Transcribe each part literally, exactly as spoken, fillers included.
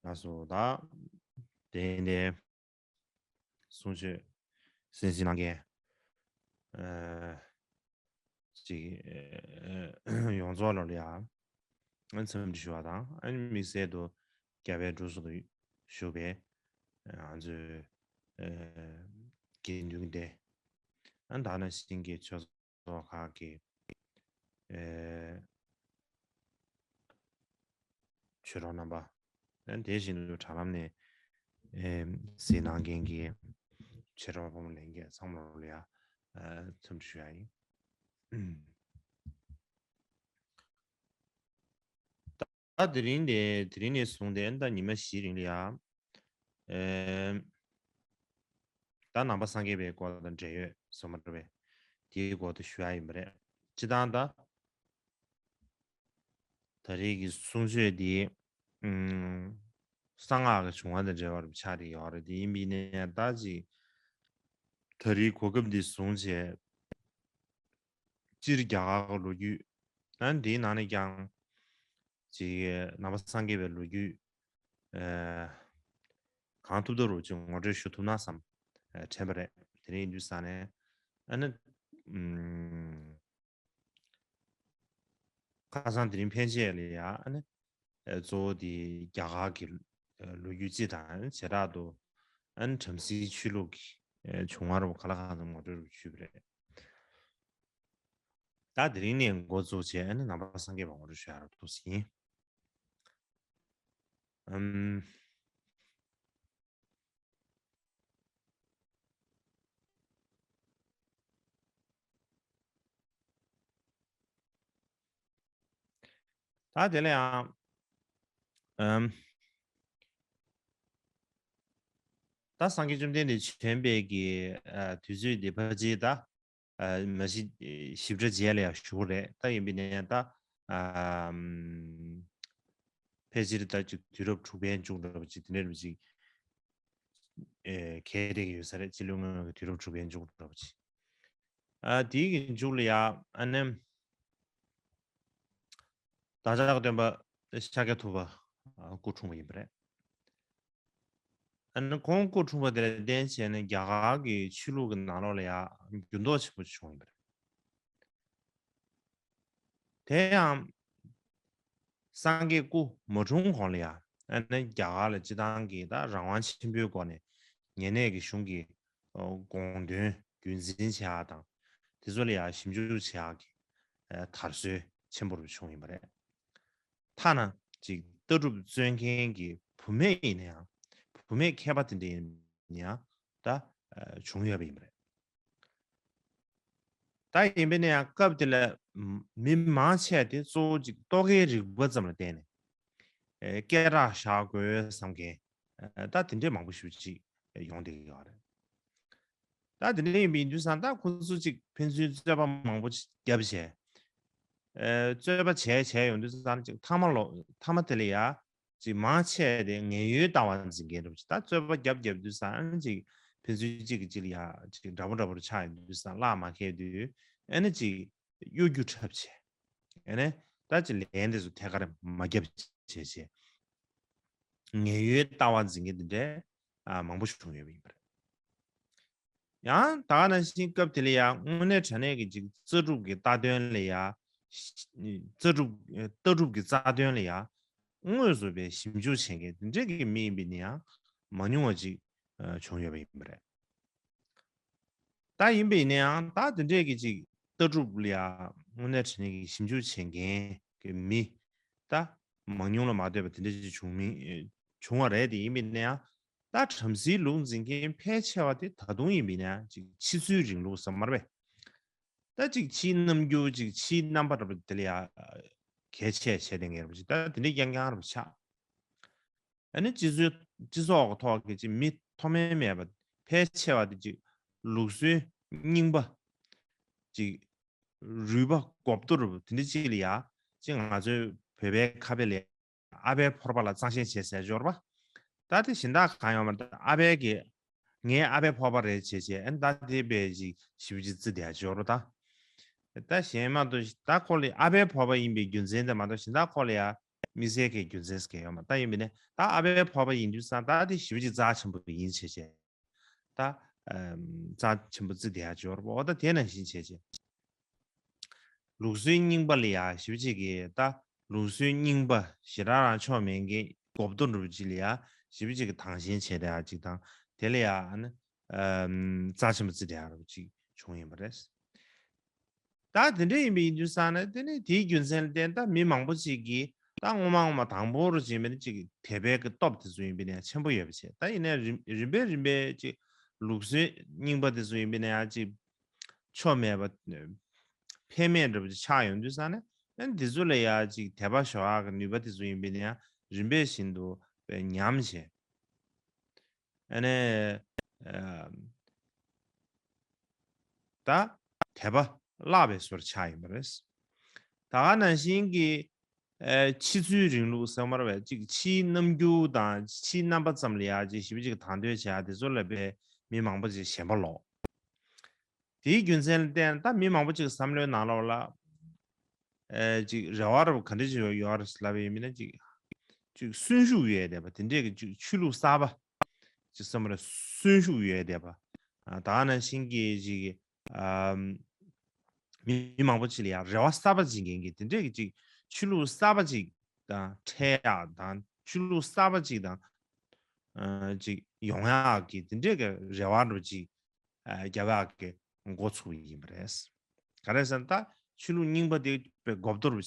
ལགས་སོ། ད་དེ་ནས་གསུང་ཆོས་གསན་གཟིགས་གནང་མཁན་ཨ་ཅིག་ཨ་ཡོངས་རྫོགས་ལ་ལ་ཡ་ཨ་འཚམས་འདྲི་ཞུ་བ་དང་། ཨ་ནི་དམིགས་བསལ་དུ་རྒྱ་བལ་འབྲུག་གསུམ་དུ་བཞུགས་པའི་ང་ཚོའི་ཨ་དགེ་འདུན་སྡེ། ཨ་ད་ནང་བཞིན་གྱི་ཆོས་ཚོགས་ཁག་གི་ཨེ་ཆོས་གྲོགས་རྣམ་པ། ཨ་དེ་བཞིན་དུ་དྲ་ལམ་ནས་ཨེ་གཟིགས་གནང་མཁན་གྱི་ཆོས་གྲོགས་ཕོ་མོ་ལྷན་རྒྱས་ཚང་མ་ལ་ཡ་ཨ་འཚམས་འདྲི་ཞུ་ཡ་ཡིན། ད་དེ་རིང་དེ་དེ་རིང་ནས་བཟུང་སྟེ་ད་ཉི་མ་བཞིའི་རིང་ལ་ཡ། ཨེ་ད་ནང་པ་སངས་རྒྱས་པའི་སྐོར་དང་འབྲེལ་ཡོད་སོ་མ་རེད་པས། དེའི་སྐོར་དུ་ཞུ་ཡ་ཡིན་པ་རེད། སྤྱི་བཏང་ད་ད་རེས་ཀྱི་གསུང་ཆོས་འདི་ཨུམ་གསང་སྔགས་ཀྱི་བྱུང་བ་དང་འབྲེལ་བ་རུ་ཆགས་ཏེ་ཡོད་རེད། དེ་ཡིན་པའི་ནས་ད་ཅིག་ད་རེས་གོ་སྐབས་འདི་བཟུང་བྱས། སྤྱིར་རྒྱ་གར་གྱི་ལོ་རྒྱུས། ཨ་འདིའི་ནང་ནས་ཀྱང་ཅིག་ནང་པ་སངས་རྒྱས་པའི་ལོ་རྒྱུས་ཨ་གང་ཐུབ་ཐུབ་རུ་ཅིག་ངོ་སྤྲོད་ཞུ་ཐུབ་ན་བསམ་ཨ་དྲན་པ་རེད། དེ་རིང་ཡིན་དུས་ཙང་ནས་ཨ་ནི་ཨུམ་ཁ་སང་དེ་རིང་ཕན་ཆད་ལ་ཡ་ཨ་ནི་ཨ་གཙོ་བོ་དེ་རྒྱ་གར་གྱི་ཨ་ལོ་རྒྱུས་སྤྱི་དང་བྱེ་བྲག་ཏུ་ཨ་ནི་བྲམ་ཟེའི་ཆོས་ལུགས་ཀྱི་ཨ་བྱུང་བ་རུ་ག་ལ་གང་འཚམ་ངོ་སྤྲོད་རུ་ཞུས་པ་རེད། ད་དེ་རིང་ནས་འགོ་བཙུགས་བྱས་ཨ་ནི་ནང་པ་སངས་རྒྱས་པ་ངོ་སྤྲོད་ཞུ་ཡ་རུ་ཐུགས་ཟིན། ཨམ། ད་དེ་ལ་ཡང་ཨམ། ད་སངས་རྒྱས་བཅོམ་ལྡན་འདས་བྱོན་པའི་གི་ཨ་དུས་ཚོད་འདི་ཕལ་ཆེར་ད་ཨ་མ་གཞི་ཞིབ་ཕྲ་རྗེས་ལ་ཡང་ཞུ་གི་རེད། ད་ཡིན་པའི་ནས་ད་ཨམ་ཕལ་ཆེར་ད་ཅིག་དུས་རབས་དྲུག་པའི་མཇུག་འདྲ་པོ་ཅིག་དེ་འདྲ་རུ་ཅིག་ཨེ་གལ་ཏེ་ཡོད་ས་རེད། སྤྱི་ལོའི་སྔོན་གྱི་དུས་རབས་དྲུག་པའི་མཇུག་འདྲ་པོ་ཅིག་ཨ་དེའི་གི་མཇུག་ལ་ཡ་ཨ་ནེམ་བདག་ཅག་གི་སྟོན་པ་ཤཱཀྱ་ཐུབ་པ་ཨ་སྐུ་འཁྲུངས་པ་ཡིན་པ་རེད། ཨ་ནི་ཁོང་སྐུ་འཁྲུངས་པ་དེ་ལ་བརྟེན་བྱས་ནས་རྒྱ་གར་གྱི་ཆོས་ལུགས་ཀྱི་ནང་ལོགས་ལ་ཡང་འགྱུར་ལྡོག་ཆེན་པོ་བྱུང་ཡོད་པ་རེད། དེ་ཡང་སངས་རྒྱས་སྐུ་མ་འཁྲུངས་གོང་ལ་ཡང་ཨ་ནི་རྒྱ་གར་ལ་སྤྱི་བཏང་གི་ད་རང་དབང་ཆེན་པོའི་སྒོ་ནས་ཉེ་གནས་ཀྱི་གཞུང་གི་དགོངས་དོན་རྒྱུན་འཛིན་བྱེད་ཡག་དང་དེ་ཚོ་ལ་ཡང་ཞིབ་འཇུག་བྱེད་ཡག་གི་དར་སྲོལ་ཆེན་པོ་རུ་བྱུང་ཡིན་པ་རེད། ཐ་ན་ཅིག་ལྟ་གྲུབ་རྩོད་མཁན་གྱི་བུད་མེད་ཡིན་ན་ཡང་བུད་མེད་མཁས་པ་དེ་འདྲ་ཡིན་ན་ཡང་ད་བྱུང་ཡོད་པ་ཡིན་པ་རེད། ད་ཡིན་པས་ན་ཡང་སྐབས་དེ་ལ་མི་མང་ཆེ་དེ་གཙོ་བོ་ཅིག་རྟོག་གེའི་རིག་པ་ཙམ་ལ་བརྟེན་ནས་སྐད་གྲགས་བཞག་དགོས་བསམ་མཁན་ད་དེ་འདྲས་མང་པོ་ཞིག་ཅིག་ཡོང་བསྡད་ཀྱི་ཡོད་རེད། ད་དེ་འདྲ་ཡིན་པའི་དུས་ཙང་ད་ཁོ་ཚོ་ཅིག་ཕན་ཚུན་རྩོད་པ་མང་པོ་ཅིག་བརྒྱབ་བྱས། ཨེ་རྩོད་པ་བྱས་བྱས་ཡོང་དུས་ཙང་ཅིག་མཐའ་མ་ལོ་མཐའ་མ་དེ་ལ་ཡ་ཅིག་མང་ཆེ་དེ་ངན་གཡོའི་ལྟ་བ་འཛིན་མཁན་འདྲ་པོ་ཅིག་ད་རྩོད་པ་བརྒྱབ་བརྒྱབ་དུས་ཙང་ཅིག་ཕན་ཚུན་གཅིག་གིས་གཅིག་ལ་ཡ་ཅིག་འདྲ་པོ་འདྲ་པོར་ཆགས་ཡོང་དུས་ཙང་གླགས་མ་ཁེལ་དུས་ཨེ་ནི་ཅིག་གཡོ་སྒྱུ་འཁྲབ་བྱས། ཨེ་ནི་ད་ཅིག་ལན་དེ་ཚོ་ཐད་ཀར་མ་བརྒྱབ་བྱས་བྱས། ངན་གཡོའི་ལྟ་བ་འཛིན་མཁན་དེ་འདྲའི་ཨ་མང་པོ་ཞིག་བྱུང་ཡོད་པ་ཡིན་པ་རེད། ཡང་ད་ག་ནང་བཞིན་སྐབས་དེ་ལ་ཡང་དངོས་གནས་དྲང་གནས་ཀྱི་ཅིག་རྩ་གྲུབ་ཀྱི་རྩ་དོན་ལ་ཡང་རྩ་གྲུབ་ལྟ་གྲུབ་ཀྱི་རྩ་དོན་ལ་ཡང་དངོས་སུ་པའི་ཞིབ་འཇུག་བྱེད་མཁན་དེ་འདྲས་ཀྱི་མི་ཡིན་པ་ནི་ཡང་མ་ཉུང་བ་ཅིག་བྱུང་ཡོད་པ་ཡིན་པ་རེད། ད་ཡིན་པ་ཡིན་ན་ཡང་ད་དེ་འདྲས་ཀྱི་ཅིག་ལྟ་གྲུབ་ལ་ཡང་དངོས་གནས་དྲང་གནས་ཀྱི་ཞིབ་འཇུག་བྱེད་མཁན་གྱི་མི་ད་མང་ཉུང་ལ་མ་ལྟོས་པ་དེ་འདྲས་ཅིག་བྱུང་མི་བྱུང་བ་རེད། དེ་ཡིན་པ་ཡིན་ན་ཡང་ད་བྲམ་ཟེའི་ལུགས་འཛིན་མཁན་ཕལ་ཆེ་བ་དེ་ད་དུང་ཡིན་པ་ཡིན་ན་ཡང་ཅིག་ཕྱི་ཚུལ་རིང་ལུགས་སམ་མ་རེད་པས། ད་ཅིག་ཕྱིའི་རྣམ་འགྱུར་ཅིག་ཕྱིའི་རྣམ་པ་འདྲ་པོ་དེ་ལ་ཡང་གལ་ཆེ་བྱས་ཏེ་ངེས་པ་ཅིག་ད་དེ་འདྲས་རྐྱང་རྐྱང་ར་པ་ཆགས། ཨ་ནི་སྤྱི་ཚོགས་སྤྱི་ཚོགས་ཀྱི་ཐོག་གི་ཅིག་མི་མཐོ་དམན་མེད་པ་ཕལ་ཆེ་བ་དེ་ཅིག་ལུགས་སྲོལ་རྙིང་པ་ཅིག་རུས་པ་གོག་ཏོ་རུ་དེ་འདྲ་ཅིག་ལ་ཡ་ཅིག་ང་ཚོའི་བོད་པའི་ཁ་དཔེ་ལ་ཨ་ཕའི་ཕོར་པ་ལ་གཙང་བཤེར་བྱེད་ཟེར་འབྱོར་པ། ད་དེ་གཞན་དག་གང་ཡོད་མ་རེད། ཨ་ཕའི་གི་ངའི་ཨ་ཕའི་ཕོར་པ་རེད་བྱས་བྱས་ཨ་ནི་ད་དེ་བས་ཅིག་ཞིབ་ཅིག་བརྩི་བསྡད་འབྱོར་པ་ད། ད་གཞན་མ་གཏོགས་ད་ཁོ་ལ་ཨ་ཕའི་ཕོར་པ་ཡིན་པའི་རྒྱུ་མཚན་དེ་མ་གཏོགས་གཞན་དག་ཁོ་ལ་ཡ་ དམིགས་བསལ་གྱི་རྒྱུ་མཚན་ཟེར་གྱི་ཡོད་མ་རེད། ད་ཡིན་པས་ན་ད་ཨ་ཕའི་འཕགས་པ་ཡིན་དུས་ཙང་ད་དེ་ཞེ་པོ་ཅིག་རྩ་ཆེན་པོ་ཡིན་བྱས་བྱས། ད་ཨམ་རྩ་ཆེན་པོ་བརྩི་བསྡད་ཡག་ཅིག་ཡོད་རེད་པ། འོ་ད་དེ་ནང་བཞིན་བྱས་བྱས། ལུགས་སྲོལ་རྙིང་པ་ལ་ཡ་ཞེ་པོ་ཅིག་གི་ད་ལུགས་སྲོལ་རྙིང་པ་ཞེ་དྲག་རང་ཆོ་མེད་མཁན་གོ་བསྡུར་འདྲ་པོ་ཅིག་ལ་ཡ་ཞེ་པོ་ཅིག་གི་དང་ཞེན་བྱས་བསྡད་ཡག་ཅིག་དང་། དེ་ལ་ཡ་ཨ་ནི་ཨམ་རྩ་ཆེན་པོ་བརྩི་བསྡད་ཡག་འདྲ་པོ་ཅིག་བྱུང་ཡིན་པ་རེད། ད་དེ་འདྲ་ཡིན་པ་ཡིན་དུས་ཙང་ནས་དེ་ནི་དེའི་རྒྱུ་མཚན་ལ་བརྟེན་ད་མི་མང་པོ་ཅིག་གིས་ད་སྔོན་མ་སྔོན་མ་དང་པོ་རུ་ཅིག་མིན་ཅིག་དད་པའི་གི་སྟོབས་དེ་ཚོ་ཡིན་པས་ན་ཡང་ཆེན་པོ་ཡོད་པ་བྱས། ད་ཡིན་ནའི་རིམ་རིམ་པས་རིམ་པས་ཅིག་ལུགས་སྲོལ་རྙིང་པ་དེ་ཚོ་ཡིན་པས་ན་ཡང་ཅིག་ཆོ་མེད་པ་ཕན་མེད་འདྲ་པོ་ཅིག་ཆགས་ཡོང་དུས་ཙང་ནས། ཨ་ནི་འདི་ཚོ་ལ་ཡང་ཅིག་དད་པ་ཞུ་ཡག་གི་ནུས་པ་དེ་ཚོ་ཡིན་པས་ན་ཡང་རིམ་པས་བཞིན་དུ་ཉམས་བྱས། ཨ་ནི་ཨ་ད་དད་པ་བརླག་པའི་བཟོ་འདྲ་ཆགས་ཡིན་པ་རེད། ད་ག་ནང་བཞིན་གྱི་ཨ་ཕྱི་ཚུལ་རིང་ལུགས་ཟེར་བ་རེད་པ། ཅིག་ཕྱིའི་རྣམ་འགྱུར་དང་ཕྱིའི་རྣམ་པ་ཙམ་ལ་ཡ་ཅིག་ཞེ་པོ་ཅིག་དང་དོད་བྱེད་ཡག་དེ་ཚོ་ལ་དཔེ་མི་མང་པོ་ཅིག་ཞེན་པ་ལོག་དེའི་རྒྱུ་མཚན་ལ་བརྟེན་ད་མི་མང་པོ་ཅིག་བསམ་བློའི་ནང་ལོགས་ལ། ཨེ་ཅིག་རེ་བ་རེ་བ་ག་འདྲ་ཅིག་ཡོད་ཡོད་རེད་ལབ་པ་ཡིན་མིན་ན་ཅིག་ཅིག་གསོན་ཤུགས་ཡོད་བསྡད་པ་དེ་འདྲས་ཀྱི་ཅིག་ཆོས་ལུགས་གསར་པ་ཅིག་བསམ་པ་རེ་གསོན་ཤུགས་ཡོད་བསྡད་པ། ཨ་ད་ག་ནང་བཞིན་གྱི་ཅིག་ཨམ་མི་མང་པོ་ཅིག་ལ་ཡང་རེ་བ་གསར་པ་ཅིག་འགེངས་མཁན་དེ་འདྲས་ཀྱི་ཅིག་ཆོས་ལུགས་གསར་པ་ཅིག་དང་འཕྲད་ཡག་དང་ཆོས་ལུགས་གསར་པ་ཅིག་དང་ཨ་ཅིག་ཡོང་ཡག་གི་དེ་འདྲས་ཀྱི་རེ་བ་འདྲ་པོ་ཅིག་ཨ་རྒྱབ་ཡག་གི་འགོ་ཚུགས་པ་ཡིན་པ་རེད། ག་རེ་ཟེར་ན་ད་ཆོས་ལུགས་རྙིང་པ་དེ་དཔེ་གོ་བསྡུར་བྱ།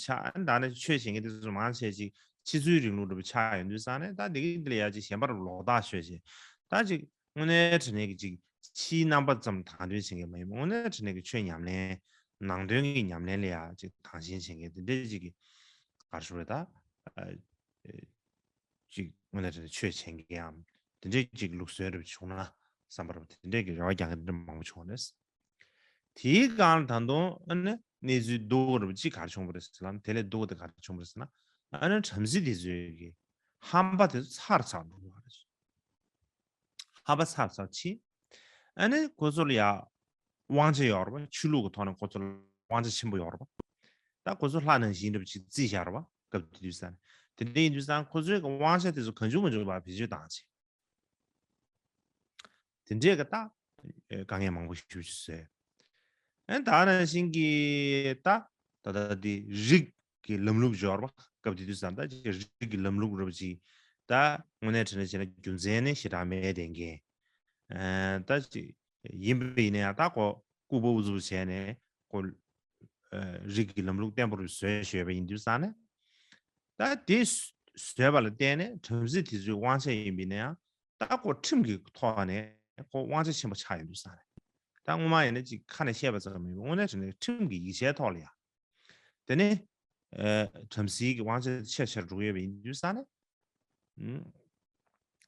ད་ནི་ཆོས་བྱེད་མཁན་དེ་ཚོ་མང་ཆེ་ཅིག་ཕྱི་ཚུལ་རིང་ལུགས་འདྲ་པོ་ཆགས་ཡོང་དུས་ཙང་ནས་ད་འདི་གི་འདི་ལ་ཡ་ཅིག་ཞེན་པ་རུ་ལོག་ལྟ་ཤོད་བྱས། ད་ཅིག་དངོས་གནས་དྲང་གནས་ཀྱི་ཅིག་ཕྱིའི་རྣམ་པ་ཙམ་དང་དོད་བྱེད་མཁན་མ་ཡིན་པ་དངོས་གནས་དྲང་གནས་ཀྱི་ཆོས་ཉམས་ལེན་ནང་དོན་གྱི་ཉམས་ལེན་ལ་ཡ་ཅིག་དང་ཞེན་བྱེད་མཁན་དེ་འདྲས་ཅིག་གི་ག་རེ་ཞུ་རེད་ད། ཨ་ཨེ་ཅིག་དངོས་གནས་དྲང་གནས་ཆོས་བྱེད་མཁན་ཡང་དེ་འདྲས་ཅིག་ལུགས་སྲོལ་འདྲ་པོ་བྱུང་ན་བསམ་པ་རེད་པ། དེ་འདྲས་ཀྱི་རེ་བ་རྒྱག་མཁན་དེ་འདྲ་མང་པོ་བྱུང་བ་རེད། དེའི་སྒང་ལ་ད་དུང་ཨ་ནི་གནས་ཚུལ་སྡུག་རུ་ཅིག་ག་རེ་བྱུང་བ་རེད་ཟེར་ན། དེ་ལས་སྡུག་དེ་ག་རེ་བྱུང་བ་རེད་ཟེར་ན། ཨ་ནི་བྲམ་ཟེ་དེ་ཚོའི་གི་ཧམ་པ་དེ་ཚོ་ཚར་ཚར་འགྲོ་བ་རེད། ཧམ་པ་ཚར་ཚར་ཕྱིན། ཨ་ནི་ཁོ་ཚོ་ལ་ཡ་དབང་ཆ་ཡོད་རེད་པ། ཆོས་ལུགས་ཀྱི་ཐོག་ནས་ཁོ་ཚོ་ལ་དབང་ཆ་ཆེན་པོ་ཡོད་རེད་པ། ད་ཁོ་ཚོ་ལྷ་ནང་བཞིན་འདྲ་པོ་ཅིག་བརྩིས་བཞག་རེད་པ། སྐབས་དེ་དུས་ཙང་། དེ་འདྲ་ཡིན་དུས་ཙང་ཁོ་ཚོའི་གི་དབང་ཆ་དེ་ཚོ་གང་བྱུང་མང་བྱུང་བ་བེད་སྤྱོད་བཏང་བྱས། དེ་འདྲས་ཀྱི་ད་དཀའ་ངལ་མང་པོ་ཞེ་པོ་ཅིག་བཟོས། ཨ་ད་ནང་བཞིན་གྱི་ད་ད་ད་དེ་རིགས་ཀྱི་ལམ་ལུགས་སྦྱོར་བ་སྐབས་དེ་དུས་ཙང་ད་རིགས་ཀྱི་ལམ་ལུགས་རབ་ཅིག་ད་དངོས་གནས་དྲང་གནས་བྱས་ན་རྒྱུ་མཚན་ནི་ཞེ་དྲག་མེད་དེ་འགན་ཨ་ད་ཅིག་ཡིན་པ་ཡིན་ན་ཡང་ད་ཁོ་ལྐུགས་པ་ཨུ་ཚུགས་བྱས་ནས་ཁོ་ཨ་རིགས་ཀྱི་ལམ་ལུགས་བརྟན་པོ་རུ་བཟོས་ཞོད་པ་ཡིན་དུས་ཙང་ནས། ད་དེ་བཟོས་པ་ལ་བརྟེན་ནས་བྲམ་ཟེ་དེ་ཚོའི་དབང་ཆ་ཡིན་པ་ཡིན་ན་ཡང་ད་ཁོ་ཁྲིམས་ཀྱི་ཐོག་ནས་ཁོ་དབང་ཆ་ཆེན་པོ་ཆགས་ཡོང་དུས་ཙང་ནས། ད་སྔོན་མ་ཡིན་ན་ཅིག་ཁ་ནས་བཤད་པ་ཙམ་མིན་པ་དངོས་གནས་དྲང་གནས་ཁྲིམས་ཀྱི་ཡིག་ཆའི་ཐོག་ལ་ཡང་དེ་ནས་ཨ་བྲམ་ཟེའི་གི་དབང་ཆ་ཆེར་ཆེར་འགྲོ་གི་ཡོད་པ་ཡིན་དུས་ཙང་ནས། ཨུམ།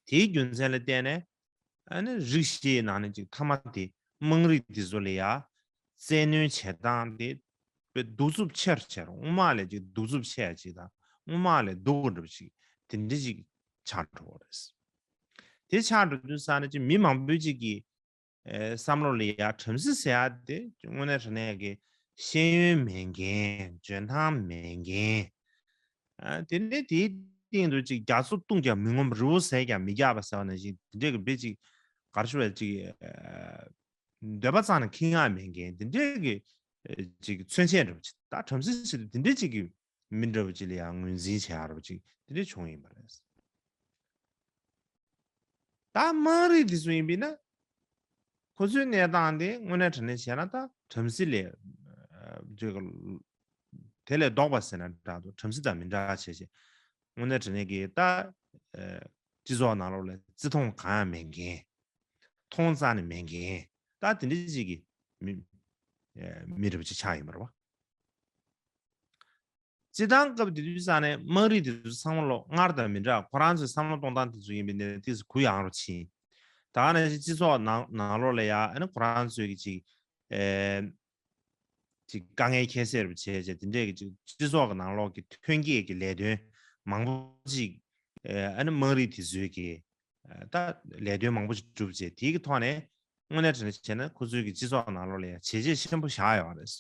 དེའི་རྒྱུ་མཚན་ལ་བརྟེན་ནས་ཨ་ནི་རིགས་བཞིའི་ནང་ནས་ཅིག་ཐ་མ་དེ་དམངས་རིགས་དེ་ཚོ་ལ་ཡ་བཙན་གནོན་བྱེད་སྟངས་དེ་དཔེ་གདུག་རྩུབ་ཆེར་ཆེར་སྔོན་མ་ལས་ཅིག་གདུག་རྩུབ་ཆེ་ཡ་ཅིག་དང་སྔོན་མ་ལས་སྡུག་འགྲོ་བ་ཅིག་དེ་འདྲ་ཅིག་ཆགས་འགྲོ་བ་རེད། དེ་ཆགས་འགྲོ་དུས་ཙང་ནས་ཅིག་མི་མང་པོ་ཅིག་གིས་ཨེ་བསམ་བློ་ལ་ཡ་བྲམ་ཟེ་ཟེར་ཡ་དེ་དངོས་གནས་དྲང་གནས་ཀྱི་ཤེས་ཡོན་མེད་མཁན། འཇོན་ཐང་མེད་མཁན། ཨ་དེ་ནས་དེའི་སྟེང་དུ་ཅིག་རྒྱ་མཚོ་བཏུངས་ཀྱང་མི་ངོམས། རི་བོ་ཟད་ཀྱང་མི་རྒྱགས་པ་ཟེར་བ་ནང་བཞིན་དེ་འདྲས་ཀྱི་དཔེ་ཅིག་ག་རེ་ཞུ་བ་ཅིག་ཨ་འདོད་པ་རྩ་ནས་ཁེངས་ཡག་མེད་མཁན་དེ་འདྲས་ཀྱི་ཨ་ཅིག་མཚོན་བྱེད་འདྲ་བོ་ཅིག་ད་བྲམ་ཟེ་ཟེར་དུས་དེ་འདྲས་ཅིག་གི་མི་འདྲ་བོ་ཅིག་ལ་ཡང་ངོས་འཛིན་བྱེད་ཡག་འདྲ་བོ་ཅིག་དེ་འདྲས་བྱུང་ཡིན་པ་རེད། ད་དམངས་རིགས་དེ་ཚོ་ཡིན་པས་ན། ཁོ་ཚོའི་གནས་སྟངས་དེ་དངོས་གནས་དྲང་གནས་བྱས་ན་ད་བྲམ་ཟེ་ལས་ཨ་ཅིག་དེ་ལས་ལྡོག་པ་ཟེར་ན་འདྲ་འདུག་བྲམ་ཟེ་དང་མི་འདྲ་བ་བྱས་བྱས། དངོས་གནས་དྲང་གནས་ཀྱི་ད་ཨ་སྤྱི་ཚོགས་ནང་ལོགས་ལ་བརྩི་མཐོང་གང་ཡང་མེད་མཁན། མཐོང་རྩ་ནས་མེད་མཁན། ད་དེ་འདྲ་ཅིག་གི་མི་ཨ་མི་འདྲ་བ་ཅིག་ཆགས་ཡོད་པ་རེད་པ། སྤྱིར་བཏང་སྐབས་དེ་དུས་ཙང་ནས་དམངས་རིགས་དེ་ཚོ་ཚང་མ་ལོ་སྔར་དང་མི་འདྲ། ཁོ་རང་ཚོའི་བསམ་བློ་གཏོང་སྟངས་དེ་ཚོ་ཡིན་པས་ན་ཏོག་ཙམ་གུ་ཡངས་རུ་ཕྱིན། ད་ག་ནང་བཞིན་སྤྱི་ཚོགས་ནང་ནང་ལོགས་ལ་ཡ་ཨ་ནི་ཁོ་རང་ཚོའི་གི་ཅིག་ཨེ་ཅིག་དཀའ་ངལ་ཁྱད་བསད་རུ་བྱས་བྱས་དེ་འདྲས་ཀྱི་ཅིག་སྤྱི་ཚོགས་ཀྱི་ནང་ལོགས་ཀྱི་ཐོན་སྐྱེད་ཀྱི་ལས་དོན་མང་པོ་ཅིག་ཨེ་ཨ་ནི་དམངས་རིགས་དེ་ཚོའི་གི་ཨེ་ད་ལས་དོན་མང་པོ་ཅིག་བསྒྲུབས་བྱས་དེའི་གི་ཐོག་ནས་དངོས་གནས་དྲང་གནས་བྱས་ན་ཁོ་ཚོའི་གི་སྤྱི་ཚོགས་ནང་ལོགས་ལ་ཡ་བྱས་རྗེས་ཆེན་པོ་བཞག་ཡོད་རེད།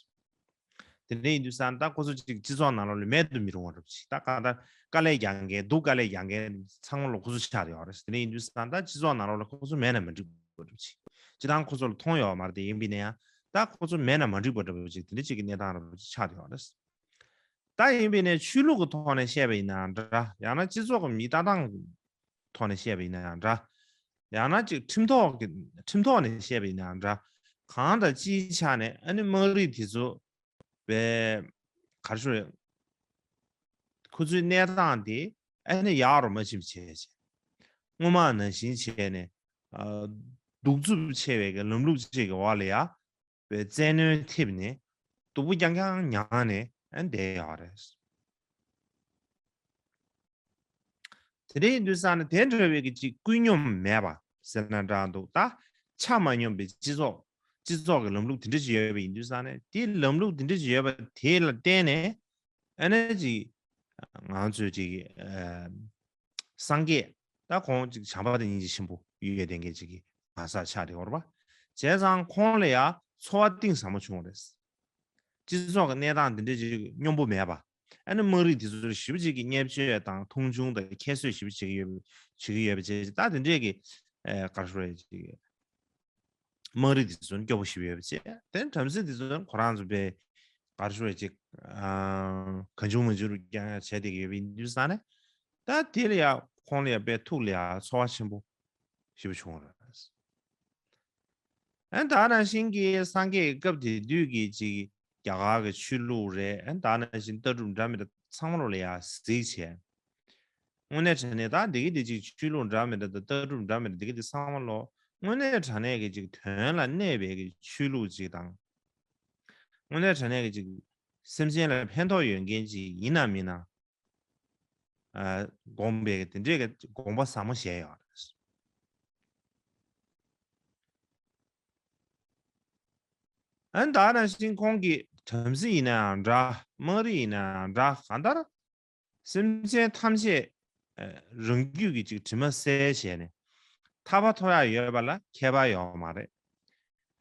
དེ་འདྲ་ཡིན་དུས་ཙང་ད་ཁོ་ཚོ་ཅིག་སྤྱི་ཚོགས་ནང་ལོགས་ལ་མེད་དུ་མི་རུང་བ་འདྲ་པོ་ཅིག་ད་གང་ལྟར་དཀའ་ལས་རྒྱག་མཁན་སྡུག་དཀའ་ལས་རྒྱག་མཁན་ཚང་མ་ལོ་ཁོ་ཚོ་ཆགས་ཡོད་རེད། དེ་འདྲ་ཡིན་དུས་ཙང་ད་སྤྱི་ཚོགས་ནང་ལོགས་ལ་ཁོ་ཚོ་མེད་ན་མ་འགྲིག་པ་འདྲ་པོ་ཅིག་སྤྱི་བཏང་ཁོ་ཚོ་ལ་མཐོང་ཡོད་མ་རེད། དེ་ཡིན་པ་ཡིན་ན་ཡང་ད་ཁོ་ཚོ་མེད་ན་མ་འགྲིག་པ་འདྲ་པོ་ཅིག་དེ་འདྲ་ཅིག་གི་གནས་སྟངས་འདྲ་པོ་ཅིག་ཆགས་ཡོད་རེད། ད་ཡིན་པས་ནས་ཆོས་ལུགས་ཀྱི་ཐོག་ནས་བཤད་པ་ཡིན་ནའང་འདྲ། ཡང་ན་སྤྱི་ཚོགས་ཀྱི་མིའི་ལྟ་སྟངས་ཀྱི་ཐོག་ནས་བཤད་པ་ཡིན་ནའང་འདྲ། ཡང་ན་ཅིག་ཁྲིམས་ཐོག་གི་ཁྲིམས་ཐོག་ནས་བཤད་པ་ཡིན་ནའང་འདྲ། གང་དང་ཅིའི་ཆ་ནས་ཨ་ནི་དམངས་རིགས་དེ་ཚོ་བའི་ག་རེ་ཞུ་རེད། ཁོ་ཚོའི་གནས་སྟངས་དེ་ཨ་ནི་ཡག་རུ་མ་ཕྱིན་པ་བྱས་བྱས། སྔོན་མ་ནང་བཞིན་བྱས་ནས་ཨ་གདུག་རྩུབ་ཆེ་བའི་གི་ལམ་ལུགས་ཅིག་གི་འོག་ལ་ཡ། བའི་བཙན་གནོན་ཐེབས་ནས་སྡུག་པོ་རྐྱང་རྐྱང་མྱངས་ནས་ཨ་བསྡད་ཡོད་རེད། དེ་འདྲ་ཡིན་དུས་ཙང་ནས་དེ་འདྲ་བའི་གི་ཅིག་ཀུན་སྙོམས་མེད་པ་ཟེར་ན་འདྲ་འདུག་ད་ཆ་མ་སྙོམས་པའི་སྤྱི་ཚོགས་སྤྱི་ཚོགས་ཀྱི་ལམ་ལུགས་དེ་འདྲ་ཅིག་ཡོད་པ་ཡིན་དུས་ཙང་ནས་དེའི་ལམ་ལུགས་དེ་འདྲ་ཅིག་ཡོད་པ་དེ་ལ་བརྟེན་ནས་ཨ་ནི་ཅིག་ང་ཚོས་ཅིག་ཨ། སངས་རྒྱས་ད་ཁོང་ཅིག་བྱམས་པ་དང་སྙིང་རྗེ་ཆེན་པོ་ཡོད་བསྡད་མཁན་ཅིག་གི་གང་ཟག་ཆགས་བསྡད་ཡོད་རེད་པ། བྱས་ཙང་ཁོང་ལ་ཡ་འཚོ་བ་གཏིང་ཟབ་མོ་བྱུང་བ་རེད། སྤྱི་ཚོགས་ཀྱི་གནས་སྟངས་འདི་འདྲ་ཅིག་སྙོམས་པོ་མེད་པ། ཨ་ནི་དམངས་རིགས་དེ་ཚོར་ཞེ་པོ་ཅིག་གི་བརྙས་བཅོས་དང་མཐོང་ཆུང་དང་ཁྱད་གསོད་ཞེ་པོ་བྱེད་ཀྱི་ཡོད་བྱེད་ཀྱི་ཡོད་པ་བྱས་ད་དེ་འདྲས་ཀྱི་ཨ་ག་རེ་ཞུ་དགོས་རེད་ཅིག་དམངས་རིགས་དེ་ཚོ་ནི་སྐྱོ་པོ་ཞིག་ཡོད་པ་བྱས། དེ་ནི་བྲམ་ཟེ་དེ་ཚོ་ནི་ཁོ་རང་ཚོ་པའི་ག་རེ་ཞུ་རེད་ཅིག་ཨ་གང་བྱུང་མང་བྱུང་རུ་རྐྱང་ཡང་བྱས་བསྡད་ཀྱི་ཡོད་པ་ཡིན་དུས་ཙང་ནས་ད་དེ་ལ་ཡ་ཁོང་ལ་ཡ་པའི་ཐུགས་ལ་ཡ་ཚོར་བ་ཆེན་པོ་ཞེ་པོ་བྱུང་བ་རེད། ཨ་ནི་ད་ནང་བཞིན་གྱི་སངས་རྒྱས་ཀྱི་སྐབས་དེ་དུས་ཀྱི་ཅིག་རྒྱ་གར་གྱི་ཆོས་ལུགས་རེད། ཨ་ནི་ད་ནང་བཞིན་ལྟ་གྲུབ་འདྲ་མི་འདྲ་ཚང་མ་ལོ་ལ་ཡ་གཟིགས་བྱས། དངོས་གནས་དྲང་གནས་ད་འདི་གི་འདི་ཅིག་ཆོས་ལུགས་འདྲ་མི་འདྲ་དང་ལྟ་གྲུབ་འདྲ་མི་འདྲ་འདི་གི་འདི་ཚང་མ་ལོ་དངོས་གནས་དྲང་གནས་ཀྱི་ཅིག་དོན་ལ་གནས་པའི་གི་ཆོས་ལུགས་ཅིག་དང་། དངོས་གནས་དྲང་གནས་ཀྱི་ཅིག་སེམས་ཅན་ལ་ཕན་ཐོགས་ཡོད་མཁན་ཅིག་ཡིན་ན་མིན་ན། ཨ་དགོངས་པའི་གི་དེ་འདྲའི་གི་དགོངས་པ་ཟབ་མོ་བཞེས་ཡོད་རེད། ཨ་ནི་ད་ནང་བཞིན་ཁོང་གིས་བྲམ་ཟེ་ཡིན་ནའང་འདྲ་དམངས་རིགས་ཡིན་ནའང་འདྲ་གང་ལྟར། སེམས་ཅན་ཐམས་ཅད་ཨ་རང་རྒྱུད་ཀྱི་ཅིག་དྲི་མ་སེལ་བྱས་ནས་ཐར་པ་ཐོབ་ཡག་ཡོད་པ་ལ་ཁྱད་པར་ཡོད་མ་རེད།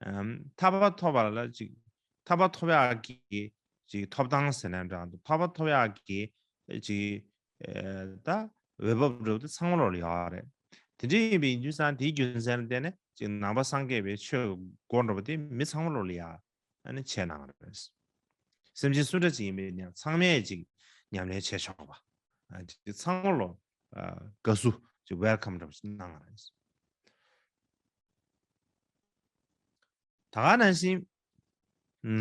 ཨམ་ཐར་པ་ཐོབ་པ་ལ་ཅིག་ཐར་པ་ཐོབ་ཡག་གི་ཅིག་ཐོབ་ཐང་ཟེར་ན་འདྲ་འདུག་ཐར་པ་ཐོབ་ཡག་གི་ཅིག་ཨ་ད་འོས་བབ་འདྲ་པོ་དེ་ཚང་མ་ལོ་ལ་ཡོད་རེད། དེ་འདྲ་ཡིན་པ་ཡིན་དུས་ཙང་དེའི་རྒྱུ་མཚན་ལ་བརྟེན་ནས་ཅིག་ནང་པ་སངས་རྒྱས་པའི་ཆོས་ཀྱི་སྒོ་འདྲ་པོ་དེ་མི་ཚང་མ་ལོ་ལ་ཡ། ཨ་ནི་བྱས་གནང་བ་རེད། སེམས་ཅན་སུ་འདྲ་ཅིག་ཡིན་པའི་ནང་ཚང་མས་ཅིག་ཉམས་ལེན་བྱས་ཆོག་པ། ཨ་ཅིག་ཚང་མ་ལོ་ཨ་དགའ་བསུ་ཅིག་ཝེལ་ཀམ་འདྲ་པོ་ཅིག་གནང་བ་རེད། ད་ག་ནང་བཞིན་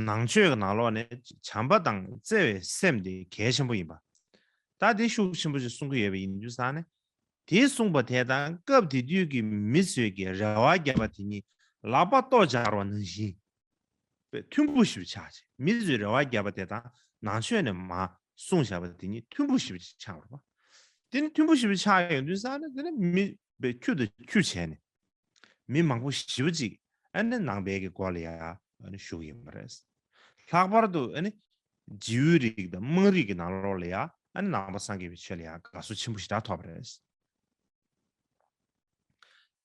ནང་ཆོས་ཀྱི་ནང་ལོགས་ནས་བྱམས་པ་དང་བརྩེ་བའི་སེམས་དེ་གལ་ཆེན་པོ་ཡིན་པ། ད་དེ་ཤུགས་ཆེན་པོ་ཅིག་གསུང་གི་ཡོད་པ་ཡིན་དུས་ཙང་ནས། དེ་གསུངས་པ་དེ་དང་སྐབས་དེ་དུས་ཀྱི་མི་ཚོས་ཀྱི་རེ་བ་བརྒྱབ་པ་དེ་ཉིད་ལག་པ་ལྟོ་སྦྱར་བ་ནང་བཞིན། པའི་མཐུན་པོ་ཞིག་ཆགས་ཆེ། མི་ཚོས་རེ་བ་བརྒྱབ་པ་དེ་དང་ནང་ཆོས་ནས་མ་གསུངས་བཞག་པ་དེ་ཉིད་མཐུན་པོ་ཞིག་ཆགས་པ་རེད་པ། དེ་ནི་མཐུན་པོ་ཞིག་ཆགས་ཡོང་དུས་ཙང་ནས་དེ་ནི་མི་པའི་ཁྱུ་དང་ཁྱུ་བྱས་ནས་མི་མང་པོ་ཞེ་པོ་ཅིག་ཨ་ནི་ནང་པའི་གི་སྒོ་ལ་ཡ་ཨ་ནི་ཞུགས་ཡིན་པ་རེད། ལྷག་པར་དུ་ཨ་ནི་རྗེའུ་རིགས་དང་དམངས་རིགས་ཀྱི་ནང་ལོགས་ལ་ཡ་ཨ་ནི་ནང་པ་སངས་རྒྱས་པའི་ཆོས་ལ་ཡ་དགའ་བསུ་ཆེན་པོ་ཞེ་དྲག་ཐོབ་པ་རེད།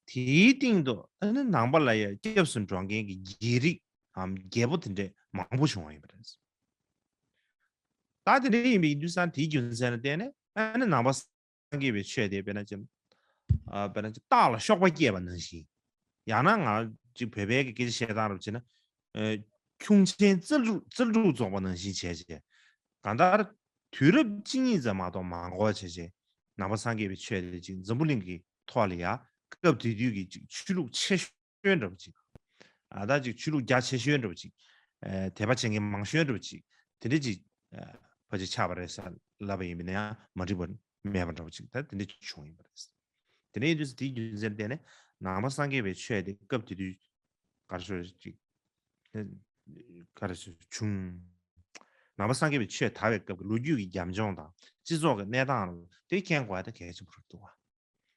དེའི་སྟེང་དུ་ཨ་ནི་ནང་པ་ལ་ཡང་སྐྱབས་སུ་འགྲོ་མཁན་གྱི་རྒྱལ་རིགས་འམ་རྒྱལ་པོ་དེ་འདྲས་མང་པོ་བྱུང་བ་ཡིན་པ་རེད། ད་དེ་འདྲ་ཡིན་པའི་ཡིན་དུས་ཙང་དེའི་རྒྱུ་མཚན་ལ་བརྟེན་ནས་ཨ་ནི་ནང་པ་སངས་རྒྱས་པའི་ཆོས་དེ་དཔེར་ན་ཅིག་ཨ་དཔེར་ན་ཅིག་སྟག་ལ་གཤོག་པ་སྐྱེས་པ་ནང་བཞིན། ཡང་ན་ང་ཅིག་བོད་པའི་གི་སྐད་ཆ་བཤད་སྟངས་རབ་བྱས་ན་ཨ་ཁྱུང་ཆེན་རྩལ་སྤྲུགས་རྩལ་སྤྲུགས་རྫོགས་པ་ནང་བཞིན་བྱས་བྱས། གང་ལྟར་དུས་རབས་གཅིག་གཉིས་ཙམ་མ་གཏོགས་མ་འགོར་བྱས་བྱས་ནང་པ་སངས་རྒྱས་པའི་ཆོས་དེ་ཅིག་འཛམ་བུ་གླིང་གི་ཐོག་ལ་ཡ་སྐབས་དེ་དུས་ཀྱི་ཅིག་ཆོས་ལུགས་ཆེ་ཤོས་འདྲ་པོ་ཅིག་ཨ་ད་ཅིག་ཆོས་ལུགས་རྒྱ་ཆེ་ཤོས་འདྲ་པོ་ཅིག་ཨ་དད་པ་བྱེད་མཁན་མང་ཤོས་འདྲ་པོ་ཅིག་དེ་འདྲ་ཅིག་ཨ་ཕལ་ཆེར་ཆགས་པ་རེད་ཟེར་ལབ་པ་ཡིན་པ་ན་ཡང་མ་འགྲིག་པ་མེད་པ་འདྲ་པོ་ཅིག་ད་དེ་འདྲ་ཅིག་བྱུང་ཡིན་པ་རེད། དེ་འདྲ་ཡིན་དུས་དེའི་རྒྱུ་མཚན་བརྟེན་ནས་ནང་པ་སངས་རྒྱས་པའི་ཆོས་དེ་སྐབས་དེ་དུས་ག་རེ་ཞུ་ཅིག་ག་རེ་ཞུ་བྱུང་། ནང་པ་སངས་རྒྱས་པའི་ཆོས་དར་བའི་སྐབས་ཀྱི་ལོ་རྒྱུས་ཀྱི་རྒྱབ་ལྗོངས་དང་སྤྱི་ཚོགས་ཀྱི་གནས་སྟངས་ལ་དེ་མཁྱེན་དགོས་ཡ་ད་གལ་ཆེན་པོ་རེད་འདུག་བ།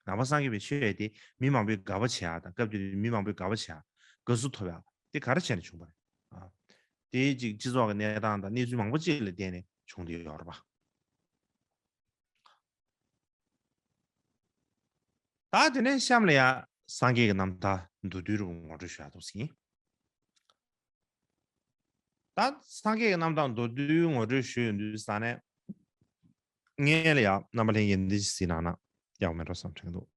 ནང་པ་སངས་རྒྱས་པའི་ཆོས་དེ་མི་མང་པོས་དགའ་པོ་བྱེད་ཡ་དང་སྐབས་དེ་དུས་མི་མང་པོས་དགའ་པོ་བྱེད་ཡ་དགའ་བསུ་ཐོབ་ཡ་དེ་ག་རེ་བྱས་ནས་བྱུང་བ་རེད། ཨ་དེ་ཅིག་སྤྱི་ཚོགས་ཀྱི་གནས་སྟངས་དང་གནས་ཚུལ་མང་པོ་ཅིག་ལ་བརྟེན་ནས་བྱུང་བསྡད་ཡོད་རེད་པ། ད་དེ་ནས་གཤམ་ལ་ཡ་སངས་རྒྱས་ཀྱི་རྣམ་ཐར་མདོར་བསྡུས་རུ་ངོ་སྤྲོད་ཞུ་ཡ་འདུག་ཟིན། ད་སངས་རྒྱས་ཀྱི་རྣམ་ཐར་མདོར་བསྡུས་ངོ་སྤྲོད་ཞུས་ཡོང་དུས་ས་ནས། ངས་ལ་ཡ་རྣམ་པ་ལྷན་རྒྱས་འདི་ཞིག་གཟིགས་གནང་ན་ཡག་མེད་འགྲོ་བསམ་དྲན་འདུག་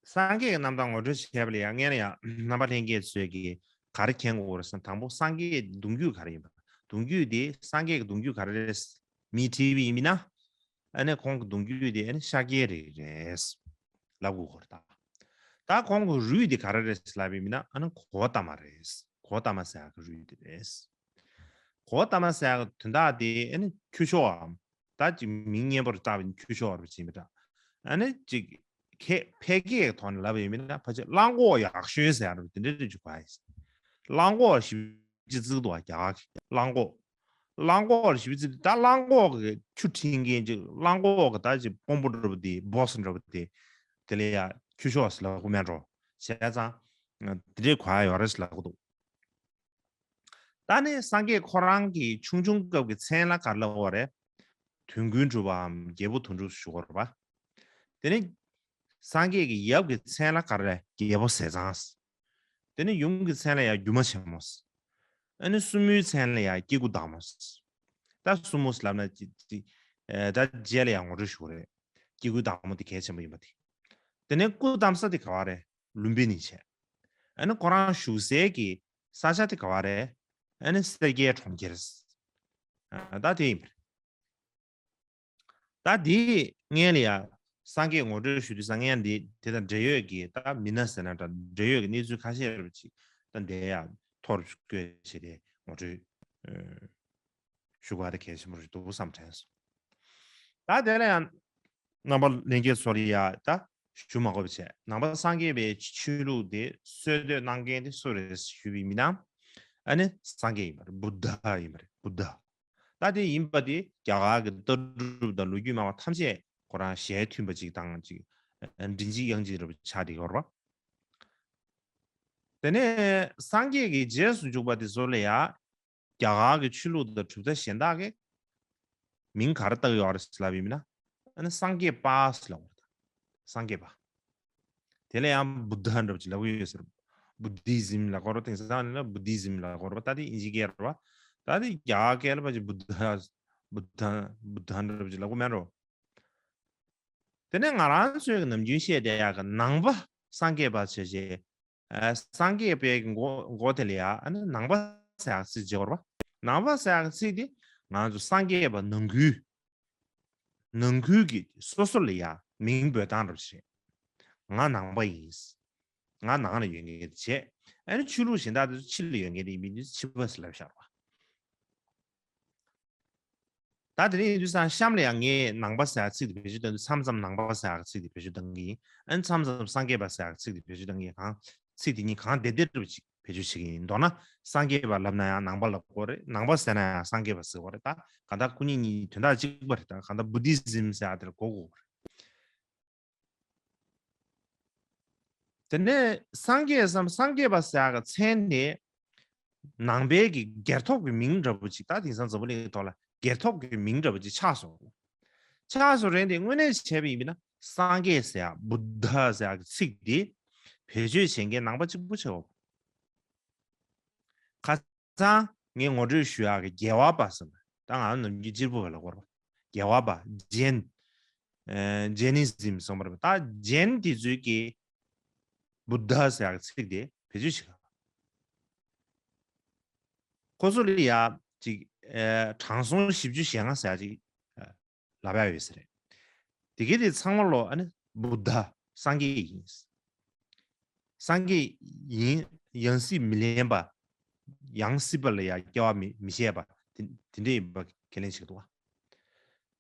སངས་རྒྱས་ཀྱི་རྣམ་ཐར་ངོ་སྤྲོད་བྱས་པ་ལ་ཡང་སྔན་ལ་ཡང་རྣམ་པ་ལྷན་རྒྱས་ཚོས་ཀྱིས་ག་རེ་མཁྱེན་དགོས་རེད་ཟེར་ན། དང་པོ་སངས་རྒྱས་གདུང་རྒྱུད་ག་རེ་ཡིན་པ། གདུང་རྒྱུད་དེ་སངས་རྒྱས་ཀྱི་གདུང་རྒྱུད་ག་རེ་རེད། མིས་དྲིས་པ་ཡིན་ན། ཨ་ནི་ཁོང་གི་གདུང་རྒྱུད་དེ་ཨ་ནི་ཤཱཀྱའི་རིགས་རེད་ལབ་དགོས་ཀྱི་རེད་ད། ད་ཁོང་གི་རུས་དེ་ག་རེ་རེད་ལབ་ཡིན་ན། ཨ་ནི་གོའུ་ཏ་མ་རེད། གོའུ་ཏ་མ་ཟེར་ཡག་གི་རུས་དེ་རེད། གོའུ་ཏ་མ་ཟེར་ཡག་གི་དོན་དག་དེ་ཨ་ནི་ཁྱུ་མཆོག་གམ། ད་ཅིག་མིང་སྙན་པོར་བཏགས་པའི་ཁྱུ་མཆོག་རུ་ཕྱིན་པ་འདྲ། ཨ་ནི་ཅིག་ཁྱད་ཕལ་སྐད་ཀྱི་ཐོག་ནས་ལབ་པ་ཡིན་ན་ཕལ་ཆེར་གླང་གོག་ཡག་ཤོས་ཟེར་ཡག་རུ་དེ་འདྲ་རེ་ཅིག་གོ་ཡ་ཡིན། གླང་གོག་ཞིབ་ཅིག་བརྩི་འདུག་བ། རྒྱ་གར་གྱི་གླང་གོག་གླང་གོག་ཞིབ་བརྩི། ད་གླང་གོག་གི་ཁྱུ་ཁྲིད་མཁན་ཅིག་གླང་གོག་གི་ད་ཅིག་དཔོན་པོ་འདྲ་པོ་དེ། བོ་སི་འདྲ་པོ་དེ། དེ་ལ་ཡ་ཁྱུ་མཆོག་ཟེར་ལབ་དགོས་མེད་འགྲོ། བྱས་ཙང་དེ་འདྲའི་གོ་ཡ་ཡོད་རེད་ཟེར་ལབ་གི་འདུག་ད་ནི་སངས་རྒྱས་ཁོ་རང་གི་ཆུང་ཆུང་སྐབས་ཀྱི་མཚན་ལ་ག་རེ་ལབ་དགོས་རེད། དོན་ཀུན་གྲུབ་པའམ་རྒྱལ་པོ་དོན་གྲུབ་ཞུ་དགོས་རེད་པ། དེ་ནི་སངས་རྒྱས་ཀྱི་ཡབ་ཀྱི་མཚན་ལ་ག་རེ་ལབ། རྒྱལ་པོ་ཟས་གཙང་། དེ་ནི་ཡུམ་གྱི་མཚན་ལ་ཡ་སྒྱུ་མ་ཆེན་མོ། ཨ་ནི་སྲུ་མོའི་མཚན་ལ་ཡ་སྐྱེ་དགུའི་བདག་མོ། ད་སྲུ་མོ་ལབ་ན་ཅི་ཅི་ཨེ་ད་རྗེས་ལ་ཡ་ངོ་སྤྲོད་ཞུ་དགོས་རེད། སྐྱེ་དགུའི་བདག་མོ་དེ་གལ་ཆེན་པོ་ཡིན་པ་དེ། དེ་ནས་སྐུ་བལྟམས་ས་དེ་ག་བ་རེད། ལུམ་བི་ནི་བྱས། ཨ་ནི་ཁོ་རང་བཞུགས་སའི་གི་ས་ཆ་དེ་ག་བ་རེད། ཨ་ནི་སེར་སྐྱའི་གྲོང་ཁྱེར། ཨ་ད་དེ་ཡིན་པ་རེད། ད་དེ་སྔན་ལ་ཡ་སངས་རྒྱས་ངོ་སྤྲོད་ཞུ་དུས་ས་སྔན་དེ་དེ་དང་འབྲེལ་ཡོད་ཀྱི། ད་མི་སྣ་ཟེར་ན་འདྲ། འབྲེལ་ཡོད་ཀྱི་གནས་ཚུལ་ཁ་ཤས་རེ་ཅིག་ད་འདས་ཡ་ཐོར་བཀོད་བྱས་ཏེ་ངོ་སྤྲོད་ཨ་ཞུ་དགོས་པ་དེ་གལ་ཆེན་པོ་རེད་འདུག་བསམ་དྲན་སོང་། ད་དེ་ལ་ཡང་རྣམ་པ་ལྷན་རྒྱས་ཚོར་ཡ་ད་ཞུ་མ་དགོས་པ་བྱས། ནང་པ་སངས་རྒྱས་པའི་ཆོས་ལུགས་དེ་སྲོལ་གཏོད་གནང་མཁན་དེ་སུ་རེད་ཞུས་པ་ཡིན་ན། ཨ་ནི་སངས་རྒྱས་ཡིན་པ་རེད། བུདྡྷ་ཡིན་པ་རེད། བུདྡྷ། ད་དེ་ཡིན་པ་དེ་རྒྱ་གར་གྱི་ལྟ་གྲུབ་དང་ལོ་རྒྱུས་སྨྲ་བ་ཐམས་ཅད་ཁོ་རང་ཞལ་མཐུན་པ་ཅིག་དང་ཅིག་མགྲིན་གཅིག་དབྱངས་གཅིག་རེད་པ་ཆགས་བསྡད་ཡོད་རེད་པ། དེ་ནས་སངས་རྒྱས་ཀྱི་རྗེས་སུ་འཇུག་པ་དེ་ཚོ་ལ་ཡ་རྒྱ་གར་གྱི་ཆོས་ལུགས་དང་གྲུབ་མཐའ་གཞན་དག་གིས་མིང་ག་རེ་བཏགས་ཡོད་རེད་ལབ་ཡིན་ན། ཨ་ནི་སངས་རྒྱས་པ་ཟེར་ལབ་པ་རེད། སངས་རྒྱས་པ། དེ་ལ་ཡང་བུདྡྷ་འདྲ་པོ་ཅིག་ལབ་ཀྱི་ཡོད་ཟེར། བུ་དྷི་ཛིམ་ལབ་ཀྱི་ཡོད་རེད། དེང་སང་ནི་བུ་དྷི་ཛིམ་ལབ་ཀྱི་ཡོད་རེད་པ། ད་དེ་དབྱིན་ཇིའི་སྐད་རེད་པ། ད་དེ་རྒྱ་གར་སྐད་ལ་ཕལ་ཆེར་བུདྡྷ། བུདྡྷ། བུདྡྷ་འདྲ་པོ་ཅིག་ལབ་ཀྱི་མེད་འགྲོ། དེ་ནས་ང་རང་ཚོའི་གི་ནམ་རྒྱུན་བཤད་བསྡད་ཡག་གི་ནང་པ་སངས་རྒྱས་པ་བྱས་བྱས། ཨ་སངས་རྒྱས་པའི་གི་མགོ་མགོ་དེ་ལ་ཡ་ཨ་ནི་ནང་པ་ཟེར་ཡག་ཚིག་བརྗེ་བ་རེད་པ། ནང་པ་ཟེར་ཡག་ཚིག་དེ་ང་ཚོ་སངས་རྒྱས་པ་ནང་ཁུལ། ནང་ཁུལ་གྱི་སོ་སོ་ལ་ཡ་མིང་འབོད་སྟངས་རེད་བྱས། ང་ནང་པ་ཡིན། ང་ནང་ལ་ཡོད་མཁན་དེ་བྱས། ཨ་ནི་ཆོས་ལུགས་གཞན་དག་དེ་ཚོ་ཕྱི་ལ་ཡོད་མཁན་དེ་ཡིན་མིན་དེ་ཕྱི་པ་ཟེར་ལབ་བཞག་པ། ད་དེ་རིང་ཡིན་དུས་ཙང་གཤམ་ལ་ཡང་ངས་ནང་པ་ཟེར་ཡག་ཚིག་དེ་བེད་སྤྱོད་གཏོང་དུས། མཚམས་མཚམས་ནང་པ་ཟེར་ཡག་ཚིག་དེ་བེད་སྤྱོད་གཏོང་གི་ཡིན། ཨ་ནི་མཚམས་མཚམས་སངས་རྒྱས་པ་ཟེར་ཡག་ཚིག་དེ་བེད་སྤྱོད་གཏོང་གི་ཡིན། གང་ཚིག་དེ་གཉིས་གང་བདེ་བདེ་འདྲ་པོ་ཅིག་བེད་སྤྱོད་བྱེད་ཀྱི་ཡིན། མདོར་ན་སངས་རྒྱས་པ་ལབ་ན་ཡང་ནང་པ་ལབ་དགོས་རེད། ནང་པ་ཟེར་ན་ཡང་སངས་རྒྱས་པ་ཟེར་དགོས་རེད། ད་གང་ལྟར་སྐུ་ཉིད་གཉིས་དོན་དག་གཅིག་པ་རེད། ད་གང་ལྟར་བུ་དྷི་ཛིམ་ཟེར་ཡག་དེ་ལ་གོ་དགོས་རེད། དེ་ནས་སངས་རྒྱས་སམ་སངས་རྒྱས་པ་ཟེར་ཡག་གི་མཚན་དེ་ནང་པའི་གི་སྒེར་ཐོག་གི་མིང་འདྲ་པོ་ཅིག་ད་དེང་སང་འཛམ་བུ་གླིང་གི་ཐོག་ལ་སྒེར་ཐོག་གི་མིང་འདྲ་པོ་ཅིག་ཆགས་སོང་། ཆགས་སོང་རེད་དེ། དངོས་གནས་བྱས་པ་ཡིན་ན་སངས་རྒྱས་ཟེར་ཡག་བུདྡྷ་ཟེར་ཡག་གི་ཚིག་དེ་བེད་སྤྱོད་བྱེད་མཁན་ནང་པ་གཅིག་པུ་ཆགས་ཡོད། ཁ་སང་ངས་ངོ་སྤྲོད་ཞུ་ཡག་གི་རྒྱལ་བ་པ་ཟེར་བ། ད་ང་ནམ་རྒྱུན་གཅེར་བུ་པ་ལ་གོ་རེད་པ། རྒྱལ་བ་པ། ཇེན། ཨེ་ཇེ་ནི་ཛིམ་གསུངས་པ་རེད་པ། ད་ཇེན་དེ་ཚོས་ཀྱིས་བུདྡྷ་ཟེར་ཡག་གི་ཚིག་དེ་བེད་སྤྱོད་བྱེད་ག་ཁོ་ཚོ་ལ་ཡ་ཅིག་ཨེ་དྲང་སྲོང་བཞི་བཅུ་ཞེ་ལྔ་ཟེར་ཡག་ཅིག་ཨེ་ལབ་ཡག་ཡོད་ས་རེད། དེ་གའི་དེ་ཚང་མ་ལོ་ཨ་ནི་བུདྡྷ། སངས་རྒྱས་ཡིན། སངས་རྒྱས་ཡིན། ཡང་སྲིད་མི་ལེན་པ། ཡང་སྲིད་པ་ལ་ཡང་སྐྱེ་བ་མི་མི་བཞེས་པ་དེ་དེ་འདྲ་ཡིན་པ་ཁས་ལེན་བྱེད་ཀྱི་འདུག་བ།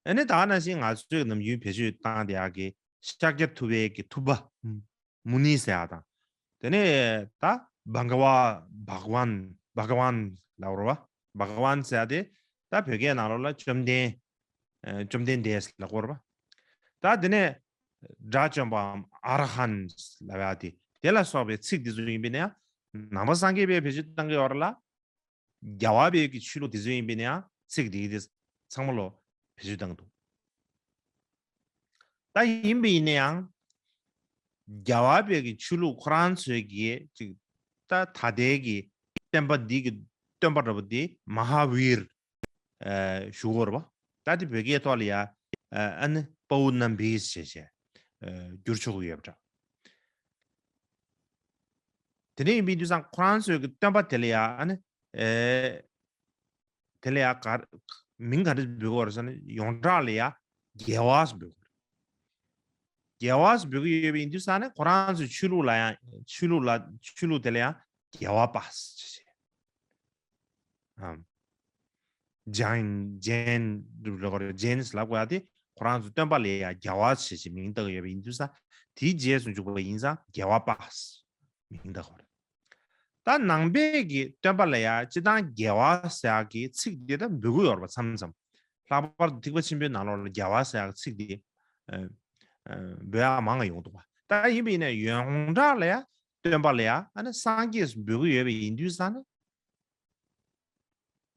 ཨ་ནི་ད་ག་ནང་བཞིན་ང་ཚོས་ནམ་རྒྱུན་བེད་སྤྱོད་བཏང་བསྡད་ཡག་གི་ཤཱཀྱ་ཐུབ་པའི་གི་ཐུབ་པ། མུ་ནི་ཟེར་ཡག་དང་། དེ་ནས་ད་བྷ་ག་ཝ། བྷ་ག་ཝན། བྷ་ག་ཝན་ལབ་རེད་བ། བྷ་ག་ཝན་ཟེར་ཡག་དེ་ད་བོད་སྐད་ནང་ལོགས་ལ་བཅོམ་ལྡན། ཨ་བཅོམ་ལྡན་འདས་ལབ་ཀྱི་ཡོད་རེད་པ། ད་དེ་ནས་དགྲ་བཅོམ་པའམ་ཨ་ར་ཧན་ལབ་ཡག་དེ་དེ་ལ་སོགས་པའི་ཚིག་དེ་ཚོ་ཡིན་པས་ན་ཡང་། ནང་པ་སངས་རྒྱས་པས་བེད་སྤྱོད་བཏང་གི་ཡོད་རེད་ལ། རྒྱལ་བ་པའི་གི་ཆོས་ལུགས་དེ་ཚོ་ཡིན་པས་ན་ཡང་ཚིག་དེ་གི་དེ་ཚང་མ་ལོ་བེད་སྤྱོད་བཏང་གི་འདུག་ད་ཡིན་པ་ཡིན་ན་ཡང་ རྒྱལ་བ་པའི་གི་ཆོས་ལུགས་ཁོ་རང་ཚོའི་གི་ཅིག་ད་ད་ལྟའི་གི་བསྟན་པ་འདི་གི་སྟོན་པ་འདྲ་པོ་འདི་མ་ཧཱ་བིར་ཨ་ཞུ་གི་ཡོད་རེད་པ། ད་དེ་བོད་སྐད་ཐོག་ལ་ཡ་ཨ་ཨ་ནི་དཔའ་བོ་རྣམ་སྤེལ་ཞེས་བྱས་ཨ་བསྒྱུར་ཆོག་གི་ཡོད་པ་འདྲ། དེ་འདྲ་ཡིན་པའི་དུས་ཙང་ཁོ་རང་ཚོའི་གི་སྟོན་པ་དེ་ལ་ཡ་ཨ་ནི་ཨེ་དེ་ལ་ཡ་ག་མིང་ག་འདྲ་འབོད་གི་ཡོད་རེད་ཟེར་ན་ཡོངས་གྲགས་ལ་ཡ་རྒྱལ་བ་ཟེར་འབོད་གི་ཡོད་རེད། རྒྱལ་བ་ཟེར་འབོད་གི་ཡོད་པའི་ཡིན་དུས་ཙང་ནས་ཁོ་རང་ཚོའི་ཆོས་ལུགས་ལ་ཡང་ཆོས་ལུགས་ལ་ཆོས་ལུགས་དེ་ལ་ཡང་རྒྱལ་བ་པ་ཟེར་བྱས། ཨམ། ཇན་ཇན་ལབ་དགོས་རེད། ཇན་ལབ་དགོས་ཡ་དེ་ཁོ་རང་ཚོའི་སྟོན་པ་ལ་ཡང་རྒྱལ་བ་ཟེར་བྱས་མིང་བཏགས་ཡོད་པ་ཡིན་དུས་ཙང་དེའི་རྗེས་སུ་འཇུག་པ་ཡིན་ཙང་རྒྱལ་བ་པ་ཟེར་མིང་བཏགས་དགོས་རེད། ད་ནང་པའི་གི་སྟོན་པ་ལ་ཡ་སྤྱི་བཏང་རྒྱལ་བ་ཟེར་ཡག་གི་ཚིག་འདི་ད་འབོད་ཀྱི་ཡོད་རེད་པ། མཚམས་མཚམས་ལྷག་པར་དུ་ཐེག་པ་ཆེན་པོའི་ནང་ལོགས་ལ་རྒྱལ་བ་ཟེར་ཡག་གི་ཚིག་འདི་ཨ་ཨ་འབོད་ཡག་མང་ང་ཡོང་འདུག་པ། ད་ཡིན་པ་ཡིན་ན་ཡོངས་གྲགས་ལ་ཡ་སྟོན་པ་ལ་ཡ་ཨ་ནི་སངས་རྒྱས་སུ་འབོད་ཀྱི་ཡོད་པ་ཡིན་དུས་ཙང་ནས་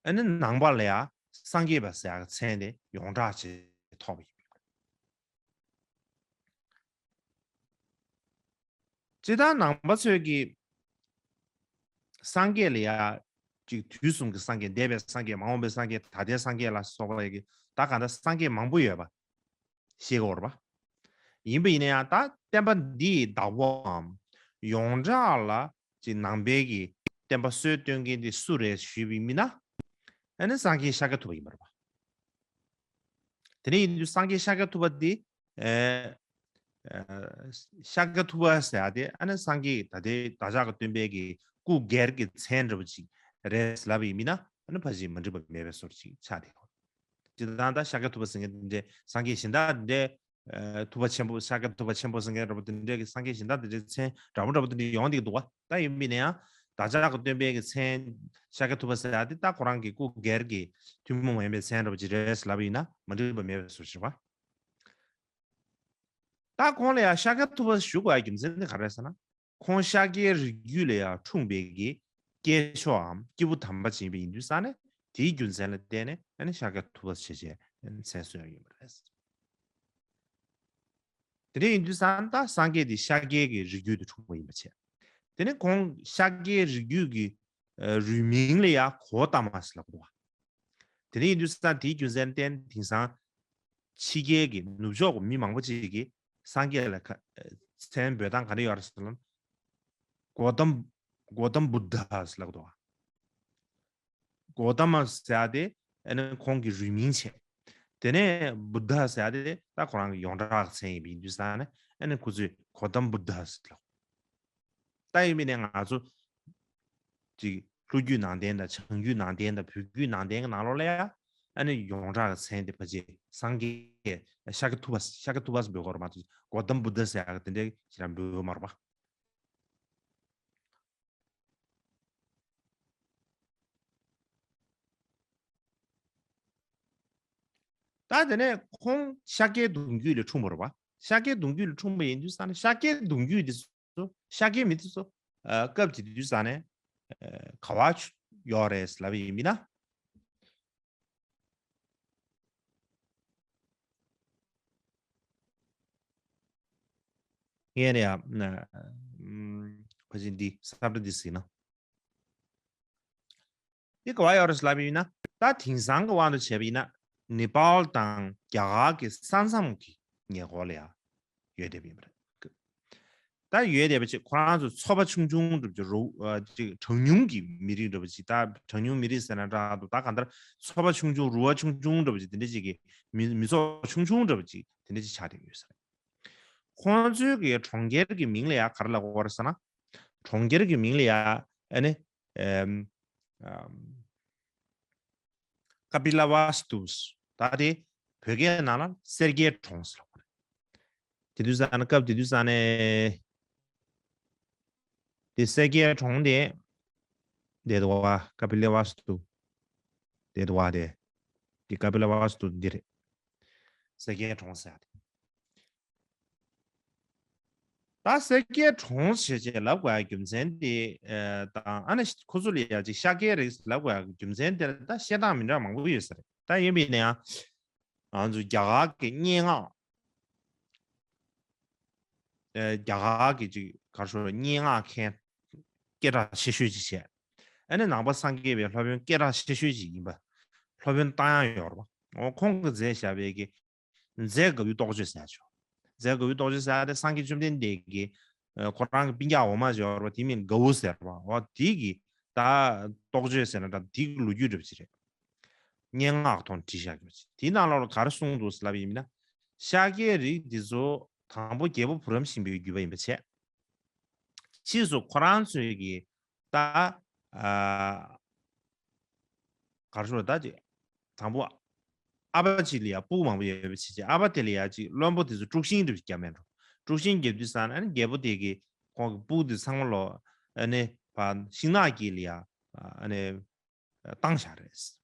ཨ་ནི་ནང་པ་ལ་ཡ་སངས་རྒྱས་པ་ཟེར་ཡག་གི་མཚན་དེ་ཡོངས་གྲགས་ཆེ་ཐོགས་པ་ཡིན། སྤྱིར་བཏང་ནང་པ་ཚོས་ཀྱི་སངས་རྒྱས་ལ་ཡ་ཅིག་དུས་གསུམ་གྱི་སངས་རྒྱས། འདས་པའི་སངས་རྒྱས། མ་འོངས་པའི་སངས་རྒྱས། ད་ལྟའི་སངས་རྒྱས་ལ་སོགས་པ་ཡ་གི་ད་གང་ལྟར་སངས་རྒྱས་མང་པོ་ཡོད་པ་ཤེས་ཀྱི་ཡོད་རེད་པ། ཡིན་པ་ཡིན་ན་ཡང་ད་བསྟན་པ་འདི་ཡི་བདག་པོའམ་ཡོངས་གྲགས་ལ་ཅིག་ནང་པའི་གི་བསྟན་པ་སྲོལ་གཏོད་མཁན་དེ་སུ་རེད་ཞུས་པ་ཡིན་ན། ཨ་ནི་སངས་རྒྱས་ཤཱཀྱ་ཐུབ་པ་ཡིན་པ་རེད་པ། དེ་ནས་ཡིན་དུས་སངས་རྒྱས་ཤཱཀྱ་ཐུབ་པ་དེ་ཨེ་ཨེ་ཤཱཀྱ་ཐུབ་པ་ཟེར་ཡ་དེ་ཨ་ནི་སངས་རྒྱས་ད་ལྟའི་བདག་ཅག་གི་སྟོན་པའི་གི་སྐུ་སྒེར་གྱི་མཚན་འདྲ་པོ་ཅིག་རེད་ལབ་པ་ཡིན་ན་ཨ་ནི་ཕལ་ཆེར་མ་འགྲིག་པ་མེད་པའི་བཟོ་འདྲ་ཅིག་ཆགས་བསྡད་ཡོད། སྤྱིར་བཏང་ད་ཤཱཀྱ་ཐུབ་པ་ཟེར་མཁན་དེ་འདྲའི་སངས་རྒྱས་གཞན་དག་དེ་འདྲའི་ཨ་ཐུབ་པ་ཆེན་པོ་ཤཱཀྱ་ཐུབ་པ་ཆེན་པོ་ཟེར་མཁན་འདྲ་པོ་དེ་འདྲའི་གི་སངས་རྒྱས་གཞན་དག་དེ་འདྲའི་མཚན་འདྲ་པོ་འདྲ་པོ་དེ་འདྲ་ཡོང་བསྡད་ཀྱི་འདུག་པ། ད་ཡིན་པ་ཡིན་ན་ཡང་བདག་ཅག་གི་སྟོན་པའི་གི་མཚན་ཤཱཀྱ་ཐུབ་པ་ཟེར་ཡ་དེ་ད་ཁོ་རང་གི་སྐུ་སྒེར་གྱི་ཐུན་མོང་མ་ཡིན་པའི་མཚན་འདྲ་པོ་ཅིག་རེད་ལབ་པ་ཡིན་ན་མ་འགྲིག་པ་མེད་པའི་བཟོ་འདྲ་ཅིག་རེད་པ། ད་ཁོང་ལ་ཡང་ཤཱཀྱ་ཐུབ་པ་ཞུ་དགོས་ཡ་རྒྱུ་མཚན་དེ་ག་རེ་རེད་ཟེར་ན། ཁོང་ཤཱཀྱའི་རིགས་རྒྱུད་ལ་ཡང་འཁྲུངས་པའི་གི་སྐྱེས་མཆོག་གམ་སྐྱེས་བུ་དམ་པ་ཅིག་ཡིན་པ་ཡིན་དུས་ཙང་ནས་དེའི་རྒྱུ་མཚན་ལ་བརྟེན་ནས་ཨ་ནི་ཤཱཀྱ་ཐུབ་པ་ཞེས་བྱའི་མཚན་གསོལ་ཡ་ཡོད་པ་རེད། དེ་འདྲ་ཡིན་དུས་ཙང་ད་སངས་རྒྱས་དེ་ཤཱཀྱའི་གི་རིགས་རྒྱུད་དུ་འཁྲུངས་པ་ཡིན་པ་བྱས། དེ་ནས་ཁོང་ཤཱཀྱའི་རིགས་རྒྱུད་ཀྱི་ཨ་རུས་མིང་ལ་ཡང་གོའུ་ཏ་མ་ཟེར་ལབ་འདུག་པ། དེ་འདྲ་ཡིན་དུས་ཙང་དེའི་རྒྱུ་མཚན་བརྟེན་དེང་སང་ཕྱི་རྒྱལ་གྱི་ནུབ་ཕྱོགས་ཀྱི་མི་མང་པོ་ཅིག་གིས་སངས་རྒྱས་ལ་ཁ་མཚན་འབོད་སྟངས་ག་འདྲ་ཡོད་རེད་ཟེར་ན། གོ་ཏམ་གོ་ཏམ་བུདྡྷ་ཟེར་ལབ་འདུག་པ། གོ་ཏ་མ་ཟེར་ཡ་དེ་ཨ་ནི་ཁོང་གི་རུས་མིང་བྱས། དེ་ནས་བུདྡྷ་ཟེར་ཡ་དེ་ད་ཁོ་རང་གི་ཡོངས་གྲགས་མཚན་ཡིན་པ་ཡིན་དུས་ཙང་ནས་ཨ་ནི་ཁོ་ཚོས་གོ་ཏམ་བུདྡྷ་ཟེར་ལབ། ད་ཡིན་པ་ཡིན་ན་ང་ཚོ་ཅིག་ལྷོ་རྒྱུད་ནང་བསྟན་དང་བྱང་རྒྱུད་ནང་བསྟན་དང་བོད་བརྒྱུད་ནང་བསྟན་གྱི་ནང་ལོགས་ལ་ཡ་ཨ་ནི་ཡོངས་གྲགས་ཀྱི་མཚན་དེ་ཕལ་ཆེར་སངས་རྒྱས་ཤཱཀྱ་ཐུབ་པ་ཤཱཀྱ་ཐུབ་པ་ཟེར་འབོད་ཀྱི་ཡོད་རེད་མ་གཏོགས་གོ་ཏམ་བུདྡྷ་ཟེར་ཡ་དེ་འདྲ་ཞེ་དྲག་འབོད་ཀྱི་ཡོད་མ་རེད་པ། ད་དེ་ནས་ཁོང་ཤཱཀྱའི་གདུང་རྒྱུད་ལ་འཁྲུངས་པ་རེད་པ། ཤཱཀྱའི་གདུང་རྒྱུད་ལ་འཁྲུངས་པ་ཡིན་དུས་ཙང་ནས་ཤཱཀྱའི་གདུང་རྒྱུད་འདི་ཚོ་ཤཱཀྱའི་མི་དེ་ཚོ་ཨ་སྐབས་དེ་དུས་ཙང་ནས་ཨ་ག་པར་ཡོད་རེད་ལབ་པ་ཡིན་ན། ངས་ནས་ཡང་ཕ་ཆེན་འདི་ས་བཀྲ་འདི་གཟིགས་ན། འདི་ག་པར་ཡོད་རེད་ལབ་པ་ཡིན་ན་ད་དེང་སང་གི་དབང་དུ་བྱས་པ་ཡིན་ན་ནེ་པཱལ་དང་རྒྱ་གར་གྱི་ས་མཚམས་ཀྱི་ཉེ་འཁོར་ལ་ཡང་ཡོད་བསྡད་པ་ཡིན་པ་རེད། ད་ཡོད་བསྡད་པ་ཅིག་ཁོ་རང་ཚོ་ཚོ་པ་ཆུང་ཆུང་འདྲ་པོ་ཅིག་རུ་ཨ་ཅིག་གྲངས་ཉུང་གི་མི་རིགས་འདྲ་པོ་ཅིག་ད་གྲངས་ཉུང་མི་རིགས་ཟེར་ན་འདྲ་འདུག་ད་གང་ལྟར་ཚོ་པ་ཆུང་ཆུང་རུ་བ་ཆུང་ཆུང་འདྲ་པོ་ཅིག་དེ་འདྲ་ཅིག་གི་མི་མི་ཚོགས་ཆུང་ཆུང་འདྲ་པོ་ཅིག་དེ་འདྲ་ཅིག་ཆགས་བསྡད་ཡོད་ས་རེད། ཁོང་ཚོའི་གི་གྲོང་ཁྱེར་གྱི་མིང་ལ་ཡ་ག་རེ་ལབ་ཀྱི་ཡོད་རེད་ཟེར་ན། གྲོང་ཁྱེར་གྱི་མིང་ལ་ཡ་ཨ་ནི་ཨེམ། ཨམ། ཀ་པི་ལ་ཝ་སྟུ། ད་དེ་བོད་སྐད་ནང་ལ་སེར་སྐྱའི་གྲོང་ཟེར་ལབ་ཀྱི་རེད། དེ་དུས་ཙང་ནས་སྐབས་དེ་དུས་ཙང་ནས་དེ་སེར་སྐྱའི་གྲོང་དེ་དེ་འདུག་པ། ཀ་པི་ལ་ཝ་སྟུ་དེ་འདུག་པ། དེ་དེ་ཀ་པི་ལ་ཝ་སྟུ་འདི་རེད། སེར་སྐྱའི་གྲོང་ཟེར་ཡ་དེ། ད་སེར་སྐྱའི་གྲོང་ཞེས་བྱས་ལབ་དགོས་ཡ་རྒྱུ་མཚན་དེ་ཨ་དང་ཨ་ནི་ཁོ་ཚོ་ལ་ཡ་ཅིག་ཤཱཀྱའི་རིགས་ལབ་དགོས་ཡ་རྒྱུ་མཚན་དེ་ལ་ད་བཤད་སྟངས་མི་འདྲ་མང་པོ་ཡོད་ས་རེད། ད་ཡིན་པ་ཡིན་ན་ཡང་ང་ཚོ་རྒྱ་གར་གྱི་སྙན་ངག་ རྒྱ་གར་གྱི་ཅིག་ག་རེ་ཞུ་རེད། སྙན་ངག་མཁན་སྐད་གྲགས་ཆེ་ཤོས་ཅིག་བྱས། ཨ་ནི་ནང་པ་སངས་རྒྱས་པའི་སློབ་དཔོན་སྐད་གྲགས་ཆེ་ཤོས་ཅིག་ཡིན་པ། སློབ་དཔོན་རྟ་དབྱངས་ཡོད་རེད་པ། འོ་ཁོང་གིས་མཛད་བཞག་པའི་གི་མཛད་དགའ་བོའི་རྟོགས་བརྗོད་ཟེར་ཡ་ཅིག་མཛད་དགའ་བོའི་རྟོགས་བརྗོད་ཟེར་ཡ་དེ་སངས་རྒྱས་བཅོམ་ལྡན་འདས་ཀྱི་ཨ་ཁོ་རང་གི་སྤུན་ཀྱག་འོག་མ་ཅིག་ཡོད་རེད་པ། དེའི་མིང་དགའ་བོ་ཟེར་བ། འོ་དེ་གི་ད་རྟོགས་བརྗོད་ཟེར་ན་འདྲ། དེ་གི་ལོ་རྒྱུས་འདྲ་པོ་ཅིག་རེད། སྙན་ངག་ཐོག་བྲིས་བཞག་ཡོད་ཅིག་དེའི་ནང་ལོགས་ལ་ག་རེ་གསུངས་འདུག་ཟེར་ལབ་པ་ཡིན་ན། ཤཱཀྱའི་རིགས་འདི་ཚོ་དང་པོ་རྒྱལ་པོ་བུ་རམ་ཤིང་པོའི་བརྒྱུད་པ་ཡིན་པ་བྱས། ཕྱིས་སུ་ཁོ་རང་ཚོའི་གི་ད་ཨ་ག་རེ་ཞུ་རེད། ད་ཅིག་དང་པོ་ཨ་ཕ་ཅིག་ལ་ཡ་སྤུ་གུ་མང་པོ་ཡོད་པ་བྱས་བྱས། ཨ་ཕ་དེ་ལ་ཡ་ཅིག་བློན་པོ་དེ་ཚོ་དཀྲུག་ཤིང་འདྲ་བརྒྱབ་མེད་འགྲོ། དཀྲུག་ཤིང་བརྒྱབ་དུས་ཙང་ཨ་ནི་རྒྱལ་པོ་དེ་གི་ཁོང་གི་སྤུ་གུ་དེ་ཚང་མ་ལོ་ཨ་ནི་ཕར་ཤིང་ནགས་དཀྱིལ་ལ་ཡ་ཨ་ནི་བཏང་བཞག་རེད།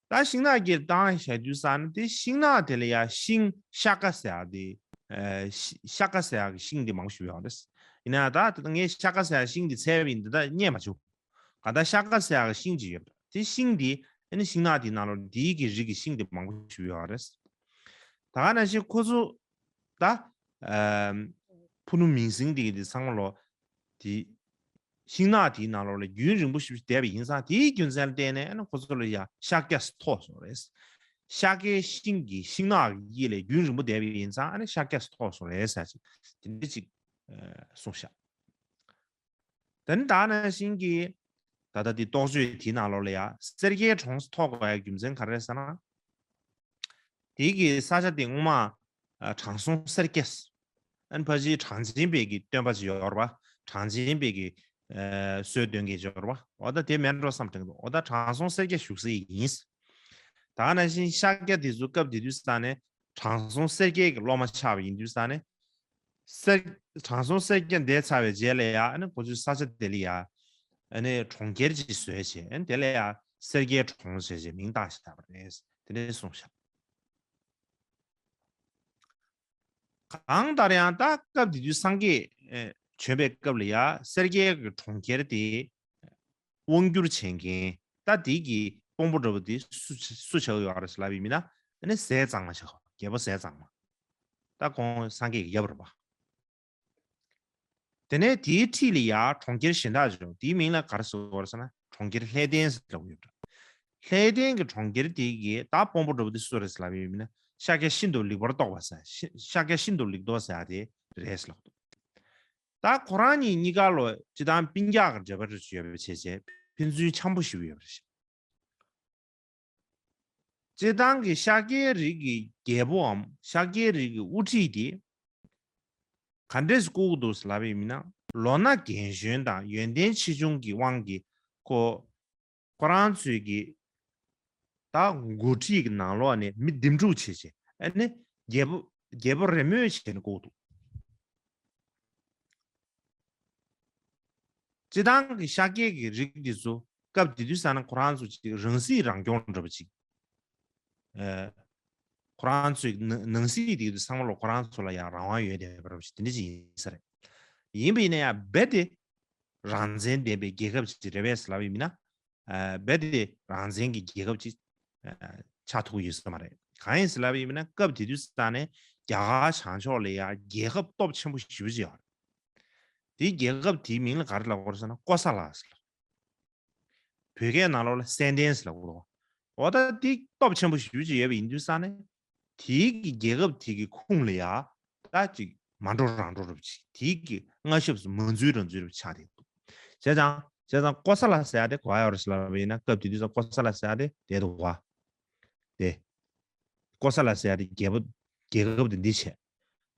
ད་ཤིང་ནགས་དཀྱིལ་བཏང་བཞག་དུས་ཙང་ཨ་ནི་དེ་ཤིང་ནགས་དེ་ལ་ཡ་ཤིང་ཤ་ཀ་ཟེར་ཡ་དེ་ཨ་ཤ་ཤ་ཀ་ཟེར་ཡ་གི་ཤིང་དེ་མང་པོ་ཞིག་ཡོད་རེད། ཡིན་ན་ད་ངས་ཤ་ཀ་ཟེར་ཡ་ཤིང་དེ་འཚོལ་བ་ཡིན། འདི་ད་རྙེད་མ་བྱུང་། ག་ད་ཤ་ཀ་ཟེར་ཡ་གི་ཤིང་ཅིག་ཡོད་རེད། དེ་ཤིང་དེ་ཨ་ནི་ཤིང་ནགས་དེའི་ནང་ལོགས་དེའི་གི་རིགས་ཀྱི་ཤིང་དེ་མང་པོ་ཞིག་ཡོད་རེད། ད་ག་ནང་བཞིན་ཁོ་ཚོ་ད་ཨ་ཕུ་ནུ་མིང་སྲིང་དེ་གི་དེ་ཚང་མ་ལོ་དེ་ཤིང་ནགས་དེའི་ནང་ལོགས་ལ་རྒྱུན་རིང་པོ་ཞིག་བསྡད་པ་ཡིན་ཙང་། དེའི་རྒྱུ་མཚན་ལ་བརྟེན་ནས་ཨ་ནི་ཁོ་ཚོ་ལ་ཡ་ཤཱཀྱ་ཟེར་ཐོགས་སོང་རེད། ཤཱཀྱའི་ཤིང་གི་ཤིང་ནགས་ཀྱི་དཀྱིལ་ལ་རྒྱུན་རིང་པོ་བསྡད་པ་ཡིན་ཙང་ཨ་ནི་ཤཱཀྱ་ཟེར་ཐོགས་སོང་རེད་ཟེར་ཅིག་དེ་འདྲ་ཅིག་ཨ་གསུངས་ཤག་དེ་ནི་ད་ག་ནང་བཞིན་གྱི་ད་ལྟ་དེ་རྟོགས་བརྗོད་དེའི་ནང་ལོགས་ལ་ཡ་སེར་སྐྱའི་གྲོང་ཟེར་ཐོགས་དགོས་ཡ་རྒྱུ་མཚན་ག་རེ་རེད་ཟེར་ན། དེའི་གི་ས་ཆ་དེ་སྔོན་མ་ཨ་དྲང་སྲོང་སེར་སྐྱ་ཟེར། ཨ་ནི་ཕལ་ཆེར་གྲངས་ཅན་པའི་གི་སྟོན་པ་ཅིག་ཡོད་རེད་པ། གྲངས་ཅན་པའི་གི་ཨ་སྲོལ་འདོན་མཁན་ཅིག་ཡོད་རེད་པ། འོ་ད་དེ་མིན་འགྲོ་བསམ་དྲན་གི་འདུག་འོ་ད་དྲང་སྲོང་སེར་སྐྱ་བཞུགས་ས་ཡིན། ད་ག་ནང་བཞིན་ཤཱཀྱ་དེ་ཚོ་སྐབས་དེ་དུས་ཙང་ནས་དྲང་སྲོང་སེར་སྐྱའི་གི་སློབ་མ་ཆགས་པ་ཡིན་དུས་ཙང་ནས། སེར་དྲང་སྲོང་སེར་སྐྱ་འདས་ཚར་བའི་རྗེས་ལ་ཡ་ཨ་ནི་ཁོ་ཚོའི་ས་ཆ་དེ་ལ་ཡ་ཨ་ནི་གྲོང་ཁྱེར་ཅིག་བཟོས་བྱས། ཨ་ནི་དེ་ལ་ཡ་སེར་སྐྱའི་གྲོང་ཟེར་བྱས་མིང་བཏགས་བཞག་པ་རེད། དེ་འདྲ་གསུངས་བཞག་གང་ལྟར་ཡང་ད་སྐབས་དེ་དུས་སངས་རྒྱས་ཨེ་བྱོན་པའི་སྐབས་ལ་ཡ་སེར་སྐྱའི་གི་གྲོང་ཁྱེར་དེ་དབང་བསྒྱུར་བྱེད་མཁན་ད་དེ་གི་དཔོན་པོ་འདྲ་པོ་དེ་སུ་སུ་ཆགས་ཡོད་རེད་ལབ་པ་ཡིན་ན། ཨ་ནི་ཟས་གཙང་མ་ཆགས། རྒྱལ་པོ་ཟས་གཙང་མ། ད་ཁོང་སངས་རྒྱས་ཀྱི་ཡབ་རེད་པ། དེ་ནས་དེའི་འཁྲིས་ལ་ཡ་གྲོང་ཁྱེར་གཞན་དག་ཅིག་ཡོད། དེའི་མིང་ལ་ག་རེ་ཟེར་གྱི་ཡོད་རེད་ཟེར་ན། གྲོང་ཁྱེར་ལྷས་ལྡན་ཟེར་ལབ་ཀྱི་ཡོད་རེད། ལྷས་ལྡན་གྱི་གྲོང་ཁྱེར་དེ་གི་ད་དཔོན་པོ་འདྲ་པོ་དེ་སུ་རེད་ཟེར་ལབ་པ་ཡིན་ན། ཤཱཀྱ་ཤིན་ཏུ་ལེགས་པར་རྟོགས་པ་ཟེར། ཤཱཀྱ་ཤིན་ཏུ་ལེགས་རྟོགས་ཟེར་ཡ་དེ་རེད་ཟེར་ལབ་ཀྱི་འདུག་ད་ཁོ་རང་གཉིས་གཉིས་ཀ་ལོ་སྤྱིར་བཏང་སྤུན་ཀྱག་གི་འབྲེལ་བ་རེ་ཡོད་པའི་ཆ་བྱས་ཕན་ཚུན་འཆམ་པོ་ཞེ་པོ་ཡོད་པ་རེད། སྤྱིར་བཏང་གི་ཤཱཀྱའི་རིགས་ཀྱི་རྒྱལ་པོའམ་ཤཱཀྱའི་རིགས་ཀྱི་དབུ་ཁྲིད་དེ། ག་འདྲས་བཀུར་གྱི་འདུག་ལབ་པ་ཡིན་ན། ལོ་ན་རྒན་གཞོན་དང་ཡོན་ཏན་ཆེ་ཆུང་གི་དབང་གིས་ཁོ་ཁོ་རང་ཚོའི་གི་ད་འགོ་ཁྲིད་ཀྱི་ནང་ལོགས་ནས་མི་འདེམས་སྒྲུག་བྱེད་བྱེད། ཨ་ནི་རྒྱལ་པོ་རྒྱལ་པོ་རེ་སྨོན་བྱས་ནས་བཀུར་གྱི་འདུག་སྤྱིར་བཏང་གི་ཤཱཀྱའི་གི་རིགས་འདི་ཚོ་སྐབས་དེ་དུས་ཙང་ན་ཁོ་རང་ཚོ་ཅིག་རང་སྲིད་རང་སྐྱོང་འདྲ་པོ་ཅིག་ཨ་ཁོ་རང་ཚོའི་ནང་ནང་སྲིད་དེ་དུས་ཚང་མ་ལོ་ཁོ་རང་ཚོ་ལ་ཡང་རང་དབང་ཡོད་བསྡད་པ་འདྲ་པོ་ཅིག་དེ་འདྲ་ཅིག་ཡིན་ས་རེད། ཡིན་པ་ཡིན་ན་ཡང་རྦད་དེ་རང་བཙན་ལྡན་པའི་རྒྱལ་ཁབ་ཅིག་རེད་པས་ལབ་ཡིན་ན། ཨ་རྦད་དེ་རང་བཙན་གྱི་རྒྱལ་ཁབ་ཅིག་ཨ་ཆགས་ཐུབ་ཀྱི་ཡོད་ས་མ་རེད། གང་ཡིན་ཟེར་ལབ་ཡིན་ན་སྐབས་དེ་དུས་ཙང་ནས་རྒྱ་གར་བྱང་ཕྱོགས་ལ་ཡ་རྒྱལ་ཁབ་སྟོབས་ཆེན་པོ་ཞེ་པོ་ཅིག་ཡོད་རེད། དེའི་རྒྱལ་ཁབ་དེའི་མིང་ལ་ག་རེ་ལབ་དགོས་རེད་ཟེར་ན་ཀོ་ས་ལ་ཟེར་ལབ། བོད་སྐད་ནང་ལོགས་ལ་ཙན་དན་ཟེར་ལབ་དགོས་རེད། འོ་ད་དེ་སྟོབས་ཆེན་པོ་ཞེ་པོ་ཅིག་ཡོད་པ་ཡིན་དུས་ཙང་ནས། དེའི་གི་རྒྱལ་ཁབ་དེ་གི་ཁོངས་ལ་ཡ་ད་ཅིག་མ་འགྲོ་རང་འགྲོ་འདྲ་པོ་ཅིག་དེའི་གི་མངའ་ཞབས་སུ་མ་འཛུལ་རང་འཛུལ་འདྲ་པོ་ཆགས་བསྡད་འདུག་བྱས་ཙང་བྱས་ཙང་ཀོ་ས་ལ་ཟེར་ཡ་དེ་ག་པར་ཡོད་རེད་ཟེར་ལབ་པ་ཡིན་ན། སྐབས་དེ་དུས་ཙང་ཀོ་ས་ལ་ཟེར་ཡ་དེ་བསྡད་འདུག་ག་དེ། ཀོ་ས་ལ་ཟེར་ཡ་དེ་རྒྱལ་པོ་རྒྱལ་ཁབ་དེ་འདི་བྱས།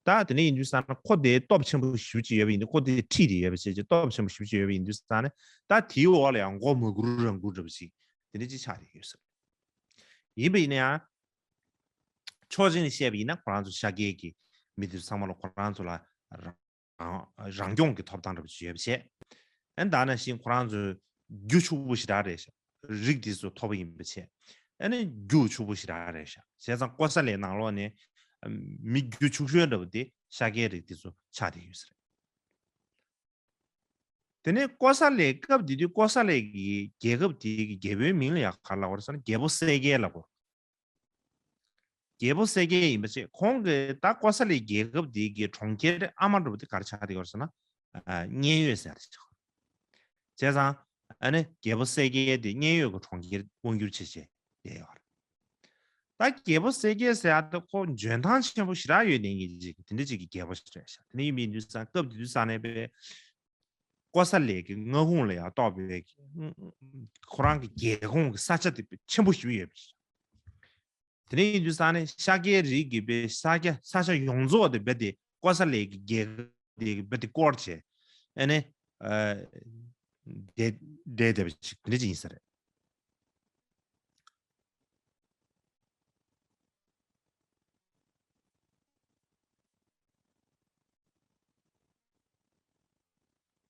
ད་དེ་འདྲ་ཡིན་དུས་ཙང་ན་ཁོ་དེ་སྟོབས་ཆེན་པོ་ཞེ་པོ་ཅིག་ཡོད་པ་ཡིན་དུས། ཁོ་དེ་ཁྲིད་དེ་ཡོད་པ་བྱས་ཅིག་སྟོབས་ཆེན་པོ་ཞེ་པོ་ཅིག་ཡོད་པ་ཡིན་དུས་ཙང་ན། ད་དེའི་འོག་ལ་ཡང་མགོ་མ་སྒུར་རང་སྒུར་འདྲ་པོ་ཅིག་དེ་འདྲ་ཅིག་ཆགས་བསྡད་ཡོད་ས་རེད། ཡིན་པ་ཡིན་ན་ཡང་། ཕྱོགས་གཅིག་ནས་བཤད་པ་ཡིན་ན་ཁོ་རང་ཚོ་ཤཱཀྱའི་གི་མི་དེ་ཚོ་ཚང་མ་ལ་ཁོ་རང་ཚོ་ལ་རང་རང་སྐྱོང་གི་ཐོབ་ཐང་འདྲ་པོ་ཅིག་ཡོད་པ་བྱས། ཨ་ནི་ད་ནང་བཞིན་ཁོ་རང་ཚོ་རྒྱུ་ཕྱུག་པོ་ཞེ་དྲག་རེད་ཤག་རིགས་དེ་ཚོ་མཐོ་པོ་ཡིན་པ་བྱས། ཨ་ནི་རྒྱུ་ཕྱུག་པོ་ཞེ་དྲག་རེད་ཤག་བྱས་ཙང་ཀོ་ས་ལའི་ནང་ལོགས་ནས་མི་རྒྱུ་ཕྱུག་ཤོས་འདྲ་པོ་དེ་ཤཱཀྱའི་རིགས་དེ་ཚོ་ཆགས་བསྡད་ཡོད་ས་རེད། དེ་ནས་ཀོ་ས་ལའི་སྐབས་དེ་དུས་ཀོ་ས་ལའི་གི་རྒྱལ་ཁབ་དེའི་གི་རྒྱལ་པོའི་མིང་ལ་ཡང་ག་རེ་ལབ་དགོས་རེད་ཟེར་ན། རྒྱལ་པོ་གསལ་རྒྱལ་ལབ་དགོས། རྒྱལ་པོ་གསལ་རྒྱལ་ཡིན་པ་བྱས། ཁོང་གི་ད་ཀོ་ས་ལི་རྒྱལ་ཁབ་དེ་གི་གྲོང་ཁྱེར་ཨ་མ་འདྲ་པོ་དེ་ག་རེ་ཆགས་བསྡད་ཡོད་རེད་ཟེར་ན། ཨ། མཉན་ཡོད་ཟེར་ཡ་དེ་ཆགས། བྱས་ཙང་ཨ་ནི་རྒྱལ་པོ་གསལ་རྒྱལ་དེ་མཉན་ཡོད་ཀྱི་གྲོང་ཁྱེར་དབང་སྒྱུར་བྱེད་བྱེད་བསྡད་ཡོད་རེད། ད་རྒྱལ་པོ་གསལ་རྒྱལ་ཟེར་ཡ་དེ་ཁོ་འཇོན་ཐང་ཆེན་པོ་ཞེ་དྲག་ཡོད་མཁན་གྱི་ཅིག་དེ་འདྲ་ཅིག་གི་རྒྱལ་པོ་ཞིག་རེད་ཤག་དེ་འདྲ་ཡིན་པའི་དུས་ཙང་སྐབས་དེ་དུས་ཙང་ནས་པའི་ཀོ་ས་ལི་གི་མངའ་ཁོངས་ལ་ཡང་གཏོགས་པའི་ཁོ་རང་གི་རྒྱལ་ཁོངས་ཀྱི་ས་ཆ་དེ་ཆེན་པོ་ཞིག་ཡོད་པ་ཞིག་དེ་ནས་ཡིན་དུས་ཙང་ནས་ཤཱཀྱའི་རིགས་ཀྱི་པའི་ས་ཆ་ས་ཆ་ཡོངས་རྫོགས་དེ་རྦད་དེ་ཀོ་ས་ལི་གི་རྒྱལ་ཁབ་དེ་རྦད་དེ་བསྐོར་བྱས། ཨ་ནི་ཨ་བསྡད་བསྡད་བསྡད་པ་ཞིག་དེ་འདྲ་ཅིག་ཡིན་ས་རེད།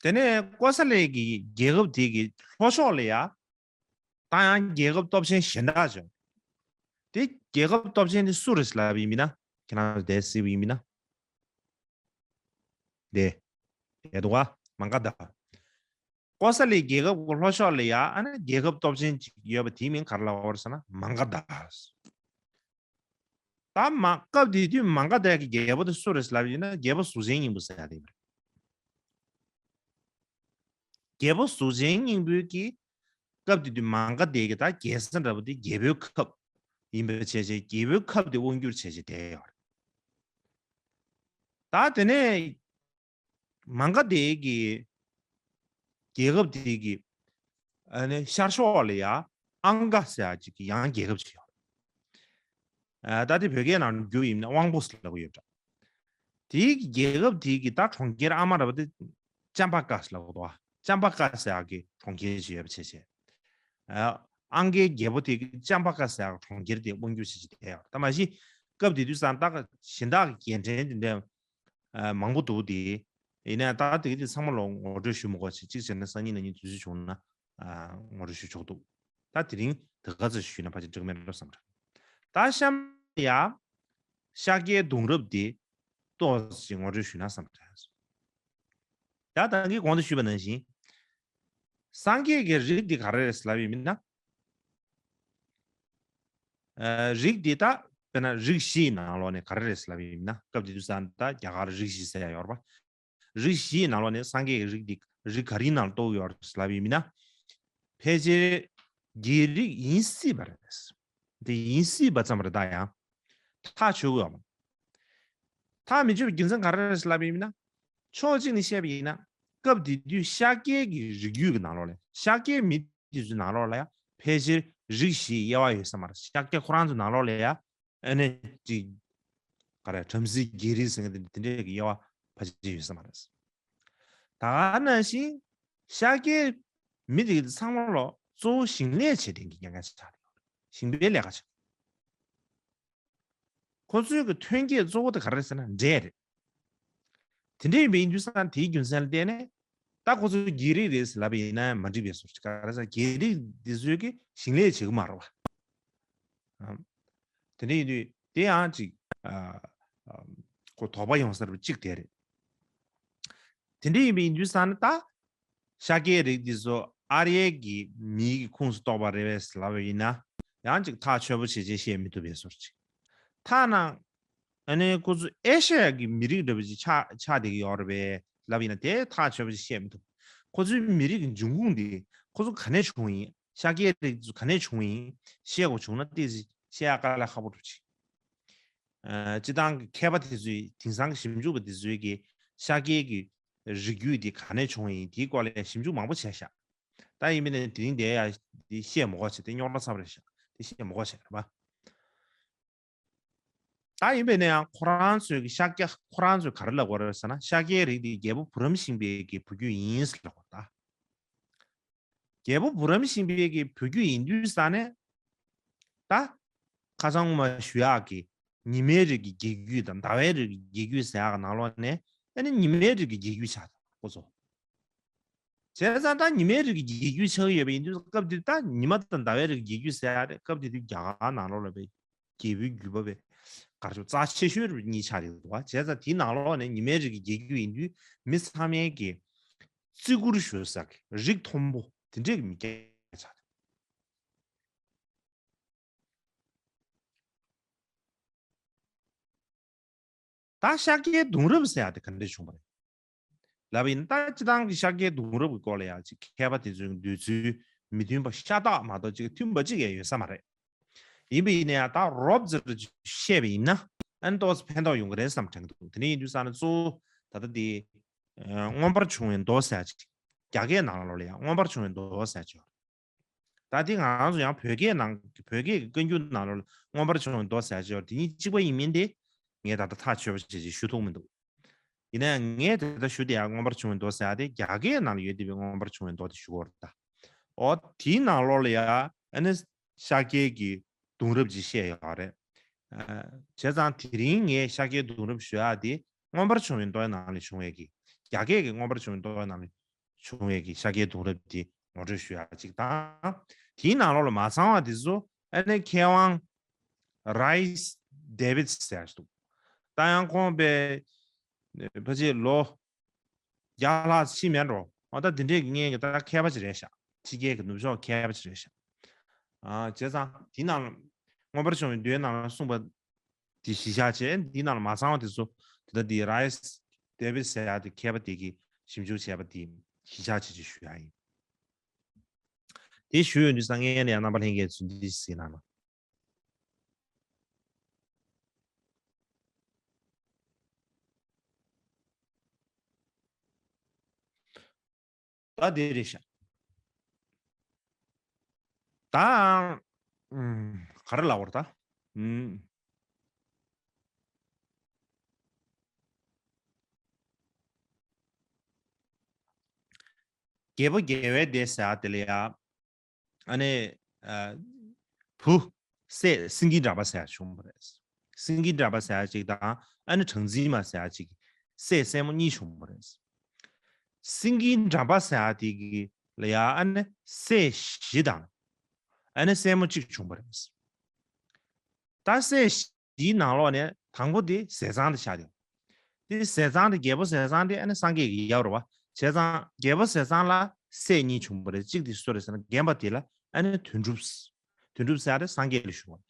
དེ་ནས་ཀོ་ས་ལི་གི་རྒྱལ་ཁབ་དེ་གི་ལྷོ་ཕྱོགས་ལ་ཡ། ད་ཡང་རྒྱལ་ཁབ་སྟོབས་ཆེན་གཞན་དག་བྱུང་། དེ་རྒྱལ་ཁབ་སྟོབས་ཆེན་དེ་སུ་རེད་ལབ་ཡིན་མིན་ན། ཁྱེད་རང་ཚོ་དེ་སྲིད་པ་ཡིན་མིན་ན། དེ། དེ་འདུག་ག་མ་ག་དྷ། ཀོ་ས་ལི་རྒྱལ་ཁབ་ཀྱི་ལྷོ་ཕྱོགས་ལ་ཡ། ཨ་ནི་རྒྱལ་ཁབ་སྟོབས་ཆེན་ཅིག་ཡོད་པ་དེའི་མིང་ག་རེ་ལབ་པ་རེད་ཟེར་ན་མ་ག་དྷ། ད་མ་སྐབས་དེ་དུས་མ་ག་དྷ་གི་རྒྱལ་པོ་དེ་སུ་རེད་ལབ་ཡིན་ན་རྒྱལ་པོ་གཟུགས་ཅན་སྙིང་པོ་ཟེར་ཡ་དེ་རེད། རྒྱལ་པོ་གཟུགས་ཅན་སྙིང་པོའི་གི་སྐབས་དེ་དུས་མ་ག་དྷ་གི་ད་རྒྱལ་ས་འདྲ་པོ་དེ་རྒྱལ་པོའི་ཁབ་ཡིན་པའི་བྱས་བྱས་རྒྱལ་པོའི་ཁབ་དེ་དབང་སྒྱུར་བྱས་བྱས་བསྡད་ཡོད་རེད། ད་དེ་ནས་མ་ག་དྷ་གི་རྒྱལ་ཁབ་དེ་གི་ཨ་ནི་ཤར་ཕྱོགས་ལ་ཡ་ཨང་ག་ཟེར་ཡ་ཅིག་གི་ཡང་རྒྱལ་ཁབ་ཅིག་ཡོད་རེད། ཨ། ད་དེ་བོད་སྐད་ནང་བསྒྱུར་ཡིན་ན་དབང་པོ་ཟེར་ལབ་ཀྱི་ཡོད་འདྲ། དེའི་རྒྱལ་ཁབ་དེའི་གི་ད་གྲོང་ཁྱེར་ཨ་མ་ར་བ་དེ་ཅམ་པ་ཀ་ཟེར་ལབ་ཀྱི་འདུག་ག་ཅམ་པ་ཀ་ཟེར་ཡག་གི་གྲོང་ཁྱེར་ཞིག་ཡོད་པ་བྱས་བྱས། ཨ། ཨང་གའི་རྒྱལ་པོ་དེ་གི་ཅམ་པ་ཀ་ཟེར་ཡག་གྲོང་ཁྱེར་དེ་དབང་སྒྱུར་བྱེད་ཀྱི་བསྡད་ཡོད། ད་མ་གཞི་སྐབས་དེ་དུས་སང་ད་གཞན་དག་གི་རྒྱལ་ཕྲན་དེ་འདྲ་ཨ། མང་པོ་འདུག་སྟེ། ཡིན་ནའང་ད་དེ་གི་དེ་ཚང་མ་ལ་ངོ་སྤྲོད་ཞུ་མི་དགོས་བྱས། གཅིག་བྱས་ན་སང་ཉིན་གནངས་ཉིན་དུས་ཚོད་བྱུང་ན། ཨ། ངོ་སྤྲོད་ཞུ་ཆོག་འདུག་ད་དེ་རིང་དེ་ག་ཚོད་ཞུས་ན་ཕལ་ཆེར་འགྲིག་མེད་འགྲོ་བསམ་རེད། ད་གཤམ་ཡ། ཤཱཀྱའི་གདུང་རབས་དེ་ཏོག་ཙམ་ངོ་སྤྲོད་ཞུས་ན་བསམ་རེད། ད་ད་གིན་གོང་དུ་ཞུས་པ་ནང་བཞིན། སངས་རྒྱས་ཀྱི་རིགས་དེ་ག་རེ་རེད་ལབ་ཡིན་ན། ཨ། རིགས་དེ་ད་དཔེར་ན་རིགས་བཞི་ཡི་ནང་ལོགས་ནས་ག་རེ་རེད་ལབ་ཡིན་ན། སྐབས་དེ་དུས་ཙང་ད་རྒྱ་གར་རིགས་བཞི་ཟེར་ཡ་ཡོད་རེད་པ། རིགས་བཞི་ཡི་ནང་ལོགས་ནས་སངས་རྒྱས་ཀྱི་རིགས་འདི་རིགས་ག་རེའི་ནང་ལ་གཏོགས་ཡོད་ལབ་ཡིན་ན། ཕལ་ཆེར་རྒྱལ་རིགས་ཡིན་སྲིད་པ་རེད། དེ་ཡིན་སྲིད་པ་ཙམ་རེད། ད་ཡང་ཐག་ཆོད་ཀྱི་ཡོད་མ། ཐག་མི་ཆོད་པའི་རྒྱུ་མཚན་ག་རེ་རེད་ལབ་ཡིན་ན། ཕྱོགས་གཅིག་ནས་བཤད་པ་ཡིན་ན། སྐབས་དེ་དུས་ཤཱཀྱའི་གི་རིགས་རྒྱུད་ཀྱི་ནང་ལོགས་ལ་ཤཱཀྱའི་མི་དེ་ཚོའི་ནང་ལོགས་ལ་ཡང་ཕལ་ཆེར་རིགས་བཞིའི་དབྱེ་བ་ཡོད་ས་མ་རེད། ཤཱཀྱ་ཁོ་རང་ཚོའི་ནང་ལོགས་ལ་ཡང་ཨ་ནི་ཅིག་ག་རེ་བྲམ་ཟེ་རྒྱལ་རིགས་ཟེར་མཁན་དེ་འདྲའི་གི་དབྱེ་བ་ཕལ་ཆེར་ཡོད་ས་མ་རེད། ད་ག་ནང་བཞིན་ཤཱཀྱའི་མི་དེ་ཚང་མ་ལོ་གཙོ་བོ་ཞིང་ལས་བྱེད་མཁན་གྱི་ཉམས་ལེན་ཆགས་ཡོད་རེད། ཞིང་པའི་ལས་ཀ་བྱེད། ཁོ་ཚོའི་གི་ཐོན་སྐྱེད་གཙོ་བོ་དེ་ག་རེ་རེད་ཟེར་ན་འབྲས་རེད། དེ་འདྲ་ཡིན་པའི་ཡིན་དུས་ཙང་དེའི་རྒྱུ་མཚན་ལ་བརྟེན་ནས་ད་ཁོ་ཚོ་རྒྱལ་རིགས་རེད་ཟེར་ལབ་པ་ཡིན་ན་མ་འགྲིག་པའི་བཟོ་ཅིག་ག་རེ་ཟེར་རྒྱལ་རིགས་འདི་ཚོའི་གི་ཞིང་ལས་བྱེད་གི་མ་རེད་པ། ཨ། དེ་འདྲ་ཡིན་དུས་དེ་ཡང་ཅིག་ཨ། ཨ། ཁོ་དོགས་པ་ཡོང་ས་རེད་པ་གཅིག་དེ་རེད། དེ་འདྲ་ཡིན་པའི་ཡིན་དུས་ཙང་ད། ཤཱཀྱའི་རིགས་འདི་ཚོ་ཨརྱའི་གི་མིའི་གི་ཁོངས་སུ་གཏོགས་པ་རེད་པས་ལབ་པ་ཡིན་ན། ཡང་ཅིག་ཐག་ཆོད་པོ་བྱས་བྱས་བཤད་མི་ཐུབ་པའི་བཟོ་ཅིག་ཐ་ན། ཨ་ནི་ཁོ་ཚོ་ཨེ་ཤ་ཡ་གི་མི་རིགས་འདྲ་པོ་ཅིག་ཆགས་ཆགས་བསྡད་ཀྱི་ཡོད་རེད་པས་ལབ་ཡིན་ན་དེ་ཐག་ཆོད་པོ་ཅིག་བཤད་མི་ཐུབ། ཁོ་ཚོའི་མི་རིགས་ཀྱི་འབྱུང་ཁུངས་འདི་ཁོ་ཚོ་ག་ནས་བྱུང་ཡིན། ཤཱཀྱའི་རིགས་ཚོ་ག་ནས་བྱུང་ཡིན་བཤད་དགོས་བྱུང་ན་ཏོག་ཙམ་བཤད་ཡག་དཀའ་ལས་ཁག་པོ་འདྲ་པོ་ཅིག་ཨ། སྤྱིར་བཏང་གི་མཁས་པ་དེ་ཚོས་དེང་སང་གི་ཞིབ་འཇུག་པ་དེ་ཚོས་ཀྱི་ཤཱཀྱའི་གི་རིགས་རྒྱུད་དེ་ག་ནས་བྱུང་བ་ཡིན་དེའི་སྐོར་ལ་ཞིབ་འཇུག་མང་པོ་བྱས་ཤག་ད་ཡིན་པས་ན་དེ་རིང་དེ་ཡ་དེ་བཤད་མི་དགོས་བྱས། དེ་རྙོག་དྲ་ཚ་པོ་རེད་ཤག་དེ་བཤད་མི་དགོས་བྱས་རེད་པ། ད་ཡིན་པས་ན་ཡང་ཁོ་རང་ཚོས་ཀྱི་ཤཱཀྱ་ཁོ་རང་ཚོས་ག་རེ་ལབ་དགོས་རེད་ཟེར་ན། ཤཱཀྱའི་རིགས་དེ་རྒྱལ་པོ་བུ་རམ་ཤིང་པའི་གི་བུ་རྒྱུད་ཡིན་ཟེར་ལབ་དགོས་རེད་ད། རྒྱལ་པོ་བུ་རམ་ཤིང་པའི་གི་བུ་རྒྱུད་ཡིན་དུས་ཙང་ནས། ད། ཁ་སང་སྔོན་མ་ཞུ་ཡག་གི་ཉི་མའི་རིགས་ཀྱི་རྒྱལ་རྒྱུད་དང་ཟླ་བའི་རིགས་ཀྱི་རྒྱལ་རྒྱུད་ཟེར་ཡག་གི་ནང་ལོགས་ནས་ཨ་ནི་ཉི་མའི་རིགས་ཀྱི་རྒྱལ་རྒྱུད་ཆགས་ཐུབ་ཁོ་ཚོ། བྱས་ཙང་ད་ཉི་མའི་རིགས་ཀྱི་རྒྱལ་རྒྱུད་ཆགས་ཡོད་པ་ཡིན་དུས་སྐབས་དེ་ད་ཉི་མ་དང་ཟླ་བའི་རིགས་ཀྱི་རྒྱལ་རྒྱུད་ཟེར་ཡག་རེད། སྐབས་དེ་དུས་རྒྱ་གར་ནང་ལོགས་ལ་བའི་རྒྱལ་པོའི་རྒྱུད་པ་བའི་གར་ཆོག་རྩ་ཆེ་ཤོས་རིགས་གཉིས་ཆགས་རེད་འདུག་བ། བྱས་ཙང་དེའི་ནང་ལོགས་ནས་ཉི་མའི་རིགས་ཀྱི་རྒྱལ་རྒྱུད་ཡིན་དུས་མི་ཚང་མའི་གི་བརྩི་བཀུར་ཞུ་ས་གི་རིགས་མཐོན་པོ་དེ་འདྲས་ཀྱི་མི་སྐྱ་ཆགས་རེད། ད་ཤཱཀྱའི་གདུང་རབས་ཟེར་ཡ་དེ་ག་འདྲ་བྱུང་བ་རེད། ལབ་པ་ཡིན་ན། ད་སྤྱིར་བཏང་གི་ཤཱཀྱའི་གདུང་རབས་ཀྱི་སྐོར་ལ་ཡང་ཅིག་མཁས་པ་དེ་ཚོའི་འདོད་ཚུལ་མི་མཐུན་པ་ཤ་སྟག་མ་གཏོགས་ཅིག་མཐུན་པ་ཅིག་ཡང་ཡོད་ས་མ་རེད། ཡིན་པ་ཡིན་ན་ཡང་ད་རོབ་ཙམ་བཤད་པ་ཡིན་ན་ཨ་ནི་ཏོག་ཙམ་ཕན་ཐོགས་ཡོང་གི་རེད་བསམ་དྲན་གྱི་འདུག་དེ་འདྲ་ཡིན་དུས་ཙང་ནས་གཙོ་བོ་ད་ལྟ་དེ་མངོན་པར་བྱུང་བའི་མདོ་ཟེར་ཡ་ཅིག་རྒྱ་སྐད་ནང་ལོགས་ལ་ཡང་མངོན་པར་བྱུང་བའི་མདོ་ཟེར་ཡ་ཅིག་ཡོད་རེད། ད་དེ་ང་རང་ཚོ་ཡང་བོད་སྐད་ནང་བོད་སྐད་ཀྱི་བཀའ་འགྱུར་ནང་ལོགས་ལ་མངོན་པར་བྱུང་བའི་མདོ་ཟེར་ཡ་ཅིག་ཡོད་རེད། དེ་གཉིས་གཅིག་པ་ཡིན་མིན་དེ་ངས་ད་ལྟ་ཐག་ཆོད་པ་བྱས་ཅིག་ཞུ་ཐུབ་མི་འདུག་ཡིན་ན་ཡང་ངས་དེ་ལྟར་ཞུ་དེ་ཡང་མངོན་པར་བྱུང་བའི་མདོ་ཟེར་ཡ་དེ་རྒྱ་སྐད་ནང་ལ་ཡོད་བསྡད་པའི་མངོན་པར་བྱུང་བའི་མདོ་དེ་ཞུ་གི་ཡོད་རེད་ད། ཨོ་དེའི་ནང་ལོགས་ལ་ཡ་ཨ་ནི་ཤཱཀྱའི་གི་གདུང་རབས་ཅིག་བཤད་ཡོད་རེད། ཨ་བྱས་ཙང་དེ་རིང་ངས་ཤཱཀྱའི་གདུང་རབས་ཞུ་ཡ་དེ་མངོན་པར་བྱུང་བའི་མདོའི་ནང་ལ་བྱུང་བའི་གི་རྒྱ་སྐད་ཀྱི་མངོན་པར་བྱུང་བའི་མདོའི་ནང་ལ་བྱུང་བའི་གི་ཤཱཀྱའི་གདུང་རབས་དེ་ངོ་སྤྲོད་ཞུ་ཡ་ཅིག་དང་། དེའི་ནང་ལོགས་ལ་མ་ཚང་བ་དེ་ཚོ་ཨ་ནི་མཁས་དབང་རའིས་ཌེ་བིད་ཟེར་ཡ་ཞིག་འདུག་ད་ཡང་ཁོང་པའི་ཕལ་ཆེར་ལོ་བརྒྱ་ལྷག་ཕྱིན་མེད་འགྲོ། འོ་ད་འདི་འདྲས་ཀྱི་ངས་ཀྱི་ད་མཁས་པ་ཅིག་རེད་ཤག་ཕྱི་རྒྱལ་གྱི་ནུབ་ཕྱོགས་མཁས་པ་ཅིག་རེད་ཤག་ཨ་བྱས་ཙང་དེའི་ནང་ལ་མངོན་པར་བྱུང་བའི་མདོའི་ནང་ལ་གསུངས་པ་དེ་གཞི་བཞག་བྱས། འདིའི་ནང་ལ་མ་ཚང་བ་དེ་ཚོ་དེ་ལྟ་དེ་རའིས་ཌེ་བིད་ཟེར་ཡ་དེ་མཁས་པ་དེ་གིས་ཞིབ་འཇུག་བྱས་པ་དེ་གཞི་བཞག་བྱས་ཅིག་ཞུ་ཡ་ཡིན། དེ་ཞུ་ཡོང་དུས་ཙང་ངས་ནས་རྣམ་པ་ལྷན་རྒྱས་ཚོ་འདི་གཟིགས་གནང་ན། ད་དེ་རེད་ཤག་ད་ཨམ། ག་རེ་ལབ་དགོས་རེད་ད། ཨམ། རྒྱལ་པོ་རྒྱལ་བའི་སྡེ་ཟེར་ཡ་དེ་ལ་ཡ། ཨ་ནི་ཨ། བུ་སྲས་སེང་གེ་འདྲ་པ་ཟེར་ཡ་བྱུང་བ་རེད། སེང་གེ་འདྲ་པ་ཟེར་ཡ་ཅིག་དང་ཨ་ནི་གྲངས་འཛིན་མ་ཟེར་ཡ་ཅིག་སྲས་སྲས་མོ་གཉིས་བྱུང་བ་རེད། སེང་གེ་འདྲ་པ་ཟེར་ཡ་དེ་གི་ལ་ཡ་ཨ་ནི་སྲས་བཞི་དང་ཨ་ནི་སྲས་མོ་གཅིག་བྱུང་བ་རེད། ད་སྲས་བཞིའི་ནང་ལོགས་ནས་དང་པོ་དེ་ཟས་གཙང་དེ་ཆགས་ཡོད། དེ་ཟས་གཙང་དེ་རྒྱལ་པོ་ཟས་གཙང་དེ་ཨ་ནི་སངས་རྒྱས་ཀྱི་ཡབ་རེད་བ། བྱས་ཙང་རྒྱལ་པོ་ཟས་གཙང་ལ་སྲས་གཉིས་བྱུང་བ་རེད། གཅིག་དེ་སུ་རེད་ཟེར་ན་རྒན་པ་དེ་ལ་ཨ་ནི་དོན་གྲུབ། དོན་གྲུབ་ཟེར་ཡ་དེ་སངས་རྒྱས་ལ་ཞུ་བ།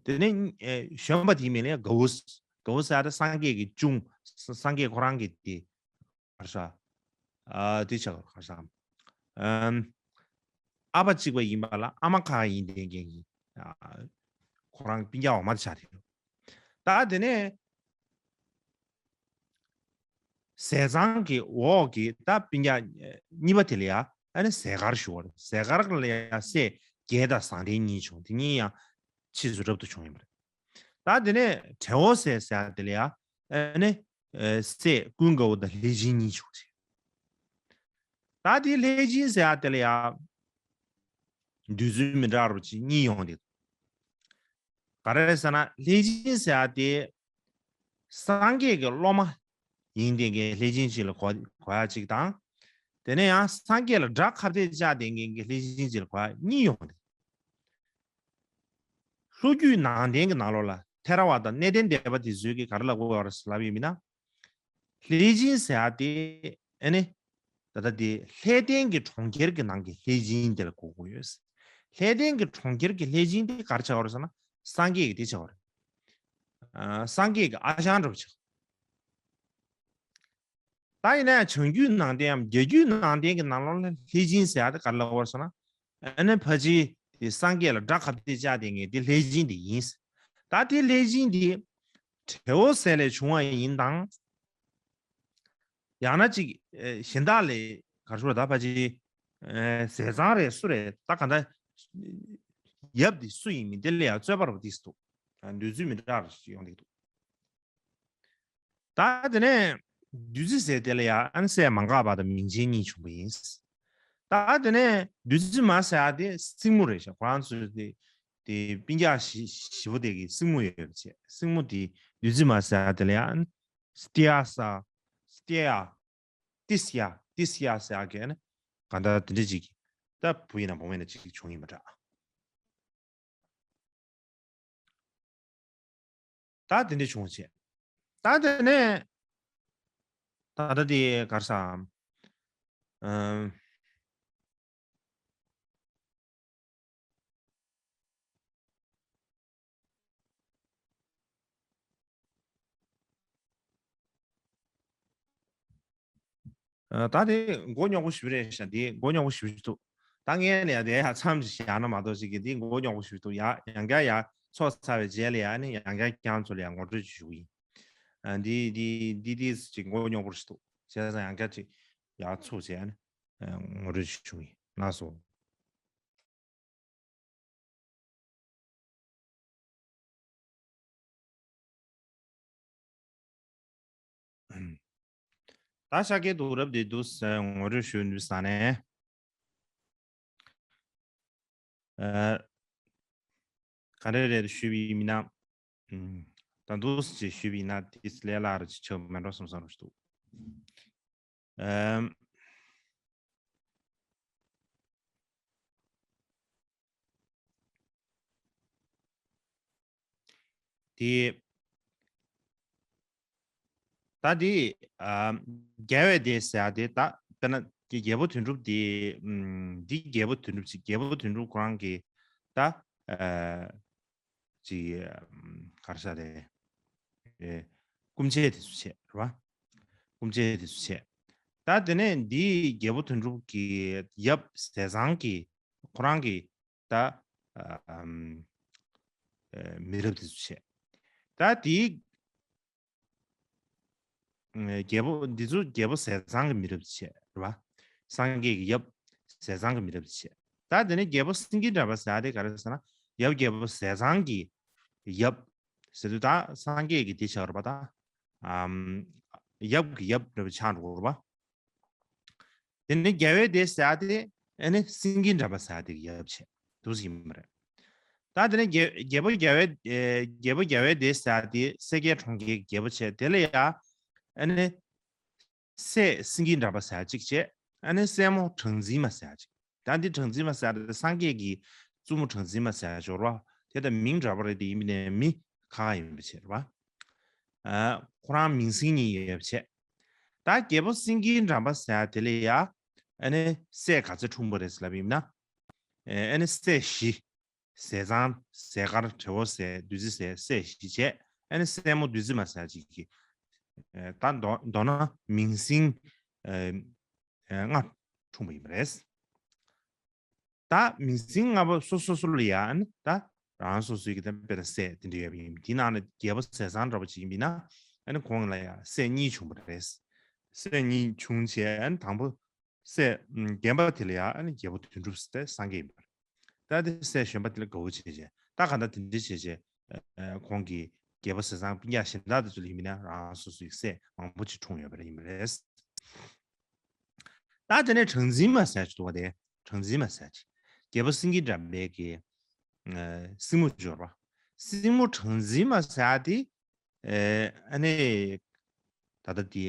དེ་ནས་ཨེ་གཞོན་པ་དེའི་མིང་ལ་དགའ་བོ། དགའ་བོ་ཟེར་ཡ་དེ་སངས་རྒྱས་ཀྱི་གཅུང་། སངས་རྒྱས་ཁོ་རང་གི་དེ། ག་རེ་ཟ། ཨ་དེ་ཆགས་ག་རེ་ཟ། ཨམ། ཨ་ཕ་གཅིག་པ་ཡིན་པ་ལ་ཨ་མ་ཁ་ཡིན་དེ་འགན་གྱི། ཨ་ཁོ་རང་སྤུན་ཀྱག་འོག་མ་དེ་ཆགས་དེ། ད་དེ་ནས་ཟས་གཙང་གི་འོག་གི་ད་སྤུན་ཀྱག་གཉིས་པ་དེ་ལ་ཡ་ཨ་ནི་ཟས་དཀར་ཞུ་བ་རེད། ཟས་དཀར་ལ་ཡ་སྲས་རྒྱལ་དང་བཟང་ལྡན་གཉིས་བྱུང་། དེ་གཉིས་ཡང་ཕྱིས་སུ་རབ་ཏུ་བྱུང་ཡིན་པ་རེད། ད་དེ་ནས་བྲེ་བོ་ཟས་ཟེར་ཡ་དེ་ལ་ཡ་ཨ་ནི་ཨེ་སྲས་ཀུན་དགའ་བོ་དང་ལྷས་སྦྱིན་གཉིས་བྱུང་ཟེར། ད་དེ་ལྷས་སྦྱིན་ཟེར་ཡ་དེ་ལ་ཡ་འདོད་ཚུལ་མི་འདྲ་བ་ཅིག་གཉིས་ཡོང་དེ། ག་རེ་ཟེར་ན་ལྷས་སྦྱིན་ཟེར་ཡ་དེ་སངས་རྒྱས་ཀྱི་སློབ་མ་ཡིན་དེ་འགན་ལྷས་སྦྱིན་ཅིག་ལ་གོ་གོ་ཡ་ཅིག་དང་། དེ་ནས་ཡང་སངས་རྒྱས་ལ་དགྲ་ཁ་གཏད་བཅག་དེ་འགན་གྱི་ལྷས་སྦྱིན་ཅིག་ལ་གོ་ཡ་གཉིས་ཡོང་དེ། ལྷོ་རྒྱུད་ནང་བསྟན་གྱི་ནང་ལོགས་ལ་ཐེ་ར་ཝ་དང་གནས་བརྟན་སྡེ་པ་དེ་ཚོས་ཀྱི་ག་རེ་ལབ་ཀྱི་ཡོད་རེད་ལབ་ཡོད་མིན་ན། ལྷས་སྦྱིན་ཟེར་ཡ་དེ་ཨ་ནི་ད་ལྟ་དེ་ལྷས་ལྡན་གྱི་གྲོང་ཁྱེར་གྱི་ནང་གི་ལྷས་སྦྱིན་དེ་ལ་གོ་དགོས་ཡོད། ལྷས་ལྡན་གྱི་གྲོང་ཁྱེར་གྱི་ལྷས་སྦྱིན་དེ་ག་རེ་ཆགས་པ་རེད་ཟེར་ན་སངས་རྒྱས་ཀྱི་དེ་ཆགས་པ་རེད། ཨ་སངས་རྒྱས་ཀྱི་ཨ་ཞང་འདྲ་པོ་ཆགས། ད་ཡིན་ན་ཡང་བྱང་རྒྱུད་ནང་བསྟན་ཡང་རྒྱ་རྒྱུད་ནང་བསྟན་གྱི་ནང་ལོགས་ལ་ལྷས་སྦྱིན་ཟེར་ཡ་དེ་ག་རེ་ལབ་དགོས་རེད་ཟེར་ན། ཨ་ནི་ཕལ་ཆེར་དེ་སངས་རྒྱས་ལ་དགྲ་ཁ་གཏད་བཅག་དེ་ངས་དེ་ལྷས་སྦྱིན་དེ་ཡིན། ད་དེ་ལྷས་སྦྱིན་དེ་བྲེ་བོ་ཟས་ལས་བྱུང་བ་ཡིན་དང་། ཡང་ན་ཅིག་ཨེ་གཞན་དག་ལས་ག་རེ་ཞུ་དགོས་རེད། ད་ཕལ་ཆེར་ཨེ་ཟས་གཙང་རེད་སུ་རེད་ད་ག་ད་ཡབ་དེ་སུ་ཡིན་མིན་དེ་ལ་ཡང་རྩོད་པ་རུ་ཏིས་འདུག་འདོད་ཚུལ་མི་འདྲ་རུ་ཡོང་གི་འདུག་ད་དེ་ནས་བདུད་རྩི་ཟེར་དེ་ལ་ཡང་ཨ་ནི་སྲས་མ་འགགས་པ་དང་མིང་ཆེན་གཉིས་བྱུང་བ་ཡིན། ད་དེ་ནས་བདུད་རྩི་མ་ཟེར་ཡ་དེ་སྲིང་མོ་རེད་ཤག་ཁོ་རང་ཚོའི་དེ་དེ་སྤུན་ཀྱག་བཞི་བཞི་པོ་དེ་གི་སྲིང་མོ་ཡོད་པ་བྱས། སྲིང་མོ་དེ་བདུད་རྩི་མ་ཟེར་ཡ་དེ་ལ་ཡང་སྟི་ཡ་ས་སྟི་ཡ་ཏི་སི་ཡ་ཏི་སི་ཡ་ཟེར་ཡ་གི་ཨ་ནི་གང་ལྟར་དེ་འདྲ་ཅིག་ད་བུ་ཡིན་ན་བུ་མོ་ཡིན་ན་ཅིག་བྱུང་ཡིན་པ་འདྲ། ད་དེ་འདྲ་བྱུང་བྱས། ད་དེ་ནས་ད་ལྟ་དེ་ག་རེ་ཟ། ཨམ། ཨ། ད་དེ་མགོ་རྙོག་པོ་ཞིག་རེད་ཤག་དེ་མགོ་རྙོག་པོ་ཞིག་འདུག་ད་ངས་ནས་དེ་ཡ་མཚམས་ཤིག་བཞག་ན་མ་གཏོགས་ཅིག་གི་དེ་མགོ་རྙོག་པོ་ཞིག་འདུག་ཡ་ཡང་བསྐྱར་ཡ་ཚོགས་ཚར་བའི་རྗེས་ལ་ཡ་ནི་ཡང་བསྐྱར་རྐྱང་ཚོ་ལ་ཡ་ངོ་སྤྲོད་ཅིག་ཞུ་གི་ཡིན། ཨ། འདི་འདི་འདི་འདི་ཅིག་མགོ་རྙོག་པོ་ཞིག་འདུག་བྱས་ཙང་ཡང་བསྐྱར་ཅིག་ཡ་ཚུགས་བྱས་ནས་ངོ་སྤྲོད་ཅིག་ཞུ་གི་ཡིན། ལགས་སོ། ད་ཤཱཀྱའི་གདུང་རབས་དེ་འདུག་ཟེར་ངོ་སྤྲོད་ཞུ་འདུག་ས་ནས། ཨ། ག་རེ་རེད་ཞུས་པ་ཡིན་ན། ཨུམ། ད་འདུག་སེ་ཞུས་པ་ཡིན་ན་དེ་ལས་སླ་རུ་ཅིག་ཆགས་མེད་འགྲོ་བསམ་བསམ་རུ་ཞིག་འདུག་ཨམ། དེ། ད་དེ། ཨ། རྒྱལ་བའི་སྡེ་ཟེར་ཡ་དེ་ད་དཔེར་ན་རྒྱལ་པོ་དོན་གྲུབ་དེ། ཨམ། འདི་རྒྱལ་པོ་དོན་གྲུབ་ཅིག་རྒྱལ་པོ་དོན་གྲུབ་ཁོ་རང་གི་ད། ཨ། ཅིག་ཨམ། ག་རེ་ཟེར་རེད། ཨེ། སྐུ་མཆེད་དེ་ཚོ་བྱས་རེད་བ། སྐུ་མཆེད་དེ་ཚོ་བྱས། ད་དེ་ནས་འདི་རྒྱལ་པོ་དོན་གྲུབ་ཀྱི་ཡབ་ཟས་གཙང་གི་ཁོ་རང་གི་ད། ཨམ། ཨེ། མི་རབས་དེ་ཚོ་བྱས། ད་དེའི། ཨེ། རྒྱལ་པོ་འདི་ཚོ་རྒྱལ་པོ་ཟས་གཙང་གི་མི་རབས་དེ་བྱས་རེད་བ། སངས་རྒྱས་ཀྱི་ཡབ་ཟས་གཙང་གི་མི་རབས་དེ་བྱས། ད་དེ་ནས་རྒྱལ་པོ་སེང་གེ་འདྲ་པ་ཟེར་ཡ་དེ་ག་རེ་ཟེར་ན་ཡབ་རྒྱལ་པོ་ཟས་གཙང་གི་ཡབ་ཟེར་དུས་ད་སངས་རྒྱས་ཀྱི་དེ་ཆགས་རེད་པ་ད། ཨམ། ཡབ་ཀྱི་ཡབ་འདྲ་པོ་ཆགས་འགྲོ་གི་རེད་པ། དེ་ནས་རྒྱལ་བའི་སྡེ་ཟེར་ཡ་དེ་ཨ་ནི་སེང་གེ་འདྲ་པ་ཟེར་ཡ་དེ་གི་ཡབ་བྱས་འདུག་ཟེར་གྱི་ཡིན་པ་རེད། ད་དེ་ནས་རྒྱལ་རྒྱལ་པོ་རྒྱལ་བའི་ཨེ། རྒྱལ་པོ་རྒྱལ་བའི་སྡེ་ཟེར་ཡ་དེ་སེར་སྐྱའི་གྲོང་ཁྱེར་གྱི་རྒྱལ་པོ་བྱས། དེ་ལ་ཡ་ཨ་ནི་སྲས་སེང་གེ་འདྲ་པ་ཟེར་ཡ་གཅིག་བྱས། ཨ་ནི་སྲས་མོ་གྲངས་འཛིན་མ་ཟེར་ཡ་གཅིག་ད་འདི་གྲངས་འཛིན་མ་ཟེར་ཡ་དེ་སངས་རྒྱས་ཀྱི་བཙུན་མོ་གྲངས་འཛིན་མ་ཟེར་ཡ་འབྱོར་བ་དེ་དང་མིང་འདྲ་པོ་རེད་དེ། ཡིན་པ་ནས་མི་ཁ་ཁ་ཡིན་པ་བྱས་རེད་བ། ཨ། ཁོ་རང་མིང་སྲིང་གཉིས་ཡོད་པ་བྱས། ད་རྒྱལ་པོ་སེང་གེ་འགྲམ་པ་ཟེར་ཡ་དེ་ལ་ཡ། ཨ་ནི་སྲས་ག་ཚོད་འཁྲུངས་པ་རེད་ཟེར་ལབ་ཡིན་ན། ཨེ། ཨ་ནི་སྲས་བཞི། ཟས་གཙང་། ཟས་དཀར། བྲེ་བོ་ཟས། བདུད་རྩི་ཟས། སྲས་བཞི་བྱས། ཨ་ནི་སྲས་མོ་བདུད་རྩི་མ་ཟེར་ཡ་གཅིག་གི། ཨེ། ད་མདོར་མདོར་ན་མིང་སྲིང་། ཨེ། ཨེ། ལྔ་འཁྲུངས་པ་ཡིན་པ་རེད། ད་མིང་སྲིང་ལྔ་པོ་སོ་སོ་སོ་ལ་ཡ་ཨ་ནི་ད་རང་སོ་སོའི་གི་ད་དཔེར་ན་སྲས་དེ་འདྲ་ཡོད་པ་ཡིན། དེའི་ནང་ནས་རྒྱལ་པོ་ཟས་གཙང་འདྲ་པོ་ཅིག་ཡིན་པ་ཡིན་ན་ཨ་ནི་ཁོང་ལ་ཡ་སྲས་གཉིས་བྱུང་བ་རེད། སྲས་གཉིས་བྱུང་བྱས་ཨ་ནི་དང་པོ་སྲས་རྒན་པ་དེ་ལ་ཡ་ཨ་ནི་རྒྱལ་པོ་དོན་གྲུབ་ཟེར་ཏེ་སངས་རྒྱས་ཡིན་པ་རེད། ད་དེ་སྲས་གཞོན་པ་དེ་ལ་དགའ་བོ་བྱས་བྱས་ད་ག་ད་དེ་འདྲ་བྱས་བྱས་ཁོང་གི་རྒྱལ་པོ་ཟས་གཙང་སྤུན་ཀྱག་གཞན་དག་དེ་ཚོ་ལ་ཡིན་པ་ཡིན་ན་རང་སོ་སོའི་སྲས་མང་པོ་ཅིག་འཁྲུངས་ཡོད་པ་རེད། ཡིན་པ་རེད། ད་དེ་ནས་གྲངས་འཛིན་མ་ཟེར་ཅིག་འདུག་པ། དེ་གྲངས་འཛིན་མ་ཟེར་ཅིག་རྒྱལ་པོ་སེང་གེ་འགྲམ་པའི་གི་ཨ་སྲིང་མོ་འབྱོར་བ། སྲིང་མོ་གྲངས་འཛིན་མ་ཟེར་དེ་ཨ་ནི་ད་ལྟ་དེ་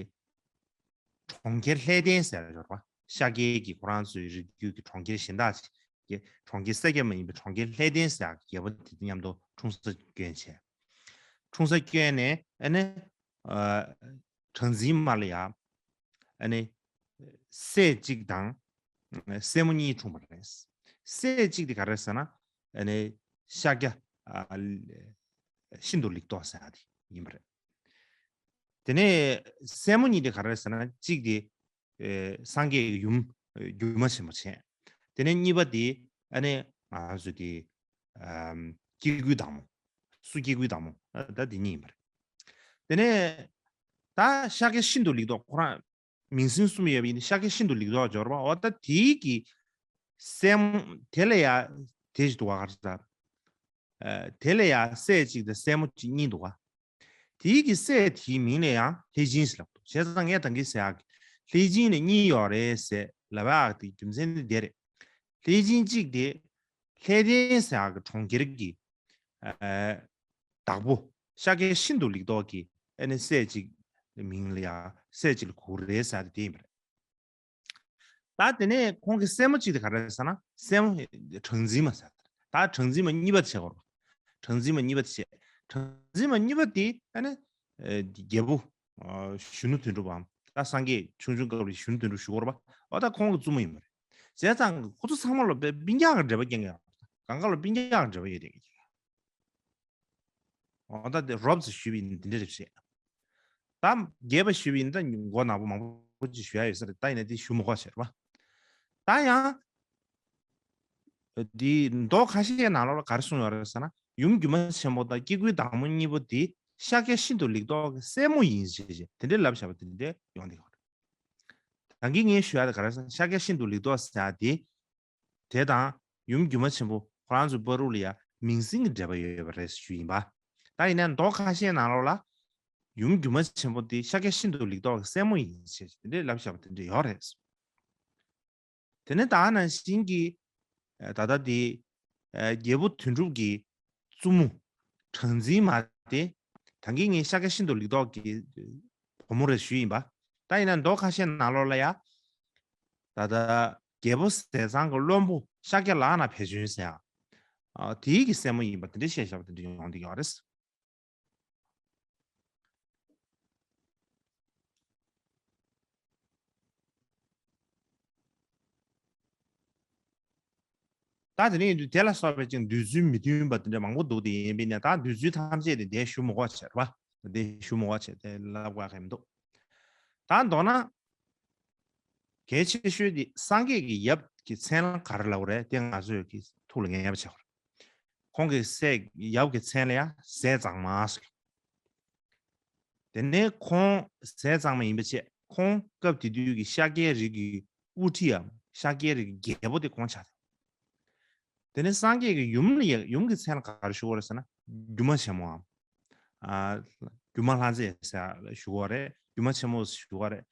གྲོང་ཁྱེར་ལྷས་ལྡན་ཟེར་འབྱོར་བ། ཤཱཀྱའི་གི་ཁོ་རང་ཚོའི་རིགས་རྒྱུད་ཀྱི་གྲོང་ཁྱེར་གཞན་དག་ཅིག་གི་གྲོང་ཁྱེར་སེར་སྐྱ་མ་ཡིན་པའི་གྲོང་ཁྱེར་ལྷས་ལྡན་ཟེར་ཡག་གི་རྒྱལ་པོ་དེ་མཉམ་དུ་འཁྲུངས་ས་བསྐྱོན་བྱས། འཁྲུངས་ས་བསྐྱོན་ནས་ཨ་ནི་ཨ་གྲངས་འཛིན་མ་ལ་ཡ་ཨ་ནི་སྲས་གཅིག་དང་སྲས་མོ་གཉིས་འཁྲུངས་པ་རེད། སྲས་གཅིག་དེ་ག་རེ་ཟེར་ན་ཨ་ནི་ཤཱཀྱ་ཨ་ཤིན་ཏུ་ལེགས་མཐོ་ཟེར་ཡ་དེ་ཡིན་པ་རེད། དེ་ནས་སྲས་མོ་གཉིས་དེ་ག་རེ་ཟེར་ན་གཅིག་དེ་ཨེ་སངས་རྒྱས་ཀྱི་ཡུམ་ཨེ་སྒྱུ་མ་ཆེན་པོ་བྱས། དེ་ནས་གཉིས་པ་དེ་ཨ་ནི་ང་ཚོ་དེ་ཨམ་སྐྱེ་དགུའི་བདག་མོ། སུ་སྐྱེ་དགུའི་བདག་མོ་ཨ་ད་དེ་གཉིས་ཡིན་པ་རེད། དེ་ནས་ད་ཤཱཀྱ་ཤིན་ཏུ་ལེགས་མཐོ་ཁོ་རང་མིང་སྲིང་གསུམ་ཡོད་པ་ཡིན་ན་ཤཱཀྱ་ཤིན་ཏུ་ལེགས་མཐོ་འབྱོར་བ། འོ་ད་དེའི་གི་སྲས་མོ་དེ་ལ་ཡ་དེ་ཞིག་འདུག་ག་ག་རེ་ཟེར། ཨ་དེ་ལ་ཡ་སྲས་གཅིག་དང་སྲས་མོ་གཅིག་གཉིས་འདུག་ག་དེའི་གི་སྲས་དེའི་མིང་ལ་ཡང་ལྷས་སྦྱིན་ཟེར་ལབ་འདུག་བྱས་ཙང་ངས་ད་གིན་ཟེར་ཡག་གི་ལྷས་སྦྱིན་ནི་གཉིས་ཡོད་རེད་ཟེར་ལབ་ཡག་དེ་རྒྱུ་མཚན་ནི་དེ་རེད། ལྷས་སྦྱིན་གཅིག་དེ་ལྷས་ལྡན་ཟེར་ཡག་གི་གྲོང་ཁྱེར་གྱི་ཨ་བདག་པོ་ཤཱཀྱ་ཤིན་ཏུ་ལེགས་མཐོ་གི་ཨ་ནི་སྲས་གཅིག་མིང་ལ་ཡ་སྲས་གཅིག་ལ་གོ་རེད་ཟེར་དེ་ཡིན་པ་རེད། ད་དེ་ནས་ཁོང་གི་སྲས་མོ་གཅིག་དེ་ག་རེ་ཟེར་ན་སྲས་མོ་གྲངས་འཛིན་མ་ཟེར། ད་གྲངས་འཛིན་མ་གཉིས་པ་དེ་བྱེད་དགོས་རེད། གྲངས་འཛིན་མ་གཉིས་པ་དེ་བྱེད། གྲངས་འཛིན་མ་གཉིས་པ་དེ་ཨ་ནི་ཨེ་རྒྱལ་པོ་ཨ་གཞོན་ནུ་དོན་གྲུབ་བམ། ད་སངས་རྒྱས་ཆུང་ཆུང་སྐབས་ལ་གཞོན་ནུ་དོན་གྲུབ་ཞུ་དགོས་རེད་པ། འོ་ད་ཁོང་གི་བཙུན་མོ་ཡིན་པ་རེད། བྱས་ཙང་ཁོ་ཚོ་ཚང་མ་ལ་དཔེ་སྤུན་ཀྱག་གི་འབྲེལ་བ་སྐྱེ་གི་ཡོད་རེད། གང་ག་ལ་སྤུན་ཀྱག་གི་འབྲེལ་བ་ཡོད་བསྡད་ཀྱི་ཡོད། འོ་ད་དེ་རོབ་ཙམ་ཞུས་པ་ཡིན་ན་འདི་འདྲ་རེད་བཤད། ད་རྒྱས་པ་ཞུས་པ་ཡིན་ན་ད་མགོ་ནག་པོ་མང་པོ་ པོ་ཅིག་ཞུ་ཡ་ཡོད་ས་རེད། ད་ཡིན་ན་དེ་ཞུ་མི་དགོས་བྱས་རེད་པ། ད་ཡང་འདི་མདོ་ཁ་ཤས་ནང་ལོགས་ལ་ག་རེ་གསུངས་ཡོད་རེད་ཟེར་ན། ཡུམ་སྒྱུ་མ་ཆེན་པོ་དང་སྐྱེ་དགུའི་བདག་མོ་གཉིས་པོ་དེ་ཤཱཀྱ་ཤིན་ཏུ་ལེགས་རྟོགས་ཀྱི་སྲས་མོ་ཡིན་ཞེས་བྱས་དེ་འདྲའི་ལབ་བཞག་པ་དེ་འདྲ་ཡོང་བསྡད་ཡོད་རེད། ད་གིན་ངས་ཞུ་ཡ་དེ་ག་རེ་ཟེར་ན། ཤཱཀྱ་ཤིན་ཏུ་ལེགས་རྟོགས་ཟེར་ཡ་དེ། དེ་དང་ཡུམ་སྒྱུ་མ་ཆེན་པོ་ཁོ་རང་ཚོའི་བར་དུ་ལ་ཡ་མིང་སྲིང་གི་འབྲེལ་བ་ཡོད་པ་རེད་ཞུ་ཡིན་པ། ད་ཡིན་ན་མདོ་ཁ་ཤས་ནང་ལོགས་ལ་ཡུམ་སྒྱུ་མ་ཆེན་པོ་དེ་ཤཱཀྱ་ཤིན་ཏུ་ལེགས་རྟོགས་ཀྱི་སྲས་མོ་ཡིན་ཞེས་དེ་འདྲའི་ལབ་བཞག་པ་དེ་འདྲ་ཡོད་རེད། དེ་ནས་ད་ནང་བཞིན་གྱི་ད་ལྟ་དེ་རྒྱལ་པོ་དོན་གྲུབ་ཀྱི་བཙུན་མོ་གྲངས་འཛིན་མ་དེ་ད་གིན་ངས་ཤཱཀྱ་ཤིན་ཏུ་ལེགས་རྟོགས་ཀྱི་བུ་མོ་རེད་ཞུས་ཡིན་པ། ད་ཡིན་ན་མདོ་ཁ་ཤས་ནང་ལོགས་ལ་ཡ། ད་ལྟ་རྒྱལ་པོ་ཟས་གཙང་གི་བློན་པོ་ཤཱཀྱ་ལག་ན་བེ་ཅོན་ཟེར་ཡ། དེའི་གི་སྲས་མོ་ཡིན་པ་དེ་འདྲ་བཤད་བཞག་པ་དེ་འདྲ་ཡོང་བསྡད་ཡོད་རེད། ད་དེ་ནས་ཡིན་དུས་དེ་ལ་སོགས་པའི་ཅིག་འདོད་ཚུལ་མི་མཐུན་པ་དེ་འདྲ་མང་པོ་འདུག་དེ་ཡིན་པས་ན། ད་འདོད་ཚུལ་ཐམས་ཅད་དེ་འདི་ཞུ་མི་དགོས་བྱས་རེད་པ། འདི་ཞུ་མི་དགོས་བྱས་དེ་ལབ་དགོས་མི་འདུག་ད་མདོར་ན། གལ་ཆེ་ཤོས་དེ་སངས་རྒྱས་ཀྱི་ཡབ་ཀྱི་མཚན་ལ་ག་རེ་ལབ་དགོས་རེད། དེ་ང་ཚོས་ཀྱི་ཐུགས་ལ་ངེས་པ་བྱེད་དགོས་རེད། ཁོང་གི་སྲས་ཡབ་ཀྱི་མཚན་ལ་ཡང་ཟས་གཙང་མ་ཟེར། དེ་ནས་ཁོང་ཟས་གཙང་མ་ཡིན་པ་བྱས། ཁོང་སྐབས་དེ་དུས་ཀྱི་ཤཱཀྱའི་རིགས་ཀྱི་དབུ་ཁྲིའམ་ཤཱཀྱའི་རིགས་ཀྱི་རྒྱལ་པོ་དེ་ཁོང་ཆགས། དེ་ནས་སངས་རྒྱས་ཀྱི་ཡུམ་ལ་ཡང་ཡུམ་གྱི་མཚན་ལ་ག་རེ་ཞུ་དགོས་རེད་ཟེར་ན། སྒྱུ་མ་ཆེན་མོའམ། ཨ། སྒྱུ་མ་ལྷ་མཛེས་ཟེར་ཞུ་དགོས་རེད། སྒྱུ་མ་ཆེན་མོ་ཞུ་དགོས་རེད།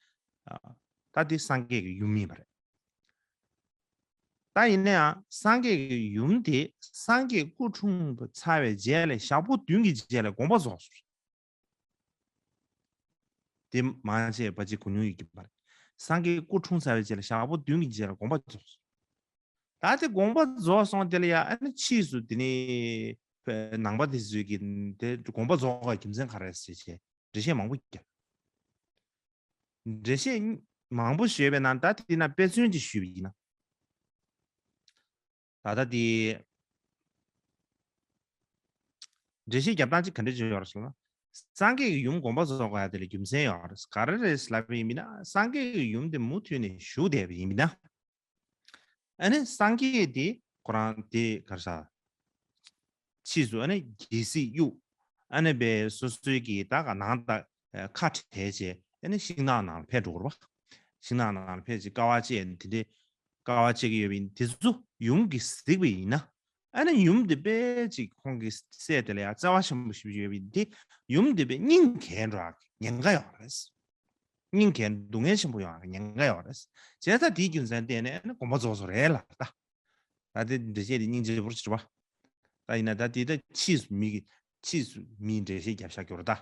ཨ། ད་དེ་སངས་རྒྱས་ཀྱི་ཡུམ་ཡིན་པ་རེད། ད་ཡིན་ན་ཡང་སངས་རྒྱས་ཀྱི་ཡུམ་དེ་སངས་རྒྱས་སྐུ་འཁྲུངས་པ་ཚར་བའི་རྗེས་ལ་ཞག་པོ་བདུན་གྱི་རྗེས་ལ་དགོངས་པ་རྫོགས་སོང་། དེ་མ་བྱས་པ་ཅིག་གོ་མྱོང་ཡོད་ཀྱི་མ་རེད། སངས་རྒྱས་སྐུ་འཁྲུངས་ཚར་བའི་རྗེས་ལ་ཞག་པོ་བདུན་གྱི་རྗེས་ལ་དགོངས་པ་རྫོགས་སོང་། ད་དེ་དགོངས་པ་རྫོགས་སོང་། དེ་ལ་ཡང་ཨ་ནི་ཕྱིས་སུ་དེ་ནི་ནང་པ་དེ་ཚོས་ཀྱི་དེ་དགོངས་པ་རྫོགས་པའི་རྒྱུ་མཚན་ག་རེ་རེད་ཟེར་བྱས་འགྲེལ་བཤད་མང་པོ་བརྒྱབ། འགྲེལ་བཤད་མང་པོ་ཞུས་པའི་ནང་ད་དེ་ན་དཔེ་མཚོན་ཅིག་ཞུས་པ་ཡིན་ན། ད་ལྟ་དེ་འགྲེལ་བཤད་རྒྱབ་སྟངས་ཅིག་ག་འདྲ་ཅིག་ཡོད་རེད་ཟེར་ན། སངས་རྒྱས་ཀྱི་ཡུམ་དགོངས་པ་རྫོགས་དགོས་ཡ་དེ་ལ་རྒྱུ་མཚན་ཡོད་རེད། ག་རེ་རེད་ལབ་པ་ཡིན་ན། སངས་རྒྱས་ཀྱི་ཡུམ་དེ་མུ་མཐུད་ནས་བཞུགས་བསྡད་པ་ཡིན་ན། ཨ་ནི་སངས་རྒྱས་དེ་ཁོ་རང་དེ་ག་རེ་ཟ། ཕྱིས་སུ་ཨ་ནི་རྒྱལ་སྲིད་གཡུག་ཨ་ནི་པའི་སོ་སོའི་གི་ད་ག་ནང་ད་ཁ་བྲལ་བྱས། ཨ་ནི་ཤིང་ནགས་ནང་ལ་ཕེབས་འགྲོ་གི་རེད་པ། ཤིང་ནགས་ནང་ལ་ཕེབས་བྱས་དཀའ་བ་སྤྱད་དེ་འདྲའི་དཀའ་བ་སྤྱད་ཀྱི་ཡོད་པ་ཡིན། དེ་ཚོ་ཡུམ་གྱིས་གཟིགས་པ་ཡིན་ན། ཨ་ནི་ཡུམ་དེ་དཔེ་ཅིག་ཁོང་གི་སྲས་དེ་ལ་ཡང་བརྩེ་བ་ཆེན་པོ་ཞེ་པོ་ཅིག་ཡོད་པ་ཡིན་དེ། ཡུམ་དེ་དཔེ་སྙིང་གས་འགྲོ་ཡག་གི་ཉེན་ཁ་ཡོད་རེད། སྙིང་གས་སྡུག་བསྔལ་ཆེན་པོ་ཡོང་ཡག་གི་ཉེན་ཁ་ཡོད་རེད། བྱས་ཙང་དེའི་རྒྱུ་མཚན་བརྟེན་ནས་ཨ་ནི་དགོངས་པ་རྫོགས་སོང་རེད་ལ་ད། ད་དེ་འགྲེལ་བཤད་དེ་སྙིང་རྗེ་པོ་ཞེ་པོ། ད་ཡིན་ན་ད་དེ་ད་ཕྱིས་སུ་མི་གི་ཕྱིས་སུ་མིའི་འགྲེལ་བཤད་རྒྱབ་བཞག་གི་རེད་ད།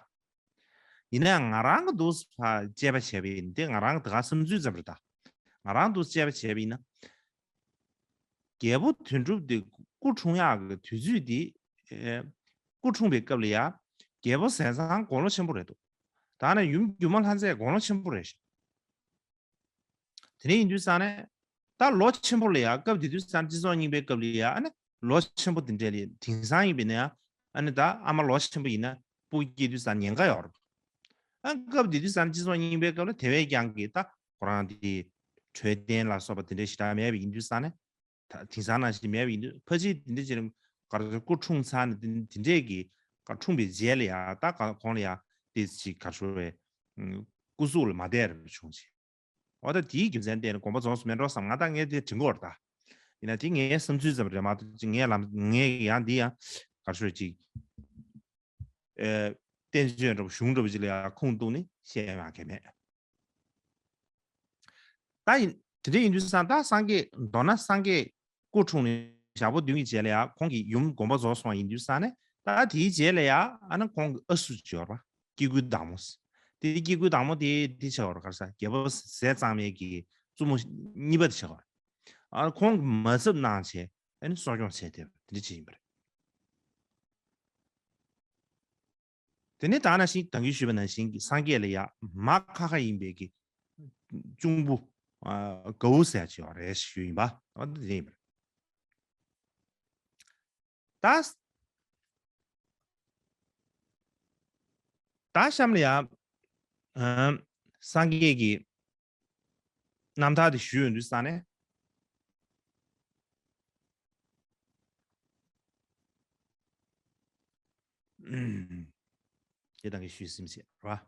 ཡིན་ན་ང་རང་གི་འདུག་ཕ་དཔྱད་པ་བྱས་པ་ཡིན་ཏེ། ང་རང་གི་ད་ག་བསམ་ཚུལ་ཙམ་རེད་ད། ང་རང་འདུག་དཔྱད་པ་བྱས་པ་ཡིན་ན། རྒྱལ་པོ་དོན་གྲུབ་དེ་སྐུ་འཁྲུངས་ཡག་གི་དུས་ཚོད་དེ། ཨེ། སྐུ་འཁྲུངས་པའི་སྐབས་ལ་ཡ། རྒྱལ་པོ་ཟས་གཙང་དགུང་ལོ་ཆེན་པོ་རེད་འདུག་ད་ནི་ཡུམ་སྒྱུ་མ་ལྷ་མཛེས་དགུང་ལོ་ཆེན་པོ་རེད་ཤག་དེ་ནས་ཡིན་དུས་ཙང་ནས། ད་ལོ་ཆེན་པོ་ལ་ཡ་སྐབས་དེ་དུས་ཙང་སྤྱི་ཚོགས་རྙིང་པའི་སྐབས་ལ་ཡ་ཨ་ནི་ལོ་ཆེན་པོ་དེ་འདྲ་ལ་དེང་སང་ཡིན་པས་ན་ཡ། ཨ་ནི་ད་ཨ་མ་ལོ་ཆེན་པོ་ཡིན་ན་སྤུ་གུ་སྐྱེས་དུས་ཙང་ཉེན་ཁ་ཡོད་རེད། ཨ་སྐབས་དེ་དུས་ཙང་སྤྱི་ཚོགས་རྙིང་པའི་སྐབས་ལ་དེ་བས་ཀྱང་གི་ད་ཁོ་རང་དེ་འཕྲོད་བསྟེན་ལ་སོགས་པ་དེ་འདྲ་ཞེ་དྲག་མེད་པ་ཡིན་དུས་ཙང་ནས། ད་དེང་སང་ནང་བཞིན་མེད་པ་ཡིན་དུས་ཕལ་ཆེར་དེ་འདྲ་ཅིག་ག་རེ་སྐུ་འཁྲུངས་ཚར་ནས་དེ་དེ་འདྲས་ཀྱི་ག་འཁྲུངས་པའི་རྗེས་ལ་ཡ་ད་ག་གོང་ལ་ཡ་དེ་ཅིག་ག་རེ་ཞུ་བའི་སྐུ་གཟུགས་ལ་མ་བསྡད་རེ་བྱུང་ཅིག་འོ་ད་དེའི་རྒྱུ་མཚན་བརྟེན་ནས་དགོངས་པ་རྫོགས་སོང་མེད་འགྲོ་བསམ། ང་ད་ངས་དེ་དྲན་གྱི་ཡོད་རེད་ད། ཡིན་ན་དེ་ངའི་བསམ་ཚུལ་ཙམ་རེད་མ་གཏོགས་ཅིག་ངའི་ལམ་ངས་ཡང་འདི་ཡང་ག་རེ་ཞུ་ཅིག་ཨེ། བསྟན་བཅོས་འདྲ་པོ་གཞུང་འདྲ་པོ་ཅིག་ལ་ཡང་ཁུངས་གཏུགས་ནས་བཤད་ཡོང་ཡ་གང་ཡང་མེད། ད་ཡིན་དེ་འདྲ་ཡིན་དུས་ཙང་ད་སངས་རྒྱས་མདོར་ན་སངས་རྒྱས་སྐུ་འཁྲུངས་ནས་ཞག་པོ་བདུན་གྱི་རྗེས་ལ་ཡ་ཁོང་གི་ཡུམ་དགོངས་པ་རྫོགས་སོང་བ་ཡིན་དུས་ཙང་ནས། ད་དེའི་རྗེས་ལ་ཡ་ཨ་ནི་ཁོང་གི་ཨ་སུ་ཅིག་ཡོད་རེད་པ། སྐྱེ་དགུའི་བདག་མོ། དེ་སྐྱེ་དགུའི་བདག་མོ་དེ་དེ་ཆགས་ཡོད་རེད། ག་རེ་ཟ། རྒྱལ་པོ་ཟས་གཙང་མའི་གི་བཙུན་མོ་གཉིས་པ་དེ་ཆགས་ཡོད་རེད། ཨ་ཁོང་གི་མ་ཚབ་གནང་བྱས་ཨ་ནི་གསོ་སྐྱོང་བྱས་བསྡད་པ་དེ་འདྲ་ཅིག་ཡིན་པ་རེད། དེ་ནས་ད་ནང་བཞིན་ད་གིན་ཞུས་པ་ནང་བཞིན་གྱི་སངས་རྒྱས་ལ་ཡ་མ་ཁ་ཁ་ཡིན་པའི་གི་གཅུང་པོ་ཨ་གའུ་ཟེར་ཡ་ཅིག་ཡོད་རེད་ཞུས་ཡིན་པ། འོ་དེ་ཡིན་པ་རེད། ད་ད་གཤམ་ལ་ཡ་ཨ་སངས་རྒྱས་ཀྱི་ རྣམ་ཐར་དེ་ཞུས་ཡོང་དུས་ཙང་ནས། ཨུམ། དེ་དང་གི་ཞུས་ཟིན་བྱས་ར།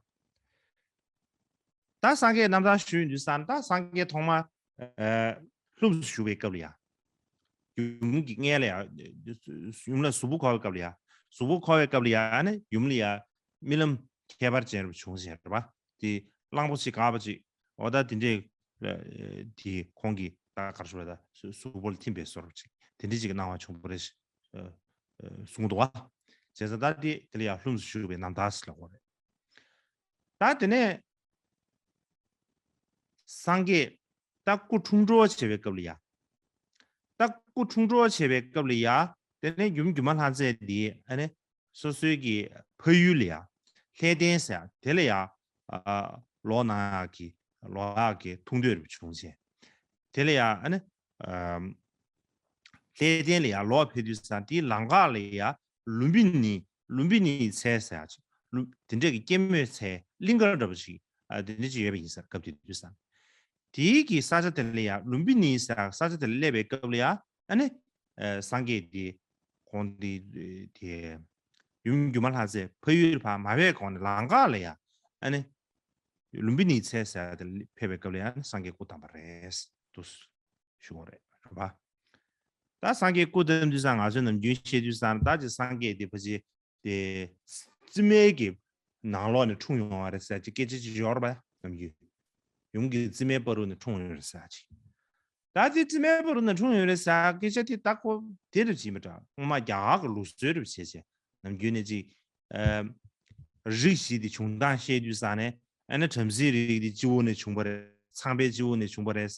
ད་སངས་རྒྱས་རྣམ་ཐར་ཞུས་ཡོང་དུས་ཙང་ནས། ད་སངས་རྒྱས་ཐོག་མ་ཨ་ལྷུམས་སུ་ཞུགས་པའི་སྐབས་ལ་ཡ། ཡུམ་གྱི་མངལ་ལ་ཡ། ཡུམ་ལ་གཟུགས་པོ་འཁོར་བའི་སྐབས་ལ་ཡ། གཟུགས་པོ་འཁོར་བའི་སྐབས་ལ་ཡ་ནི་ཡུམ་ལ་ཡ་རྨི་ལམ་ཁྱད་པར་ཅན་རེ་བྱུང་ཟེར་བ། དེ་གླང་པོ་ཆེ་ག་པ་ཅིག་འོ་ད་དེ་འདྲའི་ཨ་དེ་ཁོང་གི་ད་གར་ཞུ་བ་ད་གཟུགས་པོ་ལ་ཐིམ་པའི་བཟོ་འདྲ་ཅིག་དེ་འདྲའི་ཅིག་གི་སྣང་བ་བྱུང་བ་རེད། ཨ་ཨ་གསུངས་འདུག་བ། བྱས་ཙང་ད་དེ་དེ་ལ་ཡ་ལྷུམས་སུ་ཞུགས་པའི་རྣམ་ཐར་ཟེར་ལབ་དགོས་རེད། ད་དེ་ནས་སངས་རྒྱས་ད་སྐུ་འཁྲུངས་འགྲོ་བྱེད་པའི་སྐབས་ལ་ཡ། ད་སྐུ་འཁྲུངས་འགྲོ་བྱེད་པའི་སྐབས་ལ་ཡ། དེ་ནས་ཡུམ་སྒྱུ་མ་ལྷ་མཛེས་འདི་ཨ་ནི་སོ་སོའི་གི་ཕ་ཡུལ་ལ་ཡ། ལྷས་ལྡན་ཟེར་ཡ་དེ་ལ་ཡ། ཨ་ལོག་གནང་ཡག་གི་ལོག་ཡག་གི་ཐུགས་འདོད་རེ་བྱུང་བྱས། དེ་ལ་ཡ་ཨ་ནི་ཨམ། ལྷས་ལྡན་ལ་ཡ་ལོག་ཕེབས་དུས་ཙང་དེའི་ལམ་ཁ་ལ་ཡ་ལུམ་བི་ནི་ལུམ་བི་ནིའི་ཚལ་ཟེར་ཡག་ཅིག་ལུམ་དེ་འདྲས་ཀྱི་སྐྱེད་མོས་ཚལ་གླིང་དཀར་འདྲ་པོ་ཞིག་ཨ་དེ་འདྲས་ཅིག་ཡོད་པ་ཡིན་ས་རེད། སྐབས་དེ་དུས་ཙང་དེའི་གི་ས་ཆ་དེ་ལ་ཡ་ལུམ་བི་ནི་ཟེར་ཡག་ས་ཆ་དེ་ལ་སླེབས་པའི་སྐབས་ལ་ཡ་ཨ་ནི་ཨ་སངས་རྒྱས་དེ་ཁོང་དེ་དེ་ཡུམ་སྒྱུ་མ་ལྷ་མཛེས་ཕ་ཡུལ་ཕར་མ་ཕེབས་གོང་ནས་ལམ་ཁ་ལ་ཡ་ཨ་ནི་ལུམ་བི་ནིའི་ཚལ་ཟེར་ཡག་དེ་ལ་ཕེབས་པའི་སྐབས་ལ་ཡ་ཨ་ནི་སངས་རྒྱས་སྐུ་བལྟམས་པ་རེད་འདུག་ཞུ་དགོས་རེད། རེད་པ། ད་སངས་རྒྱས་སྐུ་བལྟམས་དུས་ཙང་ང་ཚོས་ནམ་རྒྱུན་བཤད་དུས་ཙང་ད་ཅིག་སངས་རྒྱས་དེ་ཕལ་ཆེར་དེ་རྩིབ་མའི་གི་ནང་ལོགས་ནས་འཁྲུངས་ཡོང་བ་རེད་ཟེར་ཅིག་སྐད་ཆ་ཅིག་ཡོད་རེད་པ། ནམ་རྒྱུན་ཡུམ་གྱི་རྩིབ་མའི་བར་དུ་ནས་འཁྲུངས་ཡོད་རེད་ཟེར་ཅིག་ད་དེ་རྩིབ་མའི་བར་དུ་ནས་འཁྲུངས་ཡོད་རེད་ཟེར་སྐད་ཆ་དེ་ད་ཁོ་དེ་རེད་ཅིག་མི་འདྲ། སྔོན་མ་རྒྱ་གར་གྱི་ལུགས་སྲོལ་རེད་བྱས་བྱས་ནམ་རྒྱུན་ནས་ཅིག་ཨ་རིགས་བཞི་དེ་བྱུང་སྟངས་བཤད་དུས་ཙང་ནས་ཨ་ནི་བྲམ་ཟེའི་རིགས་དེ་སྤྱི་བོ་ནས་བྱུང་བ་རེད། ཚངས་པའི་སྤྱི་བོ་ནས་བྱུང་བ་རེད།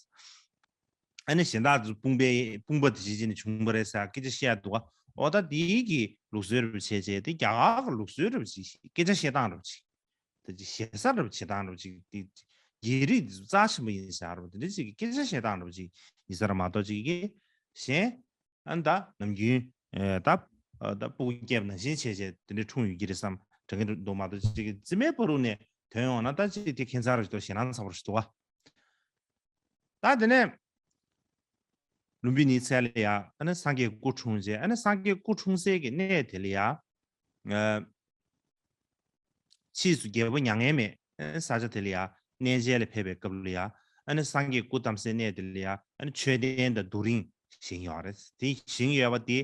ཨ་ནི་གཞན་དག་ཚོ་དཔུང་པའི་དཔུང་པ་དེ་ཅི་ཅི་ནས་བྱུང་བ་རེད་ཟེར་སྐད་ཆ་བཤད་འདུག་ག་འོ་ད་དེའི་གི་ལུགས་སྲོལ་རེད་བྱས་བྱས་དེ་རྒྱ་གར་གྱི་ལུགས་སྲོལ་རེད་བྱས་སྐད་ཆ་བཤད་སྟངས་རེད་བྱས། དེ་ཅི་ཞེ་ས་རེད་བྱེད་སྟངས་རེད་བྱས་དེ་རྒྱལ་རིགས་དེ་ཚོ་རྩ་ཆེན་པོ་ཡིན་ཟེར་རེད་དེ་འདྲ་ཅིག་གི་སྐད་ཆ་བཤད་སྟངས་རེད་བྱས་ཡིན་ས་རེད་མ་གཏོགས་ཅིག་གི་གཞན་ཨ་ནི་ད་ནམ་རྒྱུན་ཨེ་ད་ཨ་ད་སྤུ་གུ་སྐྱེས་པ་ནང་བཞིན་བྱས་བྱས་དེ་འདྲ་འཁྲུངས་ཡོད་ཀྱི་རེད་བསམ་དྲན་གྱི་འདུག་མ་གཏོགས་ཅིག་གི་རྩིབ་མའི་བར་དུ་ནས་ཐོན་ཡོང་ན་ད་ཅིག་དེ་ཁྱད་མཚར་རེ་ཞིག་འདུག་ཞེད་སྣང་ཚ་པོ་རེ་ཞིག་འདུག་ག་ད་དེ་ནས་ལུམ་བི་ནིའི་ཚལ་ལ་ཡ་ཨ་ནི་སངས་རྒྱས་སྐུ་འཁྲུངས་རྗེས་ཨ་ནི་སངས་རྒྱས་སྐུ་འཁྲུངས་སའི་གི་གནས་དེ་ལ་ཡ་ཨ་ཕྱིས་སུ་རྒྱལ་པོ་མྱ་ངན་མེད་ཨ་ནི་ས་ཆ་དེ་ལ་ཡ་གནས་མཇལ་ལ་ཕེབས་པའི་སྐབས་ལ་ཡ་ཨ་ནི་སངས་རྒྱས་སྐུ་བལྟམས་སའི་གནས་དེ་ལ་ཡ་ཨ་ནི་མཆོད་རྟེན་དང་རྡོ་རིང་བཞེངས་ཡོད་རེད། དེ་བཞེངས་ཡོད་པ་དེ་